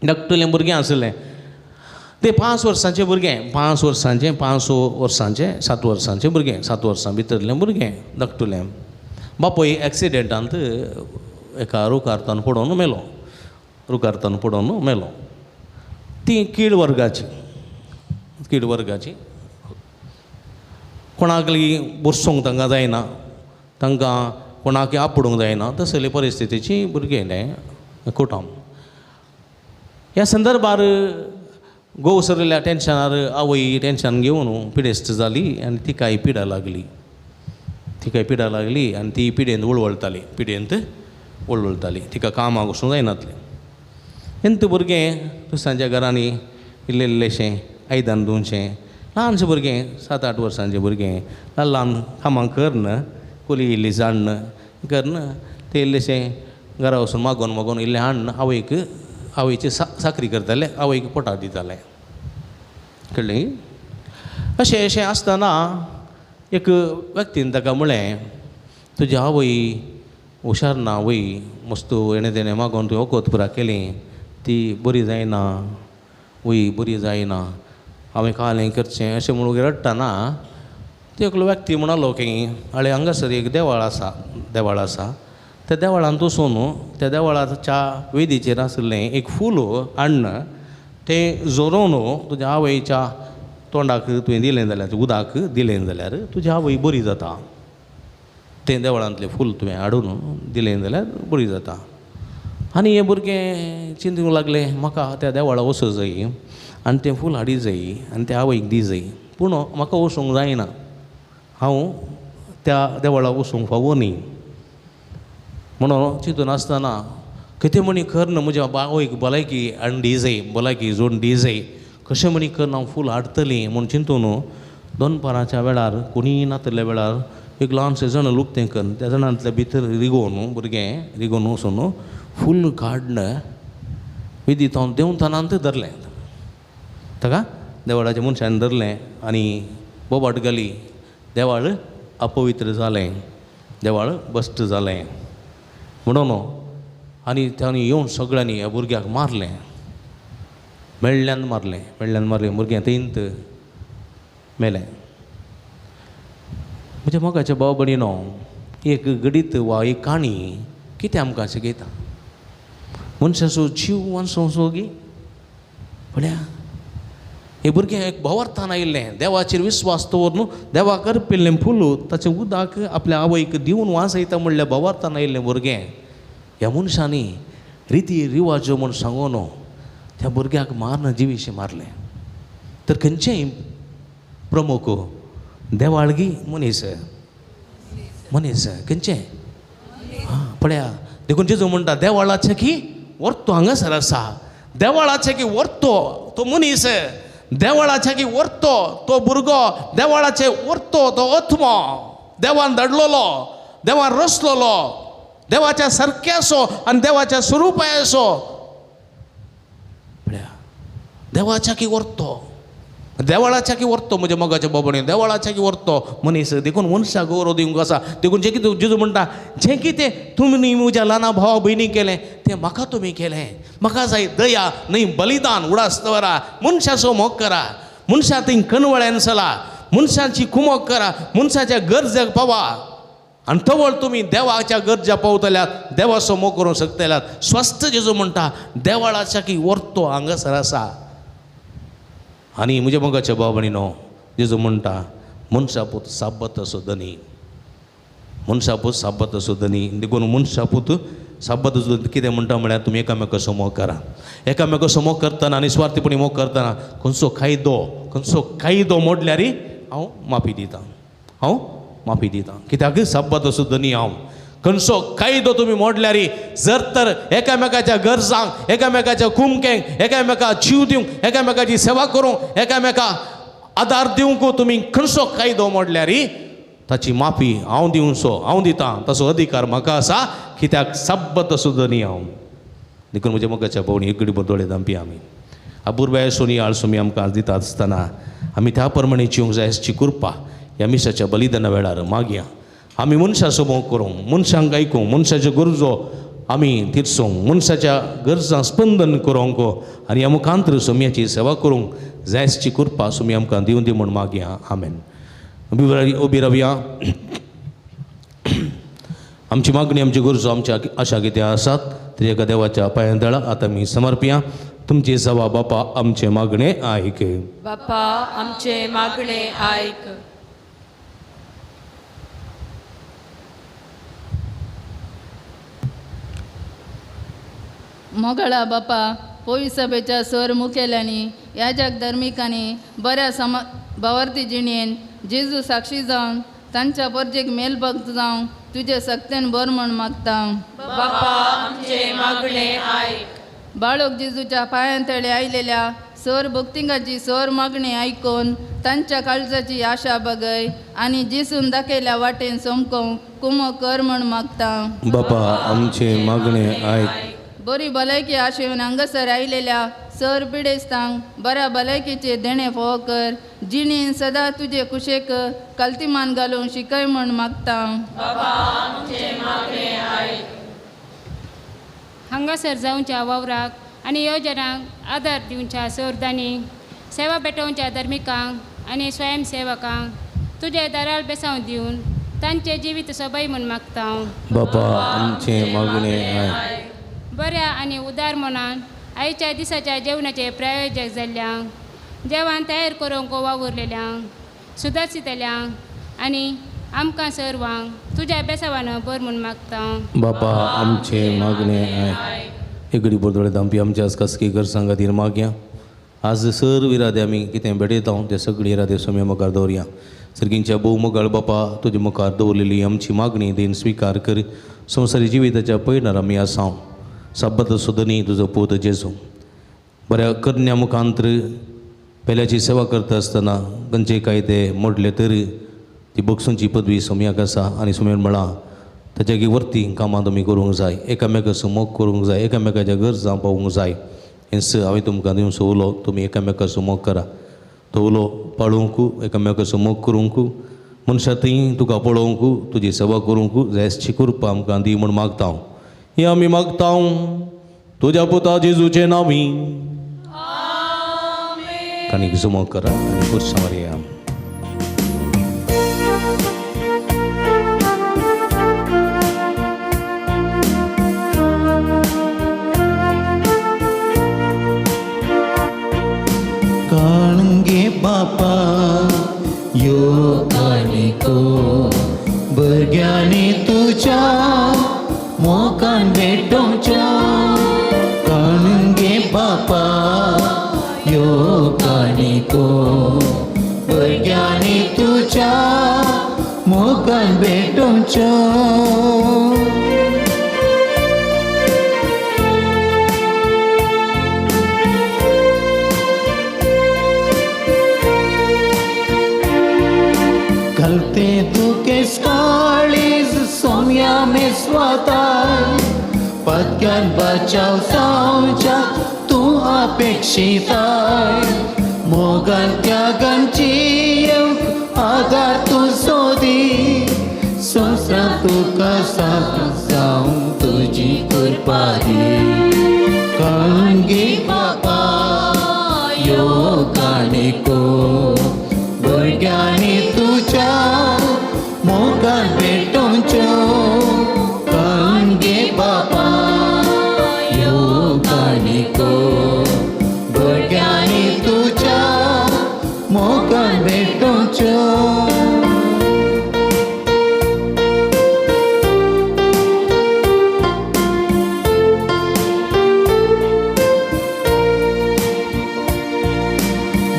Speaker 1: धाकटुलें भुरगें आशिल्लें, तें 5 वर्सांचें भुरगें, 5 वर्सांचें, 5 वर्सांचें, 7 वर्सांचें भुरगें, 7 वर्सां भितरलें भुरगें धाकटुलें. बापूय एक्सिडेंटांत एका रुखारतान पडोवन मेलो, रुखारतान पडोवन मेलो. ती कीड वर्गाची, कीड वर्गाची. कोणाक बसोंक तांकां जायना, तांकां कोणाक आपडूंक जायना, तसली परिस्थितीची भुरगें तें कुटुंब. ह्या संदर्भार घोव सरिल्ल्या टेंशनार आवय टेंशन घेवन पिडेस्त जाली आनी तिकाय पिडा लागली, तिकाय पिडा लागली आनी ती पिडेंत वळवळटाली, पिडेंत वळवळटाली. तिका कामाक वचूंक जायनातलें. तेन्ना भुरगें दुसऱ्यांच्या घरांनी इल्लें इल्लेशें आयदन धुवचें, ल्हानशें भुरगें, 7-8 वर्सांचें भुरगें, ल्हान ल्हान कामां करन, कोली इल्ली जाण्ण करन तें इल्लेशें घरा वचून मागोवन मागोवन इल्लें हाडून आवयक, आवयची साकरी करतालें, आवयक पोटाक दितालें. कळ्ळें? अशें अशें आसतना एक व्यक्तीन ताका म्हळें, तुजी आवय हुशार ना, आवय मस्त हेणें तेणें मागोवन तुवें वखद पुरा केली, ती बरी जायना, वय बरी जायना, हांवें काल हें करचें अशें म्हणून रडटना तो एकलो व्यक्ती म्हणालो की आळे हांगासर एक देवळ आसा, देवळ आसा, त्या देवळांत वचून त्या देवळाच्या वेदीचेर आशिल्लें एक फूल हाडून तें झरोवन तुज्या आवयच्या तोंडाक तुवें दिलें जाल्यार, उदक दिलें जाल्यार तुजी आवय बरी जाता. तें देवळांतलें फूल तुवें हाडून दिलें जाल्यार बरी जाता. आनी हें भुरगें चिंतूंक लागलें, म्हाका त्या देवळा वचूंक जाय आनी तें फूल हाडी जाय आनी तें आवयक दी जाय. पूण म्हाका वचूंक जायना, हांव त्या देवळाक वचूंक फावो न्ही म्हणून चिंतून आसतना कितें म्हणी करून म्हज्या आवयक भलायकी हाडून दी जाय, भलायकी जोडून दी जाय, कशें म्हणी करून हांव फूल हाडटलीं म्हूण चिंतून दनपाराच्या वेळार कोणीय नातल्या वेळार एक ल्हानशें जण लुकतें करून त्या जणांतल्या भितर रिगोवन भुरगें रिगोवन वचून फूल काडून विधीत हांव देंवतानांत धरलें ताका देवळाच्या मनशान धरलें आनी बोबाट घाली. देवाळ अपवित्र जालें, देवाळ भश्ट जालें म्हणून आनी तांणी येवन सगळ्यांनी ह्या भुरग्याक मारलें, मेळ्ळ्यान मारलें, मेळ्ळ्यान मारलें, भुरगें थंयत मेलें. म्हज्या मोगाच्या भाव भयणीनो, एक घडीत वा एक काणी कितें आमकां शिकयता? मनशाचो जीव वांचोवचो गी पळया हे भुरगें एक भावार्थान आयिल्लें, देवाचेर विस्वास दवरून देवाक अर्पिल्लें फूल ताचें उदक आपल्या आवयक दिवन वांचयता म्हणल्यार भावार्थान आयिल्लें भुरगें ह्या मनशांनी रिती रिवाजो म्हूण सांगून त्या भुरग्याक मारून जिवीशी मारलें. तर खंयचेंय प्रमुख देवाळगी मनीस मनीस खंयचें आं पळया. देखून जेजू म्हणटा देवाळाचें की वर्तो हांगासर आसा, देवाळाचें की वर्तो तो मनीस, देवळाचे की वर्तो तो भुरगो, देवळाचे वर्तो तो आत्मो, देवान धाडलेलो, देवान रचलेलो, देवाच्या सारक्यासो आनी देवाच्या स्वरुपाचो. पळया देवाच्या की वर्तो, देवळाच्या की वर्तो म्हज्या मोगाच्या बाबणी, देवळाच्या की वर्तो मनीस. देखून मनशाक गौरव दिवंक आसा. देखून जें कितें जेजू म्हणटा जें कितें तुमी म्हज्या ल्हाना भावा भयणी केलें तें म्हाका तुमी केलें. म्हाका जाय दया न्हय बलिदान. उडास दवरा, मनशाचो मोग करा, मनशा थंय कणवळ्यान चला, मनशाची कुमोक करा, मनशाच्या गरजेक पावा आनी तवळ तुमी देवाच्या गरजा पावतल्यात, देवाचो मोग करूंक शकतल्यात. स्वस्थ जेजू म्हणटा देवळाच्या की वर्तो हांगासर आसा. आनी म्हज्या मोगाच्या भाव भयणीनो, जेजू म्हणटा मनशापूत साब्बताचो धनी, मनशापूत साब्बताचो धनी. देखून मनशापूत साब्बताचो कितें म्हणटा म्हळ्यार तुमी एकामेकाचो मोग करा. एकामेकाचो मोग करतना आनी स्वार्थीपणी मोग करतना खंयचो कायदो, खंयचो कायदो मोडल्यार हांव माफी दितां, हांव माफी दितां. कित्याक साब्बताचो धनी हांव. खंयचो कायदो तुमी मोडल्यार जर तर एकामेकाच्या गरजांक, एकामेकाच्या कुमकेंक, एकामेका जीव दिवंक, एकामेकाची सेवा करूंक, एकामेका आदार दिवंक तुमी खंयचो कायदो मोडल्यार ताची माफी हांव दिवचो, हांव दितां, ताचो अधिकार म्हाका आसा. कित्याक साब्बताचो धनी हांव. देखून म्हज्या मोगाच्या भोवणी एक घडी दोळे धांपी आमी अपुरबाये सोनी आळसुमी आमकां आज दिता आसतना आमी त्या प्रमाणे जिवंक जाय अशी कृपा ह्या मिसाच्या बलिदाना वेळार मागया. आमी मनशाचो मोग करूंक, मनशांक आयकूंक, मनशाच्यो गरजो आमी तिरसूंक, मनशाच्या गरजांक स्पंदन करूंक आनी ह्या मुखांतर सोम्याची सेवा करूंक जायची कृपा सोमी आमकां दिवन दी म्हूण मागया. आमेन. उबी रावया. आमची मागणी, आमची गरजो, आमच्या आशा कितें आसात ते एका देवाच्या पांयां तळा आतां आमी समर्पया. तुमची सवा बापा आमचे मागणे आयक,
Speaker 4: बापा आमचे मागणे आयक.
Speaker 5: मोगळा बापा, पोवी सभेच्या सर मुखेल्यांनी, याजक धर्मिकांनी बऱ्या सम भावार्थी जिणेन जेजू साक्षी जावन तांच्या परजेक मेलभक्त जावन तुजे सक्तेन बर म्हण मागता.
Speaker 4: बापा आमचे मागणे आयक.
Speaker 5: बाळक जेजूच्या पांयां तळे आयलेल्या सर भक्तिंगाची सर मागणी आयकून तांच्या काळजाची आशा बगय आनी जेजून दाखयल्या वाटेन सोमकोंक कुमो कर म्हण मागता.
Speaker 1: बापा आमचे मागणे आयक.
Speaker 5: बरी भलायकी आशेवन हांगासर आयलेल्या सर पिडेस्तांक बऱ्या भलायकेचे देणें फोव कर, जिणेन सदां तुजे कुशेक कल्तिमान घालूंक शिकय म्हण मागता.
Speaker 6: हांगासर जावच्या वावराक आनी योजनांक आदार दिवच्या सोरदांनी, सेवा पेटोवच्या धर्मिकांक आनी स्वयंसेवकांक तुजे दारार बेसांव दिवन तांचे जिवीत सोबय म्हूण मागता.
Speaker 1: बापा आमचे मागणे आयक.
Speaker 6: बऱ्या आनी उदार मनान आयच्या दिसाच्या जेवणाचे प्रायोजक जाल्ल्यांक, जेवण तयार करूंक वावुरलेल्यांक, सुदारशितल्यांक आनी आमकां सर्वांक तुज्या बेसावान बर म्हूण मागता.
Speaker 1: बापा आमचे मागणे आयक. एक घडी दोळे धांपी आमच्या आसकासकी गरजां खातीर मागया. आज सर इरादे आमी कितें भेटयता ते सगळी इरादे सोम्या मुखार दवरया. सर्गींच्या भोव मोगाळ बापा, तुज्या मुखार दवरलेली आमची मागणी देन स्विकार कर. संवसारी जिविताच्या पयणार आमी आसा. साब्बात सुदनी तुजो पूत जेजू बऱ्या करण्या मुखांतर पेल्याची सेवा करता आसतना खंयचे कायदे मोडले तर ती बक्षूंची पदवी सोम्याक आसा आनी सोम्यान म्हळां ताच्या वरती कामां तुमी करूंक जाय, एकामेकाचो मोग करूंक जाय, एकामेकाच्या गरजां पावूंक जाय. हेंच हांवें तुमकां दिवचो उलो, तुमी एकामेकाचो मोग करा. तो उलो पाळूंक, एकामेकाचो मोग करूंक, मनशां थंय तुका पळोवंक, तुजी सेवा करूंक जायची कृपा आमकां दी म्हूण मागता हांव. हें आमी मागता तुज्या पुता जेजूचे नांवी. काणीक जुमो करा आनी पुरसां मारया.
Speaker 2: काणगे बापा यो काणिको भुरग्यांनी तुज्या मोगान भेटोवच्या. काणगे बापा यो काणिको भुरग्यांनी तुज्या मोगान भेटोवच्या. कलते दुखेस काळीज सोम्या में स्वताय पत्क्यान बचाव जावच्या तूं अपेक्षिताय. मोगान त्यागान जियेवंक आदार तूं सोदी संवसारांत तुका साथ जावंक तुजी कृपा दी. काणगे बापा यो काणिको भुरग्यांनी तुज्या मोगान भेटोवच्यो. काणगे बापा यो काणिको भुरग्यांनी तुज्या मोगान भेटोवच्यो.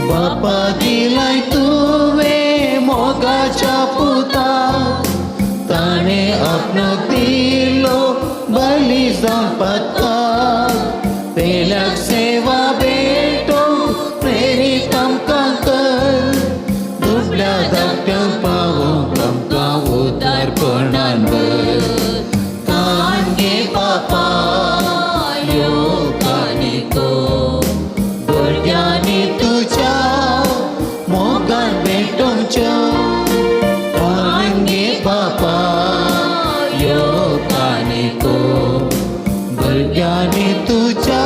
Speaker 2: बापा दिलाय तुवें मोगाच्या पुता ताणें आपणाक दिलो बली जावन पत्ता. पेल्याक सेवा भेटोवंक प्रेरीत आमकां कर. दुबल्या धाकट्यांक पावोवंक आमकां उदारपणान भर. काणगे बापा यो काणिको भुरग्यांनी तुज्या मोगान भेटोवच्यो. काणगे बापा यो काणिको भुरग्यांनी तुज्या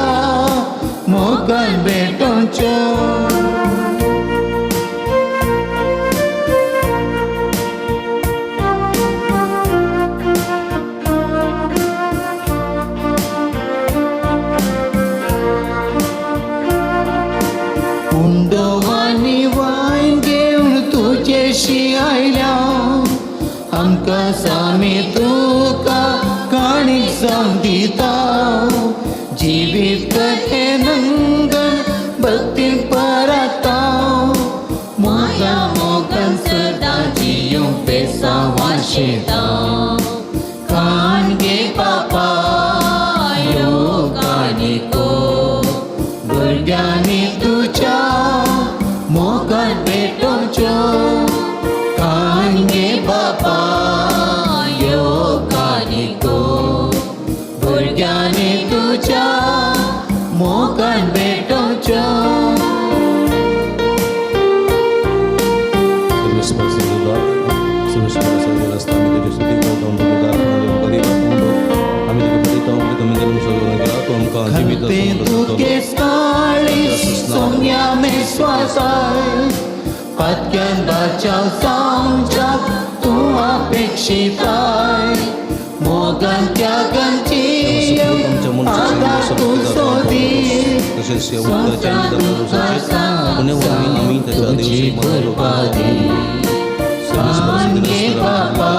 Speaker 2: मोगान भेटोवच्यो. उंडवानी वायन घेवन तुजेशी आयल्या आमकां सामी तुका काणीक जावन दिता. जिवीत हें नंगन भक्तीन पराता मोगा मोगान सदां जियोंक बेसांवान शेता. काणगे बापा यो काणिको भुरग्यांनी तुज्या मोगान भेटोवच्यो. काणगे बापा यो काणिको भुरग्यांनी तुज्या मोगान भेटोवच्यो. खंते दुखेस काळीज सोम्या में स्वासाय पत्क्यान बचाव जावच्याक तूं अपेक्षिताय. मोगान त्यागान जियेवंक आदार तूं सोदी संवसारांत तुका तुजी कृपा दी. काणगे बापा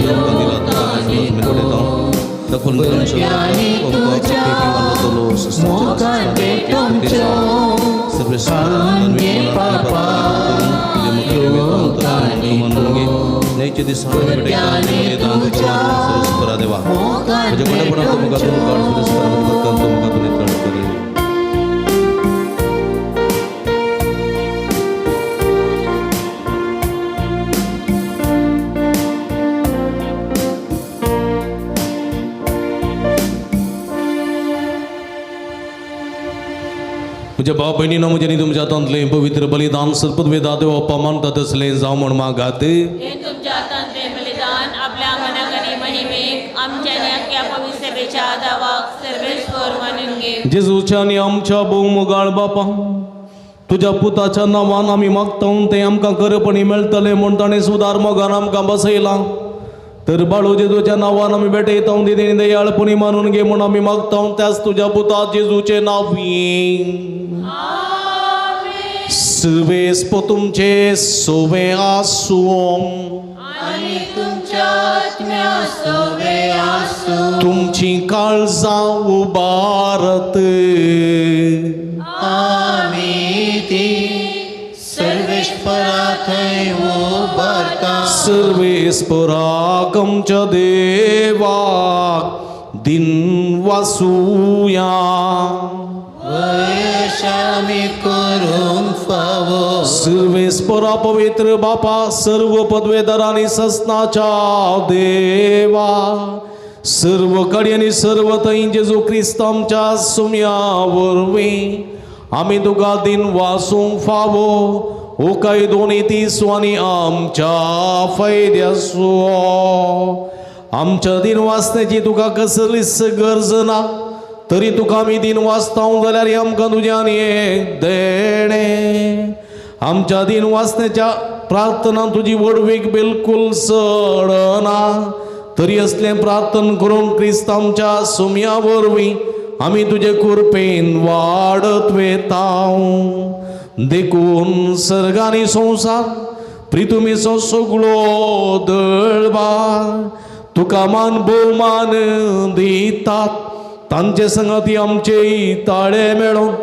Speaker 2: यो काणिको भुरग्यांनी तुज्या मोगान भेटोवच्यो.
Speaker 1: पवित्र दिसा देवा म्हज्या कोणापणाक तूं म्हाका तूं काड सुरेस्परा म्हज्या तूं म्हाका तूं नितळ कर. म्हज्या भाव भयणीनो म्हज्या आनी तुमच्या हातांतलें पवित्र बलिदान सर्पवेदा देव बाप्पा मानता तसलें जावं म्हूण मागात.
Speaker 4: हें तुमच्या हातांतलें बलिदान आपल्या मनाक आनी महिमेक आमच्या आनी अख्ख्या पवित्र सभेच्या दावाक सर्वेस्पर मानून घे.
Speaker 1: जेजूच्या आनी आमच्या भोवमुगाळ बापा तुज्या पुताच्या नांवान आमी मागता तें आमकां खरेपणी मेळटलें म्हूण ताणें सुदार मोगान आमकां बसयलां. तर बाळू जेजूच्या नांवान आमी भेटयता ती दयाळपणी मानून घे म्हूण आमी मागता त्याच तुज्या पुता जेजूचे नांवी. सर्वेस्प तुमचे सोवे आसूं
Speaker 4: आनी तुमच्या आत्म्या सोवे आसूं.
Speaker 1: तुमची काळजां उबारत
Speaker 2: आमी ती सर्वेस्परा थंय उबारता.
Speaker 1: सर्वेस्पराक आमच्या देवाक दिन वासूया.
Speaker 2: वयशामी करूंक फावो.
Speaker 1: सर्वेस्परा पवित्र बापा सर्व पदवेदार आनी ससनाच्या देवा सर्व कडी आनी सर्व थंय जेजू क्रिस्त आमच्या सुम्या वरवीं आमी तुका दिन वासूंक फावो हो काय दोनी तीस आनी आमच्या फायद्यासो. आमच्या दिन वाचण्याची तुका कसलीच गरज ना तरी तुका आमी दिन वाचता जाल्यार आमकां तुज्यान एक देणें. आमच्या दिन वाचण्याच्या प्रार्थना तुजी व्हडवीक बिलकूल चडना तरी असलें प्रार्थना करून क्रिस्त आमच्या सुम्या वरवीं आमी तुजे कृपेन वाडत वेता. देखून सर्गानी संवसार प्रितुमीचो सगळो दळबार तुका मान भोवमान दितात तांचे संगती आमचे ताळे मेळोन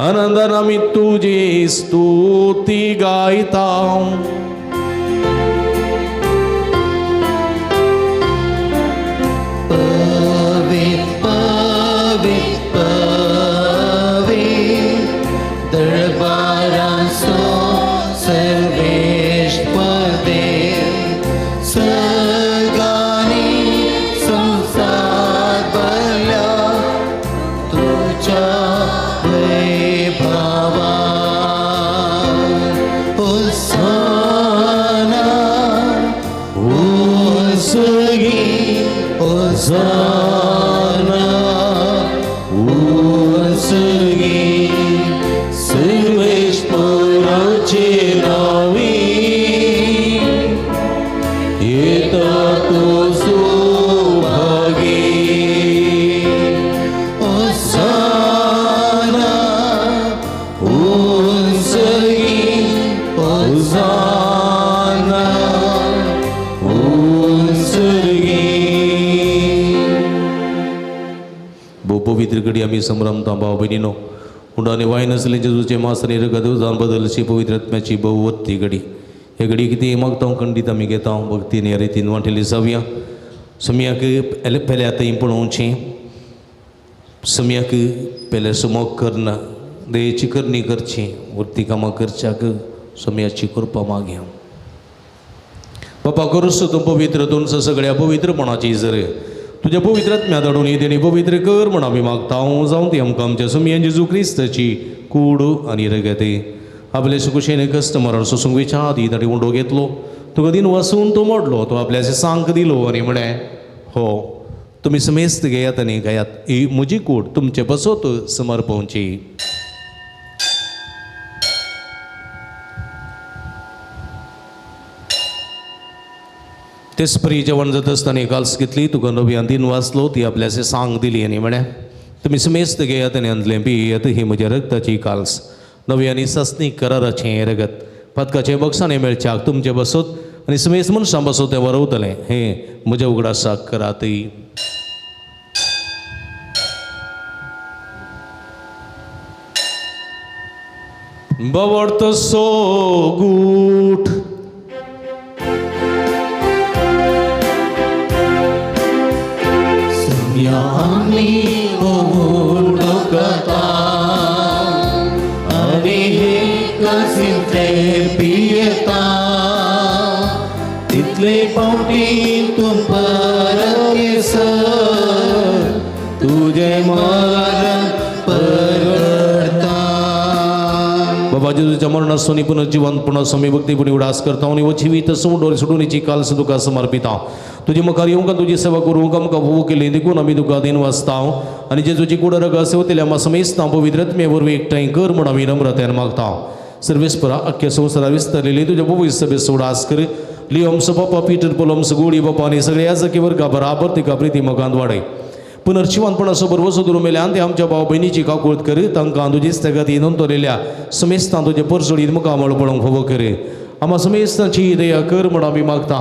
Speaker 1: आनंदान आमी तुजी स्तुती गायता. पवित्र घडी आमी संभ्रमता भाव भयणीनो उंडाने वाय नसले जेजूचे मास आनी रगत जावन बदलची पवित्र आत्म्याची बहुवत्ती घडी. हे घडी कितें मागता खंडीत आमी घेता भक्तीन ह्या रितीन वांटेली जावया. सम्याक पेल्या थंय पळोवचें सम्याक पेल्या सुमोग करना दयेची करणी करची वरती कामां करच्याक सम्याची कृपा मागया. बापा करूस तूं पवित्र तुमचं सगळ्या पवित्रपणाची जर तुज्या पवित्र आत्म्या धाडून ही देणी पवित्र कर म्हण आमी मागता. जावं ती आमकां आमच्या सुमयान जेजू क्रिस्ताची कूड आनी रगत. आपले सुकुशेन कश्ट मरण सोसूंक वयच्या आदी ताणें उंडो घेतलो तुका दिन वसून तो मोडलो तो आपल्या सांक दिलो आनी म्हळें हो तुमी समेस्त घेयात आनी घेयात ही म्हजी कूड तुमचे पासत समर्पवची. तेच परी जेवण जाता आसतना काल्स घेतली तुका नव्यान दिन वाचलो ती आपल्याचे सांग दिली आनी म्हळें तुमी समेस्त घेयात आनी अंदलें पियेत ही म्हज्या रगताची काल्स नवी आनी सासणीक कराराचें हें रगत पातकाचें बक्षाणें मेळच्याक तुमचें बसत आनी समेस्त मनशां बसत तें वरवतलें हें म्हज्या उगडासाक करातय. बवडतो सो गूट देवा जेजूच्या मरणासून पुनर्जिवंतपणा स्वामी भक्तीपुणी उडास करता आनी हो जिवीत सोडून सोडूनीची काल तुका समर्पिता. तुजी मुखार येवंक तुजी सेवा करूंक आमकां भोव केली देखून आमी तुका दिन वाचता आनी जेजूची कुड रगत सेवतल्या आमा समेस्तां पवित्र आत्मे वरवीं एकठांय कर म्हूण आमी नम्रतायेन मागता. सर्वेस्परा अख्ख्या संवसारा विस्तारलेली तुज्या पवित्र सभेचो उडास कर. लियोमसो बापा पीटर पोलोमसो गोळी बापा आनी सगळ्या याजकी वर्गा बराबर तिका प्रिती मोगांत वाडय. पुनर्जिवंतपणाचो भरवसो धरून मेल्यान ते आमच्या भाव भयणीची काकूळत कर. तांकां तुजीच तगती नोंदवलेल्या समेस्तां तुजे परजोडीत मुखामळ पळोवंक फावो कर. आमा समेस्तांची दया कर म्हूण आमी मागता.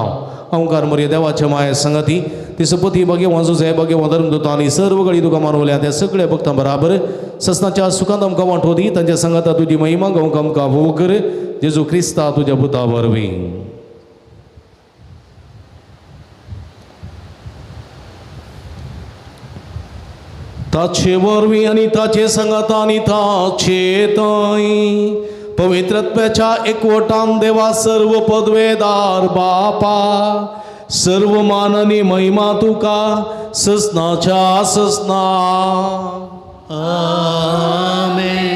Speaker 1: अंकार मरे देवाच्या माया संगती ती सपती भाग्यवान जुझे भाग्यवान धर्मदूत आनी सर्व गळी तुका मानवल्या त्या सगळ्या भक्तां बराबर ससनाच्या सुखांत आमकां वांटो दी. तांच्या संगाता तुजी महिमा गावंक आमकां फावो कर. जेजू क्रिस्ता तुज्या पुता वरवीं. ताचे वरवीं आनी ताचे संगाता आनी ताचे थंय पवित्रत्वाच्या एकवटान देवा सर्व पदवेदार बापा सर्व मान आनी महिमा तुका ससनाच्या ससना.
Speaker 2: आमेन.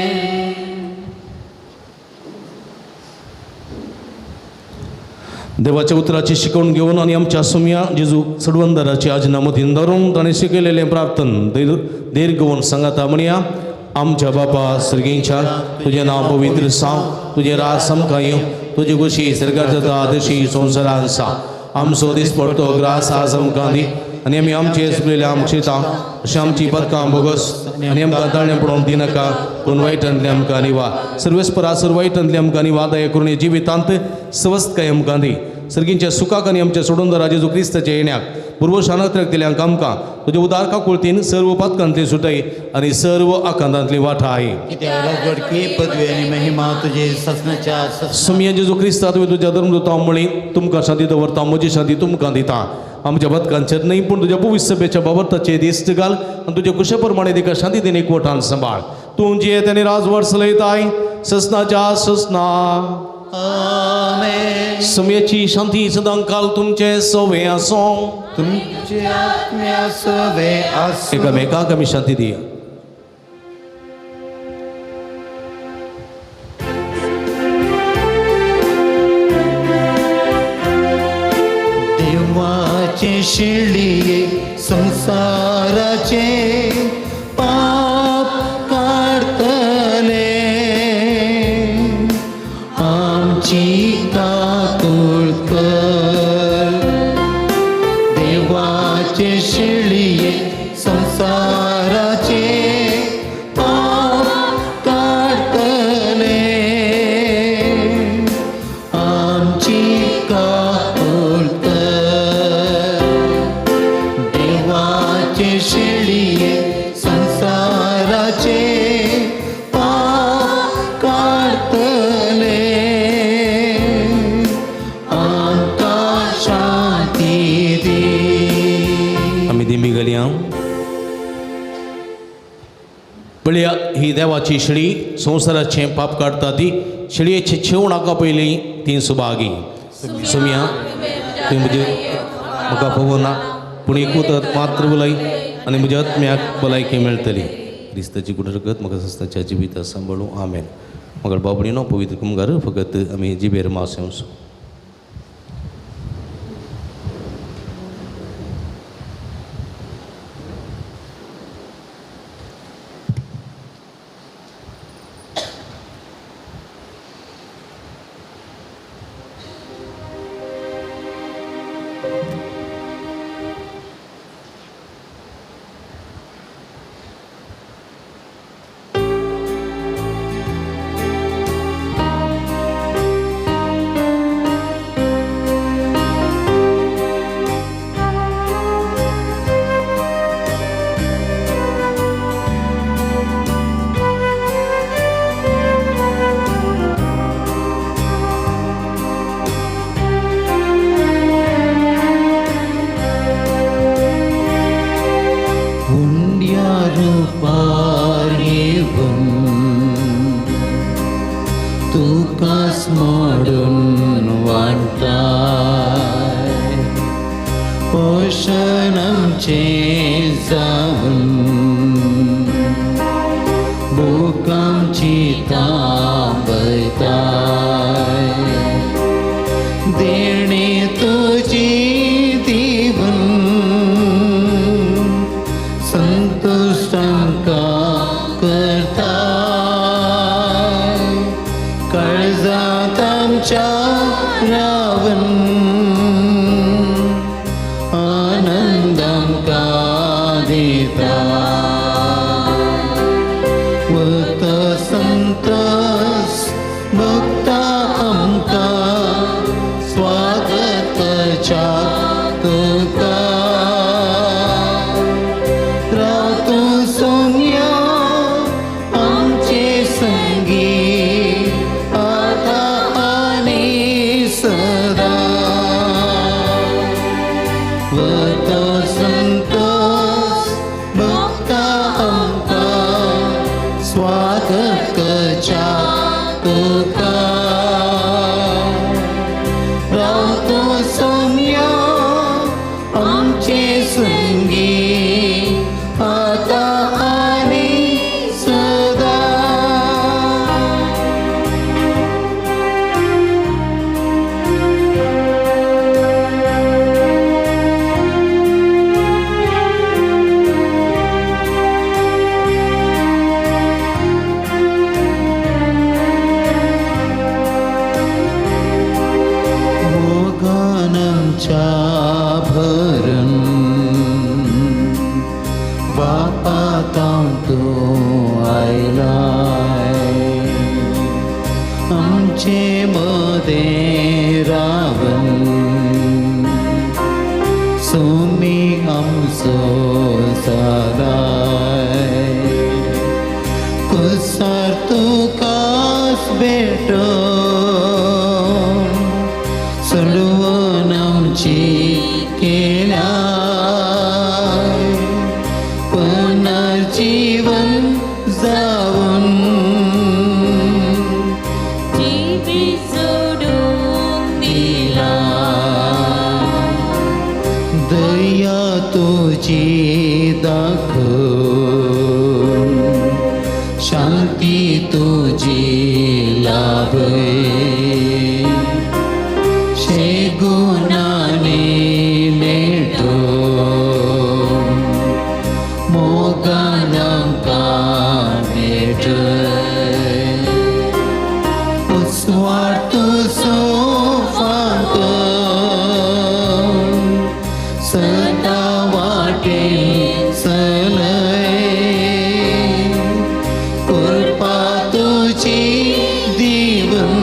Speaker 1: देवाच्या उतराची शिकवण घेवन आनी आमच्या सुम्या जेजू सडवंदराची आजना मतीन धरून ताणें शिकयलेलें प्रार्थन दीर्घ घेवन सांगाता म्हणया. आमच्या बापा सर्गींच्या तुजें नांव पवित्र साव, तुजें राज आमकां येवं, तुजी खुशी सर्गात जाता तशी संवसारान सा. आमचो दिसपडतो ग्रास आज आमकां दी आनी आमी आमचे चुकलेल्या आमक्षेता अशें आमची पदकां बोगस आनी आमकां ताळणें पडोवंक दिनाका, पूण वायटांतलें आमकां निवा. सर्वेस्परा सर्व वायटांतलें आमकां निवा. दया करून जिवितांत सवस्तकाय आमकां दी. सर्गींच्या सुखाक आनी आमच्या सोडून जेजू क्रिस्ताच्या येण्याक पूर्व शानात्रक दिल्यांक आमकां तुज्या उदार काकुळतीन सर्व पातकांतली सुटाय आनी सर्व आकांतांतली वाटा आहे.
Speaker 2: कित्याक पदवी आनी महिमा तुजे ससनाच्या
Speaker 1: सुमिया जेजू क्रिस्ता तुवें तुज्या धर्मदूतां म्हळी तुमकां शांती दवरता, म्हजी शांती तुमकां दिता. आमच्या बदकांचेर न्हय पूण तुज्या पवित्र सभेच्या बाबताचे दिश्ट घाल आनी तुज्या कुशे प्रमाणे तिका शांती दिन एकवटान सांबाळ. तूं जियेत आनी राजवट चलयताय ससनाच्या ससना.
Speaker 2: आमेन.
Speaker 1: समयाची शांती सदांकाल तुमचे सवे आसो,
Speaker 2: तुमचे आत्म्या सवे आसो.
Speaker 1: एकामेकाक आमी शांती दिया.
Speaker 2: देवाचे शिळये संसाराचे पाप काडतले, आमची काकूळ कर. देवाचे शिळये संसाराचे पाप काडतले, आमची काकूळ कर. देवाचे शिळये संसाराचे पाप काडतले, आमकां शांती दी.
Speaker 1: आमी दिंबी घालया. पळया ही देवाची शिळी संवसाराचें पाप काडटा ती शिळयेची छेवण हाका पयलीं ती सुभागी. सुमिया तुवें म्हजे म्हाका पळोवना ना पूण एक उतर मात्र उलय आनी म्हज्या आत्म्याक भलायकी मेळटली. क्रिस्ताची कुड रगत म्हाका सस्ताच्या जिविता सांबाळूं. आमेन. म्हाका बाबडीनो पवित्र कुमगार फकत आमी जिबेर मास येवचो.
Speaker 2: देणे तुजी दिवन संतुश्ट आमकां करता काळजांत आमच्या रावन आनंद आमकां दिता वता संतोष भक्ता आमकां स्वागत करच्या तुका रावतो सोम्या आमचे संगी आतां आनी सदां वता संतोष भक्ता आमकां स्वागत करच्या तुका रावतो सोम्या आमचे संगी आतां आनी सदां. मोगान आमच्या भरून बापा तूं आयलाय आमचे मदें रावन सुमी आमचो जालाय कुसार तुकाच भेटो सलवण आमची केल्या पुनर्जीवन जावन
Speaker 4: जिवीत जोडून
Speaker 2: दिला दया तुजी दाखोवन शांती तुजी लाभय शेगुणाने नेटो मोगान आमकां भेटय उस्वार्थ सोफांत सदां वाटेन चलय कृपा तुजी दिवन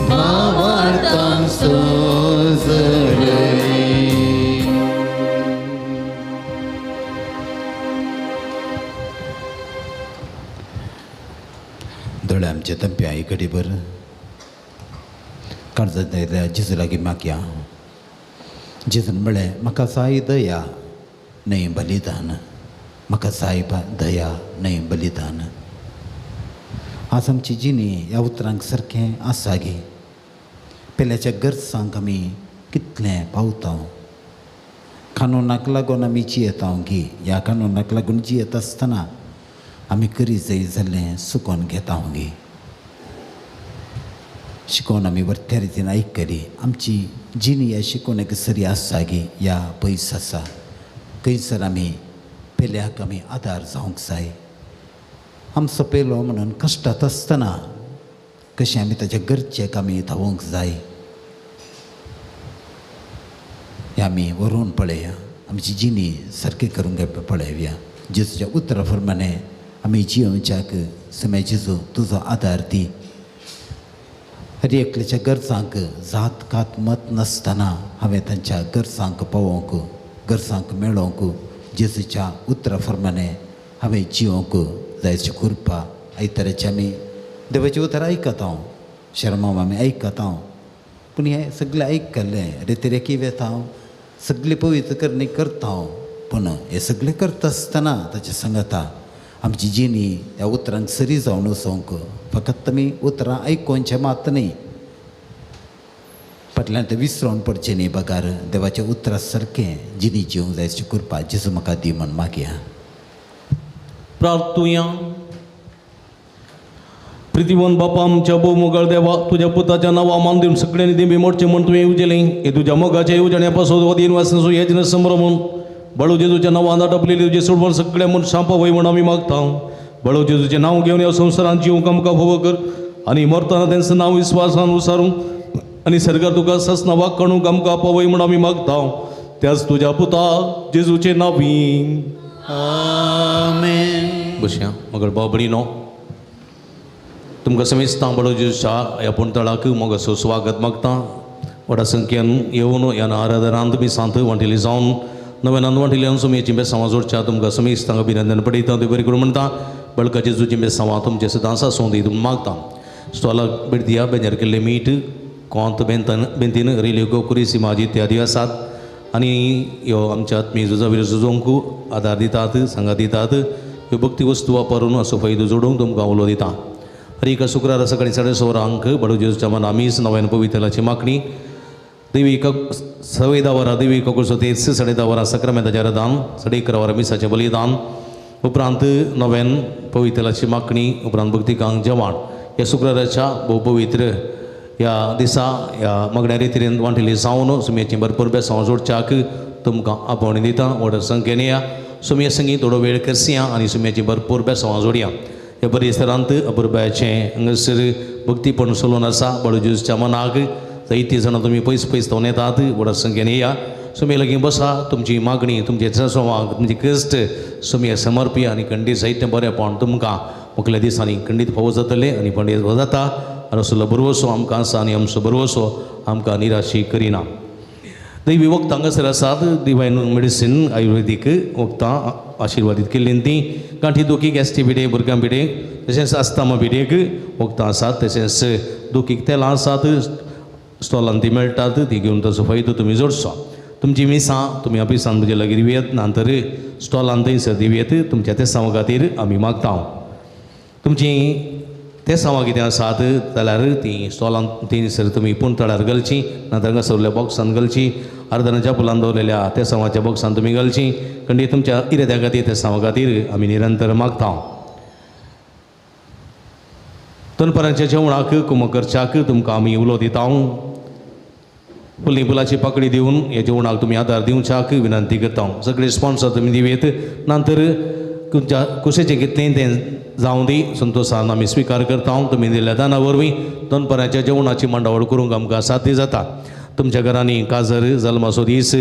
Speaker 2: भावार्थ आमचो जळय.
Speaker 7: दोळे आमचे तंप्या इकडे काळजांतल्या जेजू लागीं मागया. जेजून म्हळें म्हाका जाय दया न्हय बलिदान, म्हाका जाय दया न्हय बलिदान. आज आमची जिणी ह्या उतरांक सारकें आसा गे. पेल्याच्या गरजांक आमी कितलें पावता. कानूनाक लागून आमी जियेता गी. ह्या कानूनाक लागून जियेत आसतना आमी करी जाय जाल्लें सुकोन घेता गी. शिकोवन आमी वर्त्या रितीन आयकली आमची जिणी ह्या शिकोवणेक सरी आसा गी ह्या पयस आसा. खंयसर आमी पेल्याक आमी आदार जावंक जाय. आमचो पेलो म्हणून कश्टांत आसतना कशें आमी ताच्या गरजेक आमी धांवूंक जाय हें आमी व्हरून पळया. आमची जिणी सारकी करूंक पळोवया. जेजूच्या उतरा प्रमाणे आमी जियोवच्याक समे जेजू तुजो आदार दी. हर एकल्याच्या गरजांक जात कात मत नासतना हांवें तांच्या गरजांक पावोवंक, गरजांक मेळोवंक जेजूच्या उतरा प्रमाणे हांवें जियोवंक जायची कृपा. आयताराचें आमी देवाचें उतर आयकता, शर्माव आमी आयकता, पूण हें सगळें आयकल्लें रेतिरेकी वेता, सगळें पवित्र करणी करता, पूण हें सगळें करता आसतना ताच्या सांगता आमची जिणी ह्या उतरांक सरी जावन वचोंक. फकत आमी उतरां आयकोवचें मात न्ही, फाटल्यान तें विसरोन पडचें न्ही. बगार देवाच्या उतरां सारकें जिणी जिवंक जाय अशी कृपा जेजू म्हाका दी म्हण मागया.
Speaker 1: प्रार्थुया. प्रितीवन बापा आमच्या भोव मोगाळ देवा, तुज्या पुताच्या नांवा मान दिवन सगळ्यांनी देमी मोडचें म्हूण तुवें येवजेलें. हे तुज्या मोगाच्या येवजण्या पासून वदीन वासनाचो यज्ञ संभ्रमून बळू जेजूच्या नांवान आटपलेली तुजे सोडवण सगळ्या मनशां पावय म्हूण आमी मागता. बळू जेजूचें नांव घेवन ह्या संवसारांत जिवंक आमकां फावो कर आनी मरतना तेंचो नांव विस्वासान उसारूंक आनी सरकार तुका ससना वागणूक आमकां पावय म्हूण आमी मागता. त्याच तुज्या पुता जेजूचें नांवी
Speaker 2: आमेन.
Speaker 1: बसया. मगर बाबडीनो तुमकां समेस्तां बळू जेजूच्या ह्या पुणतळाक मोगाचो स्वागत मागता. व्हडा संख्येन येवन ह्या आराधनांत मिसांत वांटेली जावन नव्यान वांटेली सुमयेची बेसांवां जोडच्या तुमकां समेस्तांक अभिनंदन पडयता. तुवें बरें करून म्हणटा बळका जेजूची बेसांवां तुमचे सदांच आसूं दी तुमी मागता. स्टॉलाक भेट दिया. बेंजार केल्लें मीठ कोंत बेंतन बेंतीन रेल्यो कुरिसी माजी इत्यादी आसात आनी ह्यो आमच्या आत्मीय झुजावीर झुजोवंक आदार दितात, सांगात दितात. ह्यो भक्ती वस्तू वापरून असो फायदो जोडूंक तुमकां उलो दिता. हर एका शुक्रारा सकाळी 6:30 वरांक बडू जेजूच्या मना मीस नव्यान पवित्रलाची मागणी देवी 10:15 वरां देवी कोकळसो तेच 10:30 वरां सक्रामेंताचें दान 11:30 वरां मिसाचें बलिदान उपरांत नव्यान पवित्रलाची मागणी उपरांत भक्तिकांक जेवण. ह्या शुक्राराच्या भोव पवित्र ह्या दिसा ह्या मागण्या रितीन वांटिल्ली जावन सुमयेची भरपूर बेसांव जोडच्याक तुमकां आपोवणी दिता. व्हड संख्येन या सुमये संगी थोडो वेळ करसया आनी सुमयेची भरपूर बेसांवां जोडया. ह्या परिसरांत अपुरबायाचें हांगासर भक्तीपण चलून आसा. बळू जेजूच्या मनाक जायतीं जाणां तुमी पयस पयस थावन येतात. व्हडा संख्येन या सुमये लागीं बसा. तुमची मागणी तुमचे ससवांक तुमची कश्ट सुमये समर्पी आनी खंडीत जायतें बरेंपण तुमकां मुखल्या दिसांनी खंडीत फावो जातलें आनी पंडीत फावो जाता. आनी असलो भरवसो आमकां आसा आनी आमचो भरवसो आमकां निराशी करिना. दैवी वखदां हांगासर आसात. डिवायन मेडिसीन आयुर्वेदीक वखदां आशिर्वादीत केल्लीं तीं गांठी दुखी गॅस्ट्री पिडे भुरग्यां पिडे तशेंच आस्तामा पिडेक वखदां आसात. तशेंच दुखीक तेलां आसात. स्टॉलान ती मेळटात. ती घेवन ताचो फायदो तुमी जोडचो. तुमची मिसां तुमी ऑफिसान म्हजे लागीं दिवयेत ना तर स्टॉलान थंयसर दिवयेत. तुमच्या तेसांवा खातीर आमी मागता. तुमची तेसांवां कितें आसात जाल्यार तीं स्टॉलान थंयसर तुमी पुणतळार घालचीं ना तर हांगासरल्या बॉक्सान घालचीं. आर्दनाच्या फुलान दवरलेल्या तेसांवाच्या बॉक्सान तुमी घालचीं. खंडीत तुमच्या इराद्या खातीर तेसांवा खातीर आमी निरंतर मागता. दनपारांच्या जेवणाक कुमक करच्याक तुमकां आमी उलो दिता. फुलनी फुलाची पाकळी दिवन ह्या जेवणाक तुमी आदार दिवच्याक विनंती करता. सगळे स्पॉन्सर तुमी दिवयेत ना तर तुमच्या कुशेचें कितलें तें जावं दी संतोशान आमी स्विकार करता. तुमी दिल्ल्या दाना वरवीं दनपारांच्या जेवणाची मांडावळ करूंक आमकां साध्य जाता. तुमच्या घरांनी काजर जल्माचो दीस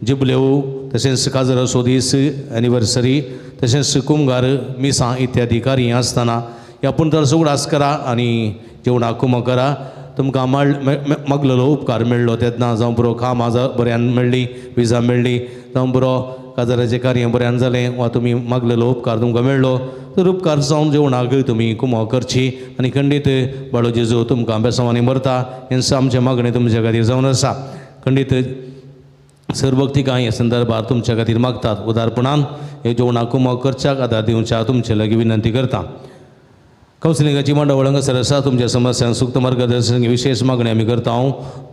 Speaker 1: जिबल्यो तशेंच काजराचो दीस एनिवर्सरी तशेंच कुमगार मिसां इत्यादी कार्यां आसतना ह्या पुणतळाचो उगडास करा आनी जेवणाक कुमक करा. तुमकां मागलेलो उपकार मेळ्ळो तेन्ना जावं पुरो कामां बऱ्यान मेळ्ळी विजा मेळ्ळी जावं पुरो काजाराचें कार्य बऱ्यान जालें वा तुमी मागलेलो उपकार तुमकां मेळ्ळो तर उपकार जावन जेवणाक तुमी कुमक करची आनी खंडीत बाळू जेजू तुमकां बेसांवांनी मरता हें आमचें मागणें तुमच्या खातीर जावन आसा. खंडीत सर्वभक्तिकां ह्या संदर्भार तुमच्या खातीर मागतात. उदारपणान हे जेवणाक कुमक करच्याक आदार दिवच्याक तुमचे लागीं विनंती करता. कावन्सिलिंगाची मांडावळ हांगासर आसा. तुमच्या समस्यांक सुक्त मार्गदर्शन विशेष मागणी आमी करता.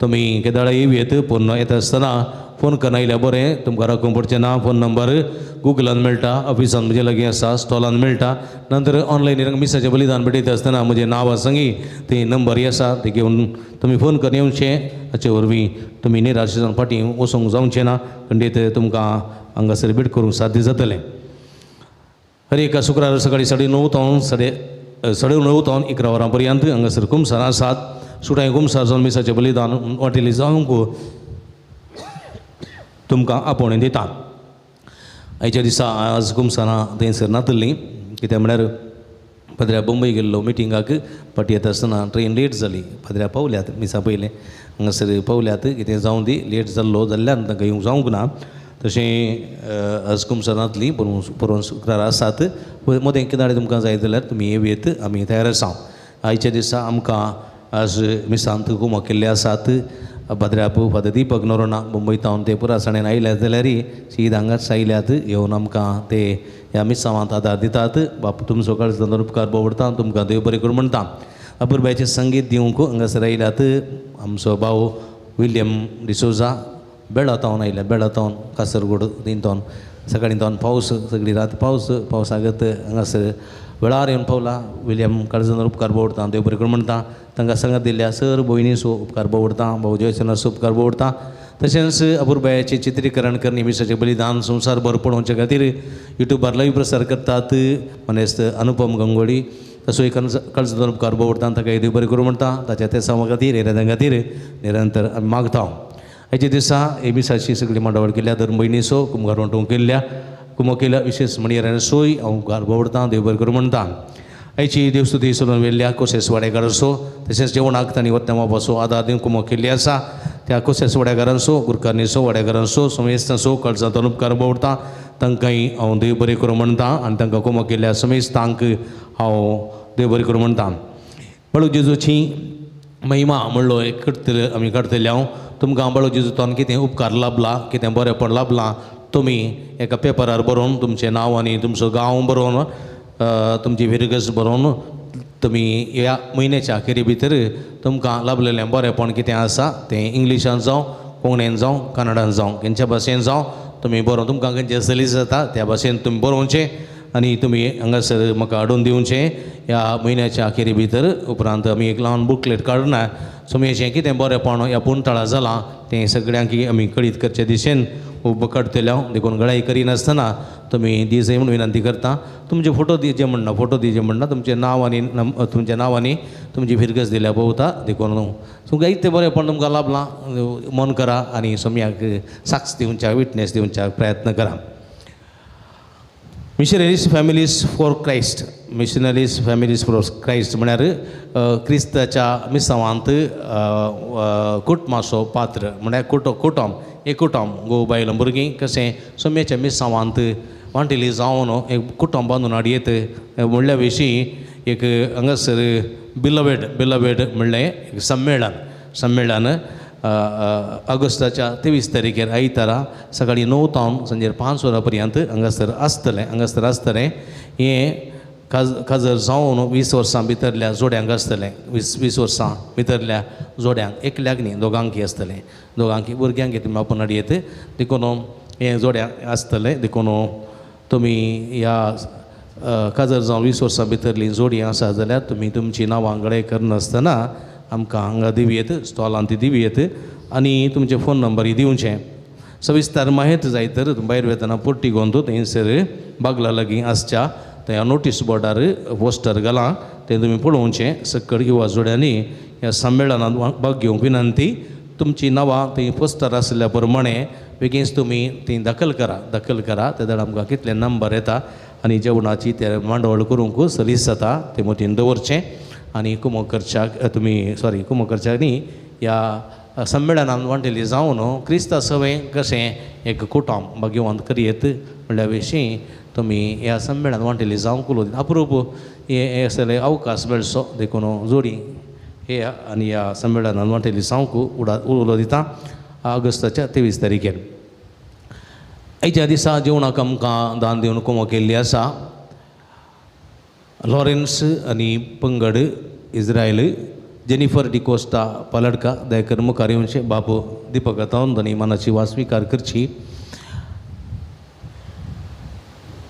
Speaker 1: तुमी केदाळा येवयेत पूर्ण येता आसतना फोन करून आयल्यार बरें तुमकां राखूंक पडचें ना. फोन नंबर गुगलान मेळटा, ऑफिसान म्हजे लागीं आसा, स्टॉलान मेळटा. नंतर ऑनलायन मिसाचें बलिदान भेटयता आसतना म्हजें नांव आसा ती नंबरय आसा ती घेवन तुमी फोन करून येवचें. हाचे वरवीं तुमी निराश जावन फाटीं वचूंक जावचें ना. खंडीत तुमकां हांगासर भेट करूंक साध्य जातलें. हर एका शुक्रारा सकाळीं 9:30 तावन 9:30 तावन 11 वरां पर्यंत हांगासर कुमसार आसात. सुटाय कुमसार जावन मिसाचें बलिदान वांटेली जावंक तुमकां आपोवणें दिता. आयच्या दिसा आज कुमसारां थंयसर नातल्लीं कित्याक म्हळ्यार पदऱ्या बंबय गेल्लो मिटिंगाक फाटीं येता आसतना ट्रेन लेट जाली. पदऱ्या पावल्यात मिसा पयलें हांगासर पावल्यात कितें जावं दी लेट जाल्लो जाल्ल्यान तांकां येवंक जावंक ना. तशें आज कुमसार नातलीं पुरून शुक्रारा आसात. मदें कितें तुमकां जाय जाल्यार तुमी येवयेत आमी तयार आसा. आयच्या दिसा आमकां आज मिसांत कुमक केल्ले आसात. पाद्र्यापू फादर दीपक नोरोना मुंबय तावन ते पुरासाणेन आयल्यात जाल्यार शीद हांगाच आयल्यात येवन आमकां ते ह्या मिसावांत आदार दितात. बाप तुमचो काळजांतलो उपकार बोवडता तुमकां देव बरें करूं म्हणटा. अपुरबायचें संगीत दिवंक हांगासर आयल्यात आमचो भाव विल्यम डिसोजा बेळा तावन आयल्या, बेळा तावन कासरगोड थंय तावन सकाळीं तावन पावस सगळी रात पावस पावसागत हांगासर वेळार येवन पावला विलियम काळजान उपकार बोवडता देव बरें करूं म्हणटा. तांकां सांगात दिल्ल्या सर भयणीचो उपकार बोवडता, भाऊ जयसनाचो उपकार बोवडता. तशेंच अपुरबायाचें चित्रीकरण करणी मिसाचें बलिदान संवसार भर पळोवचे खातीर युट्यूबार लायव्ह प्रसार करतात मानेस्त अनुपम गंगोडी तसो एक काळजान उपकार बोवडता, ताका देव बरें करूं म्हणटा. ताच्या ते सामा खातीर येरादां खातीर निरंतर आमी मागता. हाचे दिसा हे मिसाची सगळी मांडावळ केल्या धर्म भयणीचो कुमगार वांटूंक केल्ल्या कुमो केल्या विशेष म्हणयाऱ्यान सोय हांव उपकार बोवडता देव बरें करूं म्हणटा. आयची देवस्तुती सोडून व्हेल्ल्या कोसेस वाडेकारांचो तशेंच जेवणाक तांणी वतना बापाचो आदार दिवन कुमो केल्ली आसा त्या कोसेस वाडेकारांचो गुरकारनीचो वाडेकारांचो समेस्तांचो काळजांतल्यान उपकार बोवडता. तांकांय हांव देव बरें करूं म्हणटा आनी तांकां कुमो केल्ल्या समेस्तांक हांव देव बरें करूं म्हणटा. बाळू जेजूची महिमा म्हणलो एक करतले आमी काडटले. हांव तुमकां बाळू जेजूतोन कितें उपकार लाबला कितें बरेंपण लाबलां तुमी एका पेपरार बरोवन तुमचें नांव आनी तुमचो गांव बरोवन तुमची विरगज बरोवन तुमी ह्या म्हयन्याच्या अखेरी भितर तुमकां लाबलेलें बरेंपण कितें आसा तें इंग्लिशान जावं कोंकणीन जावं कन्नडान जावं खंयच्या भाशेन जावं तुमी बरोवन तुमकां खंयचें सलीस जाता त्या भाशेन तुमी बरोवचें आनी तुमी हांगासर म्हाका हाडून दिवचें ह्या म्हयन्याच्या अखेरी भितर. उपरांत आमी एक ल्हान बुकलेट काडून सुमयेचें कितें बरेंपण ह्या पुणतळा जालां तें सगळ्यांक आमी कळीत करचे दिशेन उब काडटले हांव. देखून गळाई करिनासतना तुमी दिजय म्हूण विनंती करता. तुमचे फोटो दिजे म्हणना, फोटो दिजे म्हणना, तुमचें नांव आनी तुमचें नांव आनी तुमची फिरगज दिल्या भोंवता. देखून तुमकां इतलें बरेंपण तुमकां लाबलां मन करा आनी सोम्याक साक्ष दिवच्याक विटनेस दिवच्याक प्रयत्न करा. Missionaries families for Christ, missionaries families for Christ म्हळ्यार क्रिस्ताच्या मिसावांत कुटुंबाचो पात्र म्हळ्यार कुटुंब एक कुटुंब घोव बायल भुरगीं कशें सोम्याच्या मिसावांत वांटेली जावन एक कुटुंब बांदून हाडयेत म्हणल्या विशीं एक हांगासर बिलवेड बिलवेड म्हणलें एक संमेळन संमेळन ऑगस्टाच्या 23 तारखेर आयतारा सकाळीं 9 तावन सांजेर 5 वरां पर्यंत हांगासर आसतलें हांगासर आसतलें. हें काजर जावन 20 वर्सां भितरल्या जोड्यांक आसतलें, 20 वर्सां भितरल्या जोड्यांक एकल्याक न्ही दोगांकी आसतलें, दोगांकी भुरग्यांक तुमी आपोवन हाडयेत. देखून हें जोड्यांक आसतलें. देखून तुमी ह्या काजर जावन 20 वर्सां भितरलीं जोडी आसा जाल्यार तुमी तुमचीं नांवां गळे करनासतना आमकां हांगा दिवयेत स्टॉलांत ती दिवयेत आनी तुमचे फोन नंबरूय दिवचे. सविस्तर माहिती जाय तर भायर वेतना पोर्टिगोंत थंयसर बागला लागीं आसच्या थंय नोटीस बोर्डार पोस्टर घालां तें तुमी पळोवचें. सकयल युवा जोड्यांनी ह्या संमेळनांत भाग घेवंक विनंती. तुमचीं नांवां थंय पोस्टर आशिल्ल्या प्रमाणे बेगीनच तुमी थंय दाखल करा दाखल करा. ते जाल्यार आमकां कितले नंबर येता आनी जेवणाची ते मांडवळ करूंक सलीस जाता तें मतीन दवरचें. आनी कुमो करच्याक तुमी सॉरी कुमो करच्याक न्ही ह्या संमेळनान वांटेली जावन क्रिस्ता सवें कशें एक कुटुंब भाग्यवंत करयेत म्हणल्या विशीं तुमी ह्या संमेळनान वांटेली जावंक उलोवं अप्रूप हे असले अवकाश मेळचो. देखून जोडी हे आनी ह्या संमेळनान वांटेली जावंक उलो दिता ऑगस्टाच्या 23 तारखेर. आयच्या दिसा जेवणाक आमकां दान दिवन कुमो केल्ली आसा लॉरेन्स आनी पंगड इस्रायल जेनिफर डिकोस्टा पालडका दयाकर मुखार येवचें बापू दीपक आतावन तांणी मनाची वास स्विकार करची.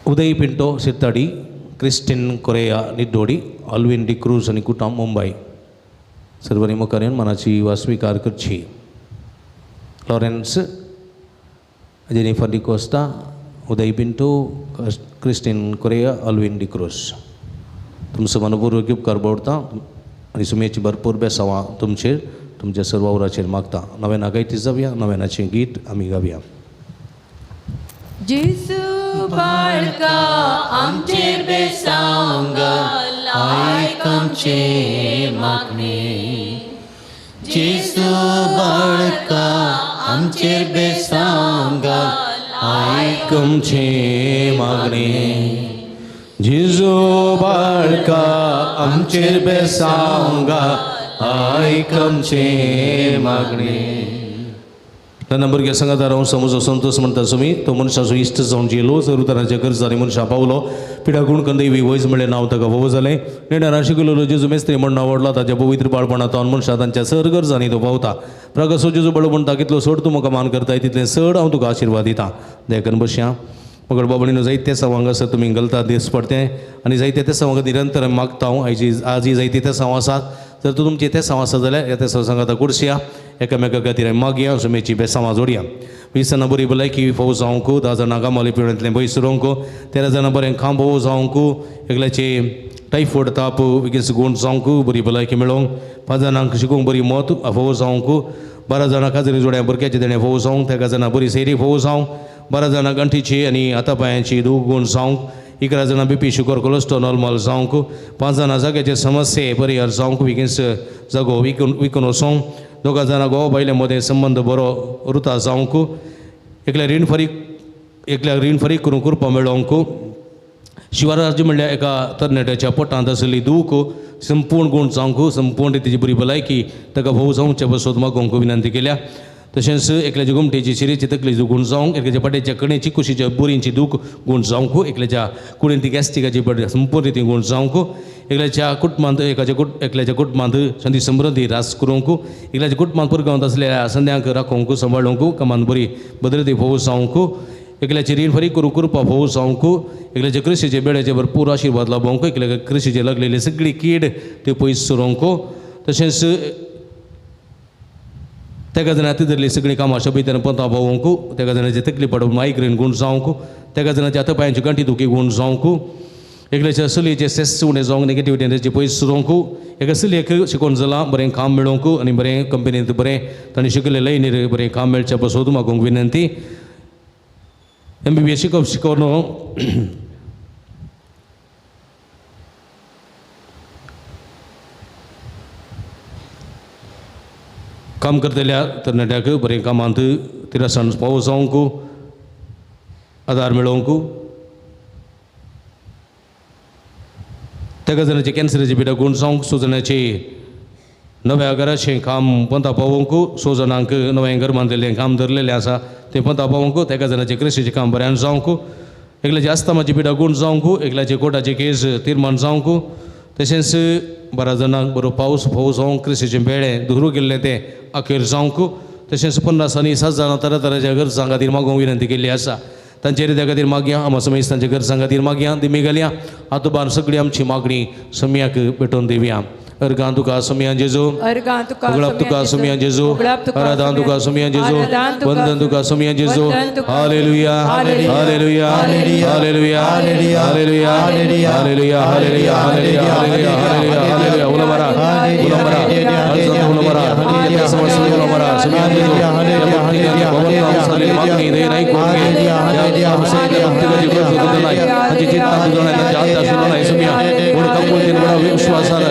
Speaker 1: उदय पिंटो सित्ताडी, क्रिस्टीन कोरेया निड्डोडी, ऑल्विन डिक्रूज आनी कुटुंब मुंबय सर्वांनी मुखार येवन मनाची वास स्विकार करची. Lawrence, Jennifer D'Costa, Uday Pinto, Christine Correa, Alvin D'Cruz. तुमचो मनपूर्वक उपकार बोडता आनी सुमेची भरपूर बेसांवां तुमचेर तुमच्या सर्व वावराचेर मागता. नव्याना गायती जावया, नव्यानाचें गीत आमी गावया.
Speaker 4: जेजू बाळका आमचेर बेसांव घाल, आयक आमचें मागणें.
Speaker 2: जेजू बाळका आमचेर बेसांव घाल, आयक
Speaker 1: आमचें मागणें. जेजू बाळका आमचेर बेसांव घाल, आयक आमचें मागणें. तेन्ना भुरग्यां सांगाता रावून समजो संतोष म्हणटा सुमी तो मनशाचो इश्ट जावन जियेलो सरुतराच्या गरजांनी मनशां पावलो पिडा गुण कंदैवी वयज म्हणलें नांव ताका भोव जालें नेणारा शिकयलो जेजू मेस्त्री म्हण नांव व्हडलो ताच्या पवित्र बाळपणांत मनशां तांच्या सर गरजांनी तो पावता प्रगसो जेजू बळो म्हणटा कितलो चड तूं म्हाका मान करताय तितलें चड हांव तुका आशिर्वाद दिता देखून बसया. मगळ बाबणीनो जायते सवांग हांगासर तुमी घालता दीस पडतें आनी जायते ते सवांग निरंतर आमी मागता हांव आयजी आजय जायते ते सवां आसात. जर तूं तुमचे ते सवां आसा जाल्यार ह्या ते सांगाता कुडसया एकामेका खातीर आमी मागया सुमेची बेसांवां जोडया. 20 जाणां बरी भलायकी फोव जावंक, 10 जाणां कामाली पिळेंतलें पयस उरोवंक, 13 जाणां बरें खांब फोव जावंक, एकल्याचे टायफॉयड ताप बेगीन गूण जावंक बरी भलायकी मेळोवंक, 5 जाणांक शिकूंक बरी मत फोव जावंक, 12 जाणां काजरी जोड्या भुरग्याचे देणें फोव जावंक, 13 जाणां बरी सैरी फोव जावंक, 12 जाणां गांठीची आनी हाता पांयांची दूख गूण जावंक, 11 जाणां बीपी शुगर कोलेस्ट्रॉल नॉर्मल जावंक, 5 जाणां जाग्याचे समस्ये परिहार जावंक बेगीन जागो विकून वचोंक, 2 जाणां घोव बायले मदें संबंद बरो उरता जावंक, एकल्या रीण फारीक करूंक कृपा मेळोवंक, शिवराज म्हणल्यार एका तरणाट्याच्या पोटांत आशिल्ली दूख संपूर्ण गूण जावंक, संपूर्ण रितीची बरी भलायकी ताका भोव जावचे बसोत मागोवंक विनंती केल्या. तशेंच एकल्याच्या गोमटेची शिरेची तकलेची गूण जावंक, एकल्याच्या पाट्याच्या कणेची कुशीच्या बोरींची दूख गूण जावंक, एकल्याच्या कुडीन ती गॅस्ट्रिकाची संपूर्ण रिती गूण जावंक, एकल्याच्या कुटुंबांत एकल्याच्या कुटुंबांत शांती समृद्धी रास करूंक, एकल्याच्या कुटुंबांत पुरगांवांत आसलेल्या संद्यांक राखोवंक सांबाळूंक कमान बरी भद्रती भोव जावंक, एकल्याची रीण फारीक करूंक कृपा भोव जावंक, एकल्याच्या कृशीचे बेड्याचे भरपूर आशिर्वाद लाभोवंक, एकल्या कृशीचे लागलेली सगळी कीड ती पयस सरोवंक, तशेंच तेका जाणां धरली सगळीं कामां शोभितान पंता पावोवंक, तेका जाणांची तकली पडून मायग्रेन गूण जावंक, तेका जाणांच्या हाता पांयांची गांठी दुखी गूण जावंक, एकल्याच्या चलयेचे सेस उणें जावंक नेगेटिविटी एनर्जी पयस सरोवंक, एका चलयेक शिकोवन जालां बरें काम मेळोवंक आनी बरें कंपनींत बरें ताणें शिकयल्लें लायनीर बरें काम मेळचें पसोत मागूंक विनंती. MBBS शिकप शिकोवन काम करतल्या तरणाट्याक बरें कामांत तिरसाण पावस जावंक आदार मेळोवंक, तेका जाणांचे कॅन्सराची पिडा गूण जावंक, 6 जाणांचे नव्या घराचें काम पंता पावोवंक, 6 जाणांक नवें घर बांदलेलें काम धरलेलें आसा तें पंता पावोवंक, तेका जाणांचें कृशीचें काम बऱ्यान जावंक, एकल्याचे आस्तमाची पिडा गूण जावंक, एकल्याचे कोर्टाचे केस तिर्मान जावंक, तशेंच 12 जाणांक बरो पावस फोव जावंक, कृशीचें बेळें दुहरू गेल्लें तें अखेर जावंक, तशेंच 50 आनी 7 जाणां तरातराच्या गरजां खातीर मागोवंक विनंती केल्ली आसा. तांचे हृदया खातीर मागया, आमा समेस्त तांच्या गरजां खातीर मागया, दिमी घालया, आतोबान सगळी आमची मागणी सम्याक पेटोवन दिवया. अर्गां तुका सुमया जेजू, उगडाप तुका सुमया जेजू, आराधन तुका सुमया जेजू, वंदन तुका सुमया जेजू. Hallelujah hallelujah hallelujah hallelujah hallelujah hallelujah hallelujah hallelujah hallelujah. उलमरा उलमरा उलमरा उलमरा Somaiya जेजू मागणी दे नाही विश्वासान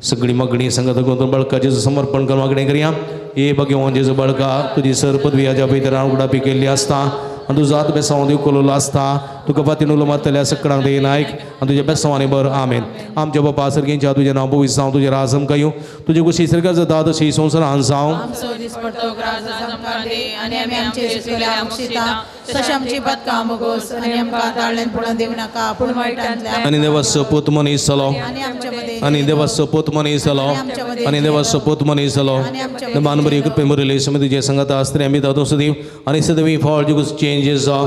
Speaker 1: सगळी मागणी संगत गुंतून बाळका जेजू समर्पण कर मागणी करया. ए भगवान जेजू बाळका तुजी सर पदवी हाज्या भितर उगडापी केल्ली आसता आनी तुजो हात बेसांव दिवकलो आसता तुका फातीन उलो मारतल्या सकडांक दे नायक आनी तुज्या बेसांवांनी बर. आमेन. आमच्या बापा सर्गींच्या तुजें नांव पवित्र जावं, तुजें राज आमकां येवं, तुजे कुशी सर्गार जाता तशी संवसारांत जावं. आनी देवाचो पूत मनीस जालो, आनी देवाचो पूत मनीस जालो, आनी देवाचो पूत मनीस जालो. मान बरी कृपे मुरली समी तुजे संगता आसतली आमी दादो सदैव आनी सदैव फॉल जुगूस चेंजेस जावं.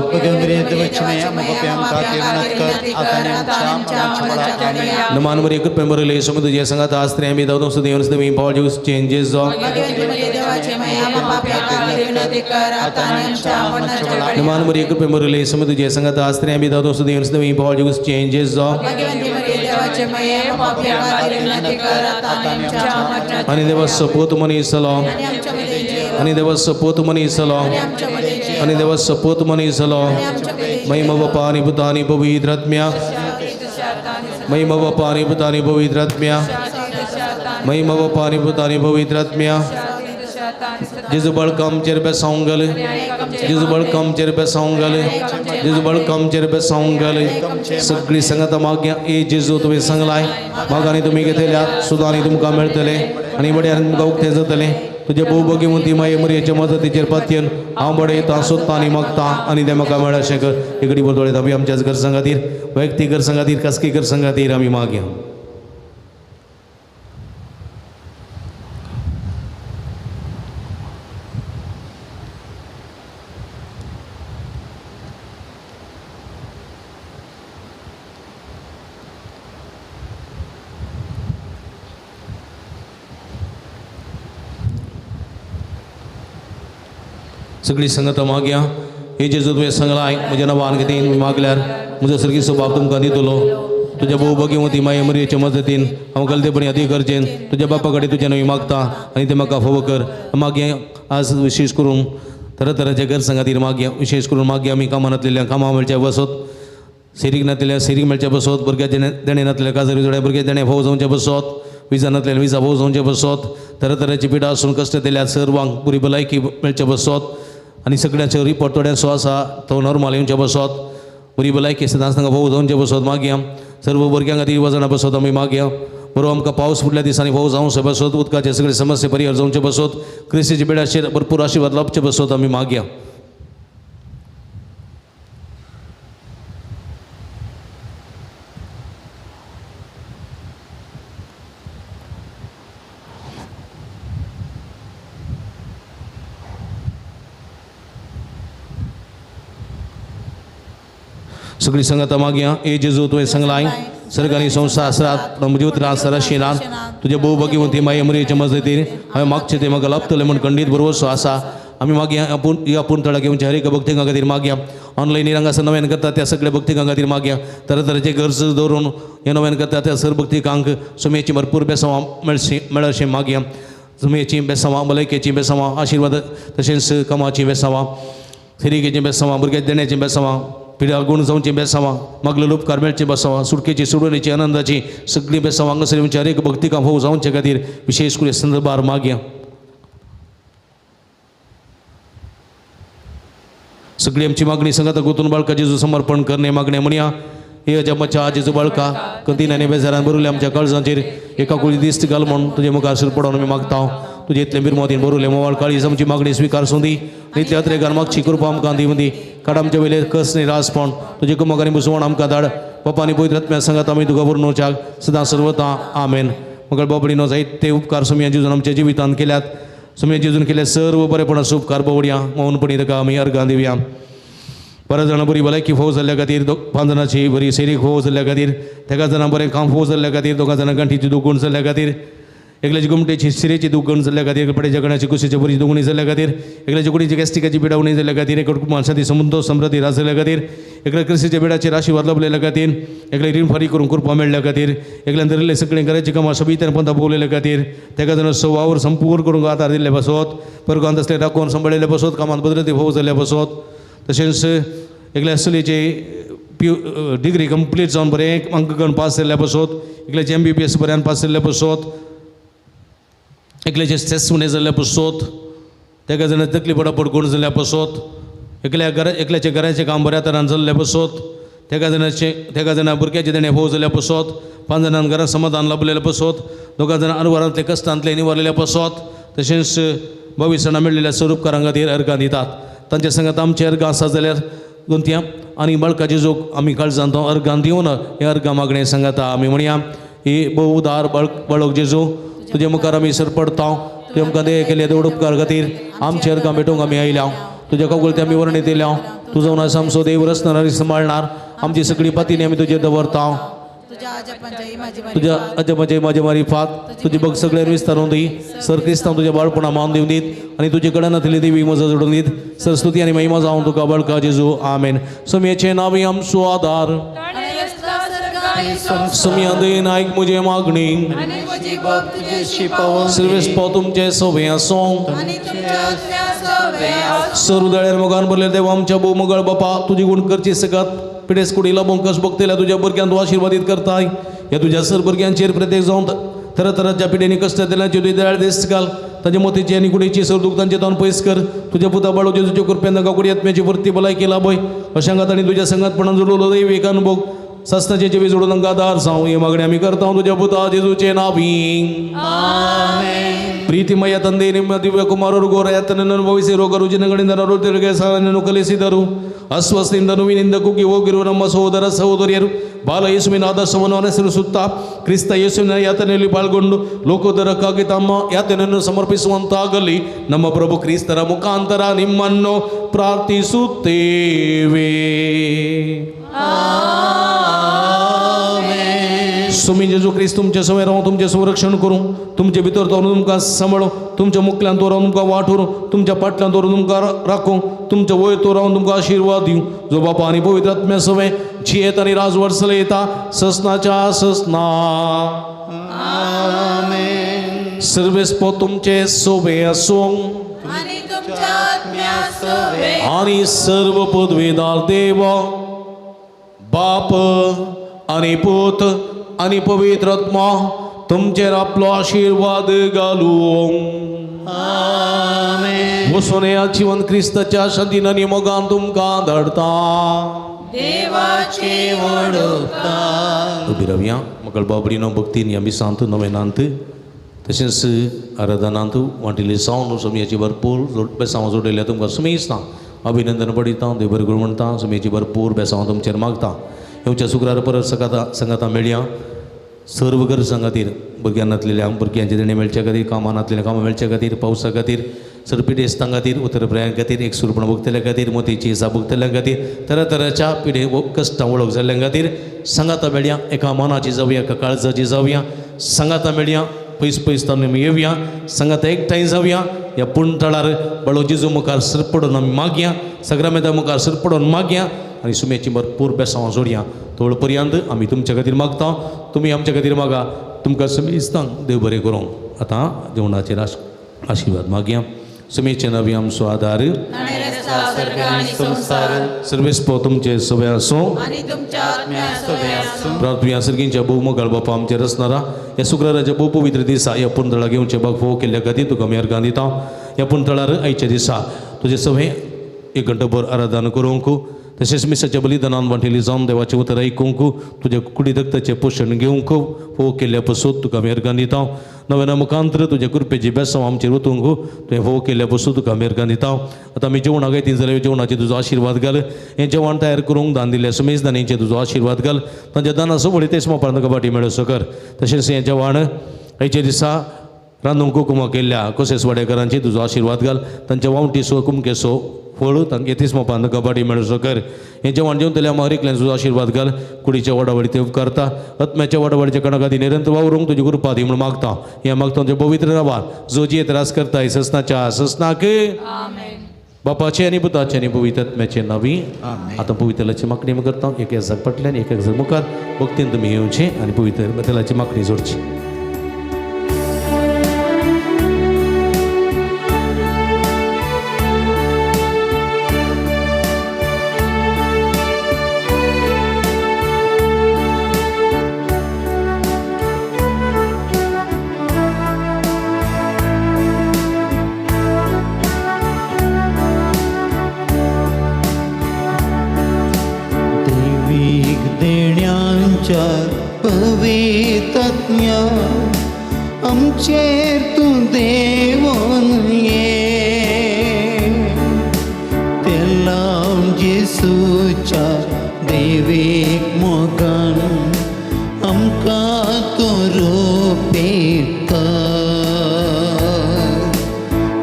Speaker 1: मान बरी कृपे मुरली समी तुजे संगता आसतली आमी दादो सदैव आनी सदैव फॉल जुगूस चेंजेस जावं. मान बरी कृपे मुरली समी तुजे संगता आसतली आमी दादो सदैव आनी सदैव फॉल जुगूस चेंजेस जावं. आनी देवाचो पूत मनीस जालो, आनी देवाचो पूत मनीस जालो, आनी देवाचो पूत मनीस जालो. महिमा बापा आनी पुता आनी पवित्र आत्म्या, महिमा बापा आनी पुता आनी पवित्र आत्म्या, महिमा बापा आनी पुता आनी पवित्र आत्म्या. जेजू बळका आमचेर बेसावंक घाल, जेजू बळका आमचेर बेसावंक घाल, जेजू बळका आमचेर बेसावंक घाल. सगळी संगता मागया ए जेजू तुवें सांगलाय मागांनी तुमी घेतल्या सुदांनी तुमकां मेळटले आनी बड्यान तुमकां उक्तें जातलें. तुज्या भोवभगिवंती माये मरियेच्या मजतीचेर पातयेन हांव बडयतां सोदतां आनी मागतां आनी तें म्हाका मेळ अशें कर. इकडी बरोबर आमी आमच्याच गरजां खातीर, वैयक्तीक गरजां खातीर, खासगी गरजां खातीर आमी मागया. सगळी संगत मागया. हे जेजू तुवें सांगलां म्हज्या नांवान कितें मागल्यार म्हजो सर्गी स्वभाव तुमकां दितलो. तुज्या भोवभगिवंती माये मरियेच्या मजतीन हांव गलतेपणी अदी गरजेन तुज्या बापा कडेन तुज्या नांवान मागता आनी तें म्हाका फावो कर. मागया आज विशेश करून तरातराच्या गरजां खातीर मागया. विशेश करून मागया आमी कामां नातलेल्या कामां मेळच्या बसत, सिरीक नातलेल्या सिरीक मेळच्या बसत, भुरग्याचे देणें नातलेल्या काजरी जोड्या भुरग्या देणें फोव जावचें बसत, विजा नातलेल्या विजा फोव जावचें बसत, तरातराची पिडा आसून कश्ट दिल्या सर्वांक बरी भलायकी मेळचें बसत आनी सगळ्यांचो रिपोर्ट थोड्यांचो आसा तो नॉर्मल येवचे बसत, बरी भलायकी सदांच तांकां भोव जावचे बसत मागया. सर्व भुरग्यां खातीर वजनां बसत आमी मागया. बरो आमकां पावस फुडल्या दिसांनी भोव जावचो बसत, उदकाचे सगळे समस्ये परिहार जावचे बसत, क्रिस्तीच्या बेडाचेर भरपूर आशिर्वाद लाभचे बसत आमी मागया. सगळी संगत मागया. ए जेजू तुवें सांगलां सर्गांनी संवसारांत म्हजी उतरां सरशिनात तुज्या भोवभगिवंती माये मरियेच्या मजतीन हांवें मागचें तें म्हाका लाभतलें म्हूण खंडीत भरवसो आसा. आमी मागया आपूण ह्या पुंतळा घेवच्या हर एका भक्तिकां खातीर मागया. ऑनलायन हांगासर नव्यान करता त्या सगळ्या भक्तिकां खातीर मागया. तरातराचे गरज दवरून हे नव्यान करता त्या सर भक्तिकांक सुमेची भरपूर बेसांवां मेळशें मागया. सुमेची बेसांवां, भलायकेची बेसांवां, आशिर्वाद तशेंच कामाची बेसांवां, सिरिकेची बेसांवां, भुरग्या देण्याची बेसांवां, पिड्या गुण जावची बेसांवां, मागलेलो उपकार मेळचे बेसांवां, सुटकेची सोडवणेची आनंदाची सगळीं बेसांवां हांगासर येवची हर एक भक्तिकां फोव जावचे खातीर विशेश करून संदर्भार मागया. सगळी आमची मागणी संगता गुंतून बाळका जेजू समर्पण करणे मागणे म्हणया. हे अजमाच्या जेजू बाळका कंतीन आनी बेजारान भरुले आमच्या काळजांचेर एका कुळी दिस्त घाल म्हूण तुजे मुखार सर पडोवन आमी मागता. तुजे इतले मिरमोतीन भरुले मोवाळ काळीज आमची मागणी स्विकार सोंदी इतले अत्रेगान मागची कृपा आमकां दिवंदी. काड आमच्या वयले कस न्ही राजपण तुजे कुमक आनी बुजवण आमकां धाड. पप्पा आनी पवित्र आत्म्या संगात आमी तुका वर्णोवच्याक सदां सर्वता. आमेन. मगळ बाबडीनो जायते उपकार सुमया जेजून आमच्या जिवितांत केल्यात. सुमया जेजून केले सर्व बरेपणाचो उपकार बवडया मौनपणी ताका आमी अर्गां दिवया. बऱ्याच जाणां बरी भलायकी फोव जाल्ल्या खातीर, 5 जाणांची बरी सैरीक फोव जाल्ल्या खातीर, तेका जाणां बरें काम फोव जाल्ल्या खातीर, 2 जाणां गांठीची दुगण जाल्ल्या खातीर, एकल्याची गोमटेची सिरेची दुगण जाल्ल्या खातीर, पडेच्या गणाची कुशीची बरी दुगणी जाल्ल्या खातीर, एकल्याची कुडीची गॅस्ट्रिकाची पिडा उणी जाल्ल्या खातीर, एक माणसाची समुद्र समृद्धी रास जाल्ल्या खातीर, एकल्या क्रिस्तीच्या बेडाचेर आशिर्वाद लाभलेल्या खातीर, एकल्या रीण फारीक करून कृपा मेळ्ळ्या खातीर, एकल्यान धरिल्ले सगळें घराची कामां सोबीत पंथा भोगलेल्या खातीर, तेका जाणां वावर संपूर्ण करूंक आदार दिल्ले बसत, परगांत असले राखून सांबाळिल्ले बसत, कामांत भद्रते फोव जाल्ले बसत, तशेंच एकल्या चलयेची पी डिग्री कंप्लीट जावन बरें अंक घेवन पास जाल्ल्या बसत, एकल्याचे MBBS बऱ्यान पास जाल्ल्या बसत, एकल्याचे स्ट्रेस उणें जाल्ल्या बसत, तेका जाणां तकली पडापड गुण जाल्ल्या बसत, एकल्याच्या घराचें काम बऱ्या तरान जाल्लें बसत, तेका जाणां भुरग्याचें देणें फोव जाल्ल्या बसत, 5 जाणांक घरांत समाधान लाभलेलें बसत, 2 जाणां अनवरांतले कश्टांतले निवारलेले बसत, तशेंच 22 जाणां मेळिल्ल्या स्वरूपकारां खातीर अर्गां दितात. तांच्या संगात आमचे अर्गां आसा जाल्यार गुंतया आनी बाळकाचे जोग आमी काळजान तो अर्गां दिवन हे अर्गां मागणें सांगाता आमी म्हणया. ही भोव उदार बाळक जेजू तुजे मुखार आमी सरपडता. तुवें आमकां दया केल्ल्या देवड उपकार खातीर आमचे अर्गां भेटोवंक आमी आयल्या. तुज्या कवळते आमी वर्णीत येयल्या. तूं जावन आसा आमचो देव रचणार आनी सांबाळणार. आमची सगळी पातीनी आमी तुजेर दवरता. तुज्या अजमाचे म्हाजे मारिफात तुजी बग सगळ्यान विस्तारून दी. सर क्रिस्तांव तुज्या बाळपणा मान दिवन दीत आनी तुजे कडेन नातिल्ली देवी मजा जोडून दीत. सर स्तुती आनी महिमा जावन तुका बळका जेजू. आमेन. सुमयेचे नांव आमचो आदार. सुमया देन आयक म्हजे मागणी. सर्वेस्पो तुमचे सोबे आसूं. सर्व दळ्यार मोगान भरले देव आमच्या भोव मोगाळ बापा, तुजी गुण करची सकत पिडेस कुडी लाबोवंक कस भोगतल्या तुज्या भुरग्यांक तूं आशिर्वादीत करताय. ह्या तुज्या सर भुरग्यांचेर प्रत्येक जावन तरातराच्या पिडेनी कश्ट दिल्याचे तुजी दयाळ दिस्त घाल. तांच्या मोतीची आनी कुडीची सर दूख तांचे तावन पयस कर. तुज्या पुता बाळोचे तुज्या कृपेन तांकां कुडी आत्म्याची वृत्ती भलायकी लाभय. अशा आनी तुज्या संगातपणान जोडलो दैवीक अनुभोग सासनाचे जिवी जोडून तांकां आदार जावं. हे मागणी आमी करता तुज्या पुता जेजूचे नांवी. आमेन. ಪ್ರೀತಿಮಯ ತಂದೆ, ನಿಮ್ಮ ದಿವ್ಯ ಕುಮಾರರು ಘೋರ ಯಾತನೆಯನ್ನು ಅನುಭವಿಸಿ ರೋಗ ರುಜಿನಗಳಿಂದ ನರಳುತ್ತಿರುವ ಸಾಲನ್ನು ಕಲಿಸಿದರು. ಅಸ್ವಸ್ಥದಿಂದ ನೋವಿನಿಂದ ಕುಗ್ಗಿ ಹೋಗಿರುವ ನಮ್ಮ ಸಹೋದರ ಸಹೋದರಿಯರು ಬಾಲ ಯೇಸುವಿನ ಆದರ್ಶವನ್ನು ಅನುಸರಿಸುತ್ತಾ ಕ್ರಿಸ್ತ ಯೇಸುವಿನ ಯಾತನೆಯಲ್ಲಿ ಪಾಲ್ಗೊಂಡು ಲೋಕೋದರಕ್ಕಾಗಿ ತಮ್ಮ ಯಾತನೆಯನ್ನು ಸಮರ್ಪಿಸುವಂತಾಗಲಿ. ನಮ್ಮ ಪ್ರಭು ಕ್ರಿಸ್ತರ ಮುಖಾಂತರ ನಿಮ್ಮನ್ನು ಪ್ರಾರ್ಥಿಸುತ್ತೇವೆ. सुमी जेजू क्रिस्त तुमचे सवय रावूं, तुमचें संरक्षण करूं, तुमचे भितर दवरून तुमकां सांबाळूं, तुमच्या मुखल्यान दवरून तुमकां वाट व्हरूं, तुमच्या पाटल्यान दवरून तुमकां राखूं, तुमच्या वयर रावन तुमकां आशिर्वाद दिवं. जो बापा आनी पवित्र आत्म्या सवय जियेत आनी राजवट चलयता ससनाच्या ससना. सर्वेस्पो तुमचे सोबे आसूं आनी सर्व पदवीदार देव बाप आनी पूत आनी पवित्र आत्मा तुमचेर आपलो आशिर्वाद घालूं. वचून ह्या जिवन क्रिस्ताच्या शांतीन आनी मोगान तुमकां धाडटा. उबी रावया. मगळ बाबडीनो भक्तीन ह्या मिसांत नवेनांत तशेंच आराधनांत वांटिल्ली सावन सुमयाची भरपूर बेसांव जोडिल्ल्या तुमकां सुमेस्ता अभिनंदन पडिता. देव बरें करूं म्हणटा. सुमयाची भरपूर बेसांव तुमचेर मागता. येवच्या शुक्रार परत सकाता संगाता मेळया. सर्व गरजां खातीर, भुरग्यां नातलेल्या भुरग्यांचे देणें मेळचे खातीर, कामां नातलेल्या कामां मेळचे खातीर, पावसा खातीर, सरपिटेस्तां खातीर, उत्तरप्रयां खातीर, एक सुरपण भोगतल्या खातीर, मोतीची इजा भोगतल्या खातीर, तरातराच्या पिडे कश्टां वळख जाल्ल्या खातीर सांगाता मेळया. एका मनाची जावया, एका काळजाची जावया. सांगाता मेळया. पयस पयस तांणी आमी येवया. सांगाता एकठांय जावया. ह्या पुणतळार बळो जेजू मुखार सरपडून आमी मागया. सगळ्या मुखार सरपडून मागया आनी सुम्याची भरपूर बेसांव जोडया. थोड पर्यंत आमी तुमच्या खातीर मागता, तुमी आमच्या खातीर मागा. तुमकां समेस्तांक देव बरें करूं. आतां जेवणाचेर आशिर्वाद मागया. सुमेचे नवी आमचो आदार सर्वेस्पो तुमचे सवे आसूं. प्रार्थुया. सर्गींच्या भोव मोगाळ बापा आमचे रचणारा, ह्या शुक्राराच्या भोव पवित्र दिसा ह्या पुनतळा घेवचे बाग फोव केल्ल्या खातीर तुका आमी अर्गां दिता. ह्या पुनतळार आयच्या दिसा तुजें सवे एक घंटोभर आराधना करूंक, तशेंच मिसाच्या बलिदानान वांटेली जावन देवाचें उतर आयकूंक, तुज्या कुडी रक्ताचें पोशण घेवंक फोव केल्ल्या पसून तुका आमी अर्गां दिता. नव्या मुखांतर तुज्या कृपेची बेसांव आमचेर वतूंक तुवें फोव केल्ल्या पसून तुका आमी अर्गां दिता. आतां आमी जेवणाक येती जाल्यार जेवणाचेर तुजो आशिर्वाद घाल. हें जेवण तयार करूंक दान दिल्ल्या सुमेज दानींचेर तुजो आशिर्वाद घाल. तांच्या दानाचो व्हडली तेच मोपान तुका वाटी मेळसो कर. तशेंच हें जेवण आयच्या दिसा रांदूंक कुकुमा केल्ल्या कोसेस वाडेकरांची तुजो आशिर्वाद घाल. तांच्या वावटीसो कुमकेसो फळ तांकां येतीच मोपान तुका वाटी मेळसो कर. हें जेवण जेवतल्या मारिकल्यान तुजो आशिर्वाद घाल. कुडीच्या वाडावडी ते उपकारता. आत्म्याच्या वाडावडीच्या कणकादी निरंतर वावरूंक तुजी कृपा दी म्हणून मागता. हें मागता तुजें पवित्र नांवान जो जी त्रास करता ससनाच्या ससनाक बापाचे आनी पुताचे आनी पवित्र आत्म्याचे नांवी. आतां पवित्रलाची मागणी करता. एक एक जाग फाटल्यान एक एक जाग मुखार भक्तीन तुमी येवचें आनी पवित्र तेलाची मागणी जोडची.
Speaker 2: पवित्रत्म्या आमचेर तूं देवोन ये, तेलाव जेसूच्या देवीक मोगान आमकां तूं रोपेता,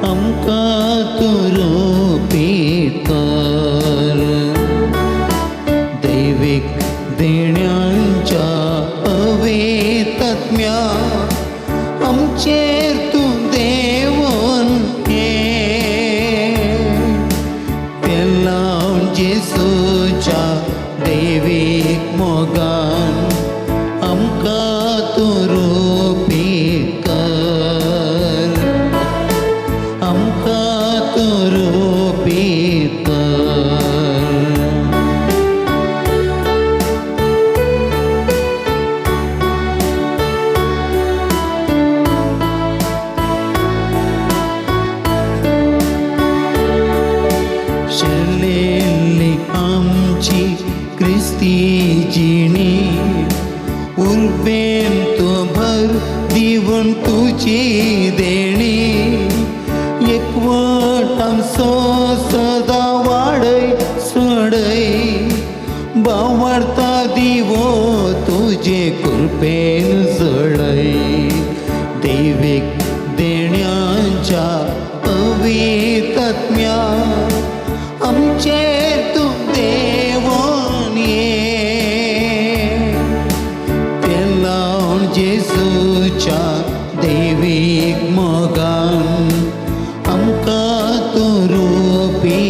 Speaker 2: आमकां तूं रोपेता. दैवीक देण्यांच्या पवित्रत्म्या आमचेर तूं देवोन ये, तुजी देणी एकवट आमचो सदां वाडय चडय बावडता दिवो तुजे कृपेन जळय दैवीक देण्यांच्या पवित्रत्म्या आमचे तूं देवोन ये तेल लावन जेजूच्या दैवीक मोगान आमकां तूं रुपी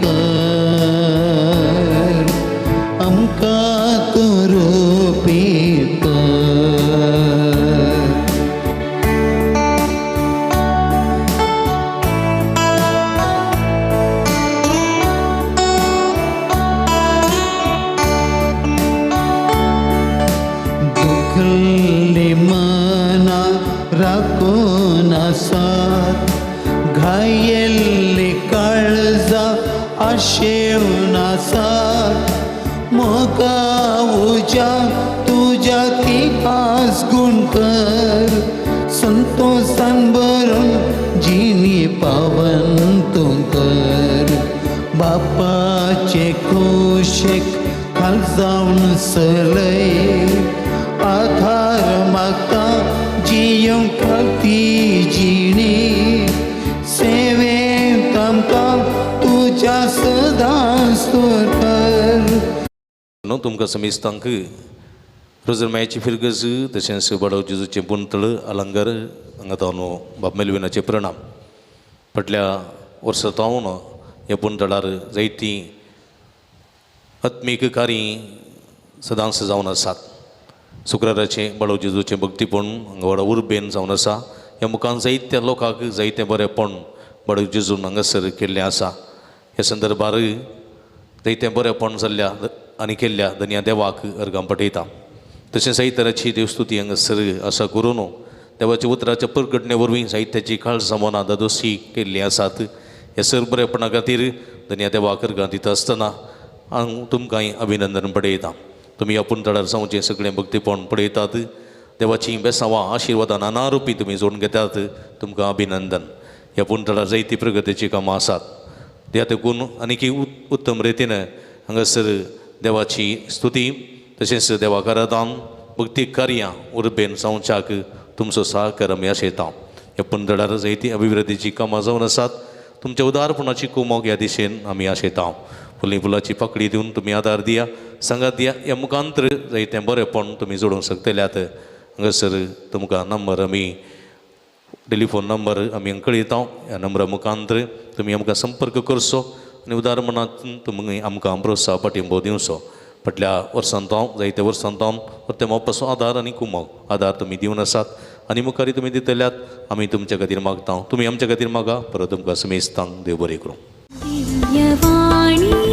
Speaker 2: कर आमकां तूं रुपी कर. दुखले मना राखून आसात घायेल्ले काळजा आशेवन आसात मोगा उज्या तुज्या ती आस गुण कर संतोषान भरून जिणी पावन तूं कर बापाचे खोशेक खाल जावन सलय आधार मागता जियोंक ती जिणी सेवेंत आमकां तुज्या सदांच कर.
Speaker 1: न्हू तुमकां समेस्तांक रोजरमायाची फिरगज तशेंच बडव जेजूचें पुंतळ अलंगर हांगा तावन बाब मेलविनाचे प्रणाम. फाटल्या वर्सा तावन ह्या पुंतळार जायतीं आत्मीक कार्यां सदांच जावन आसात. शुक्राराचें बडव जेजूचें भक्तीपण हांगा व्हडा उर्बेन जावन आसा. ह्या मुखान जायत्या लोकांक जायतें बरेंपण बडव जेजून हांगासर केल्लें आसा. ह्या संदर्भार जायतें बरेंपण जाल्ल्या आनी केल्ल्या धनया देवाक अर्गां पठयता. तशें जायते तराची देवस्तुती हांगासर आसा करून देवाच्या उतराच्या परगटणे वरवीं जायत्याची काळजां मनां दादोशी केल्लीं आसात. ह्या सर बरेपणा खातीर धनया देवाक अर्गां दिता आसतना हांव तुमकांय अभिनंदन पडयता. तुमी आपूण तळार जावचें सगळें भक्तीपण पळयतात. देवाचीं बेसांवां आशिर्वादां नाना रुपी तुमी जोडून घेतात. तुमकां अभिनंदन. ह्या पुणतळार जायती प्रगतीचीं कामां आसात. त्या तेकून आनीकी उत्तम रितीन हांगासर देवाची स्तुती तशेंच देवाक आराधन भक्ती कार्यां उर्बेन जावच्याक तुमचो सहकार आमी आशयता. ह्या पुणतळार जायती अभिवृद्धीचीं कामां जावन आसात. तुमच्या उदारपणाची कुमोक ह्या दिशेन आमी आशयता. फुली फुलाची पाकळी दिवन तुमी आदार दिया सांगात दिया. ह्या मुखांतर जायतें बरेंपण तुमी जोडूंक शकतल्यात. हांगासर तुमकां नंबर आमी टेलिफोन नंबर आमी कळयता. ह्या नंबरा मुखांतर तुमी आमकां संपर्क करचो आनी उदार मनांत तुमी आमकां प्रोत्साह पाठिंबो दिवचो. फाटल्या वर्सान हांव जायत्या वर्सान हांव परते मोपाचो आदार आनी कुमक आदार तुमी दिवन आसात आनी मुखारी तुमी दितल्यात. आमी तुमच्या खातीर मागता, तुमी आमच्या खातीर मागा. परत तुमकां समेस्तांक देव बरें करूं.
Speaker 8: दिव्यवाणी.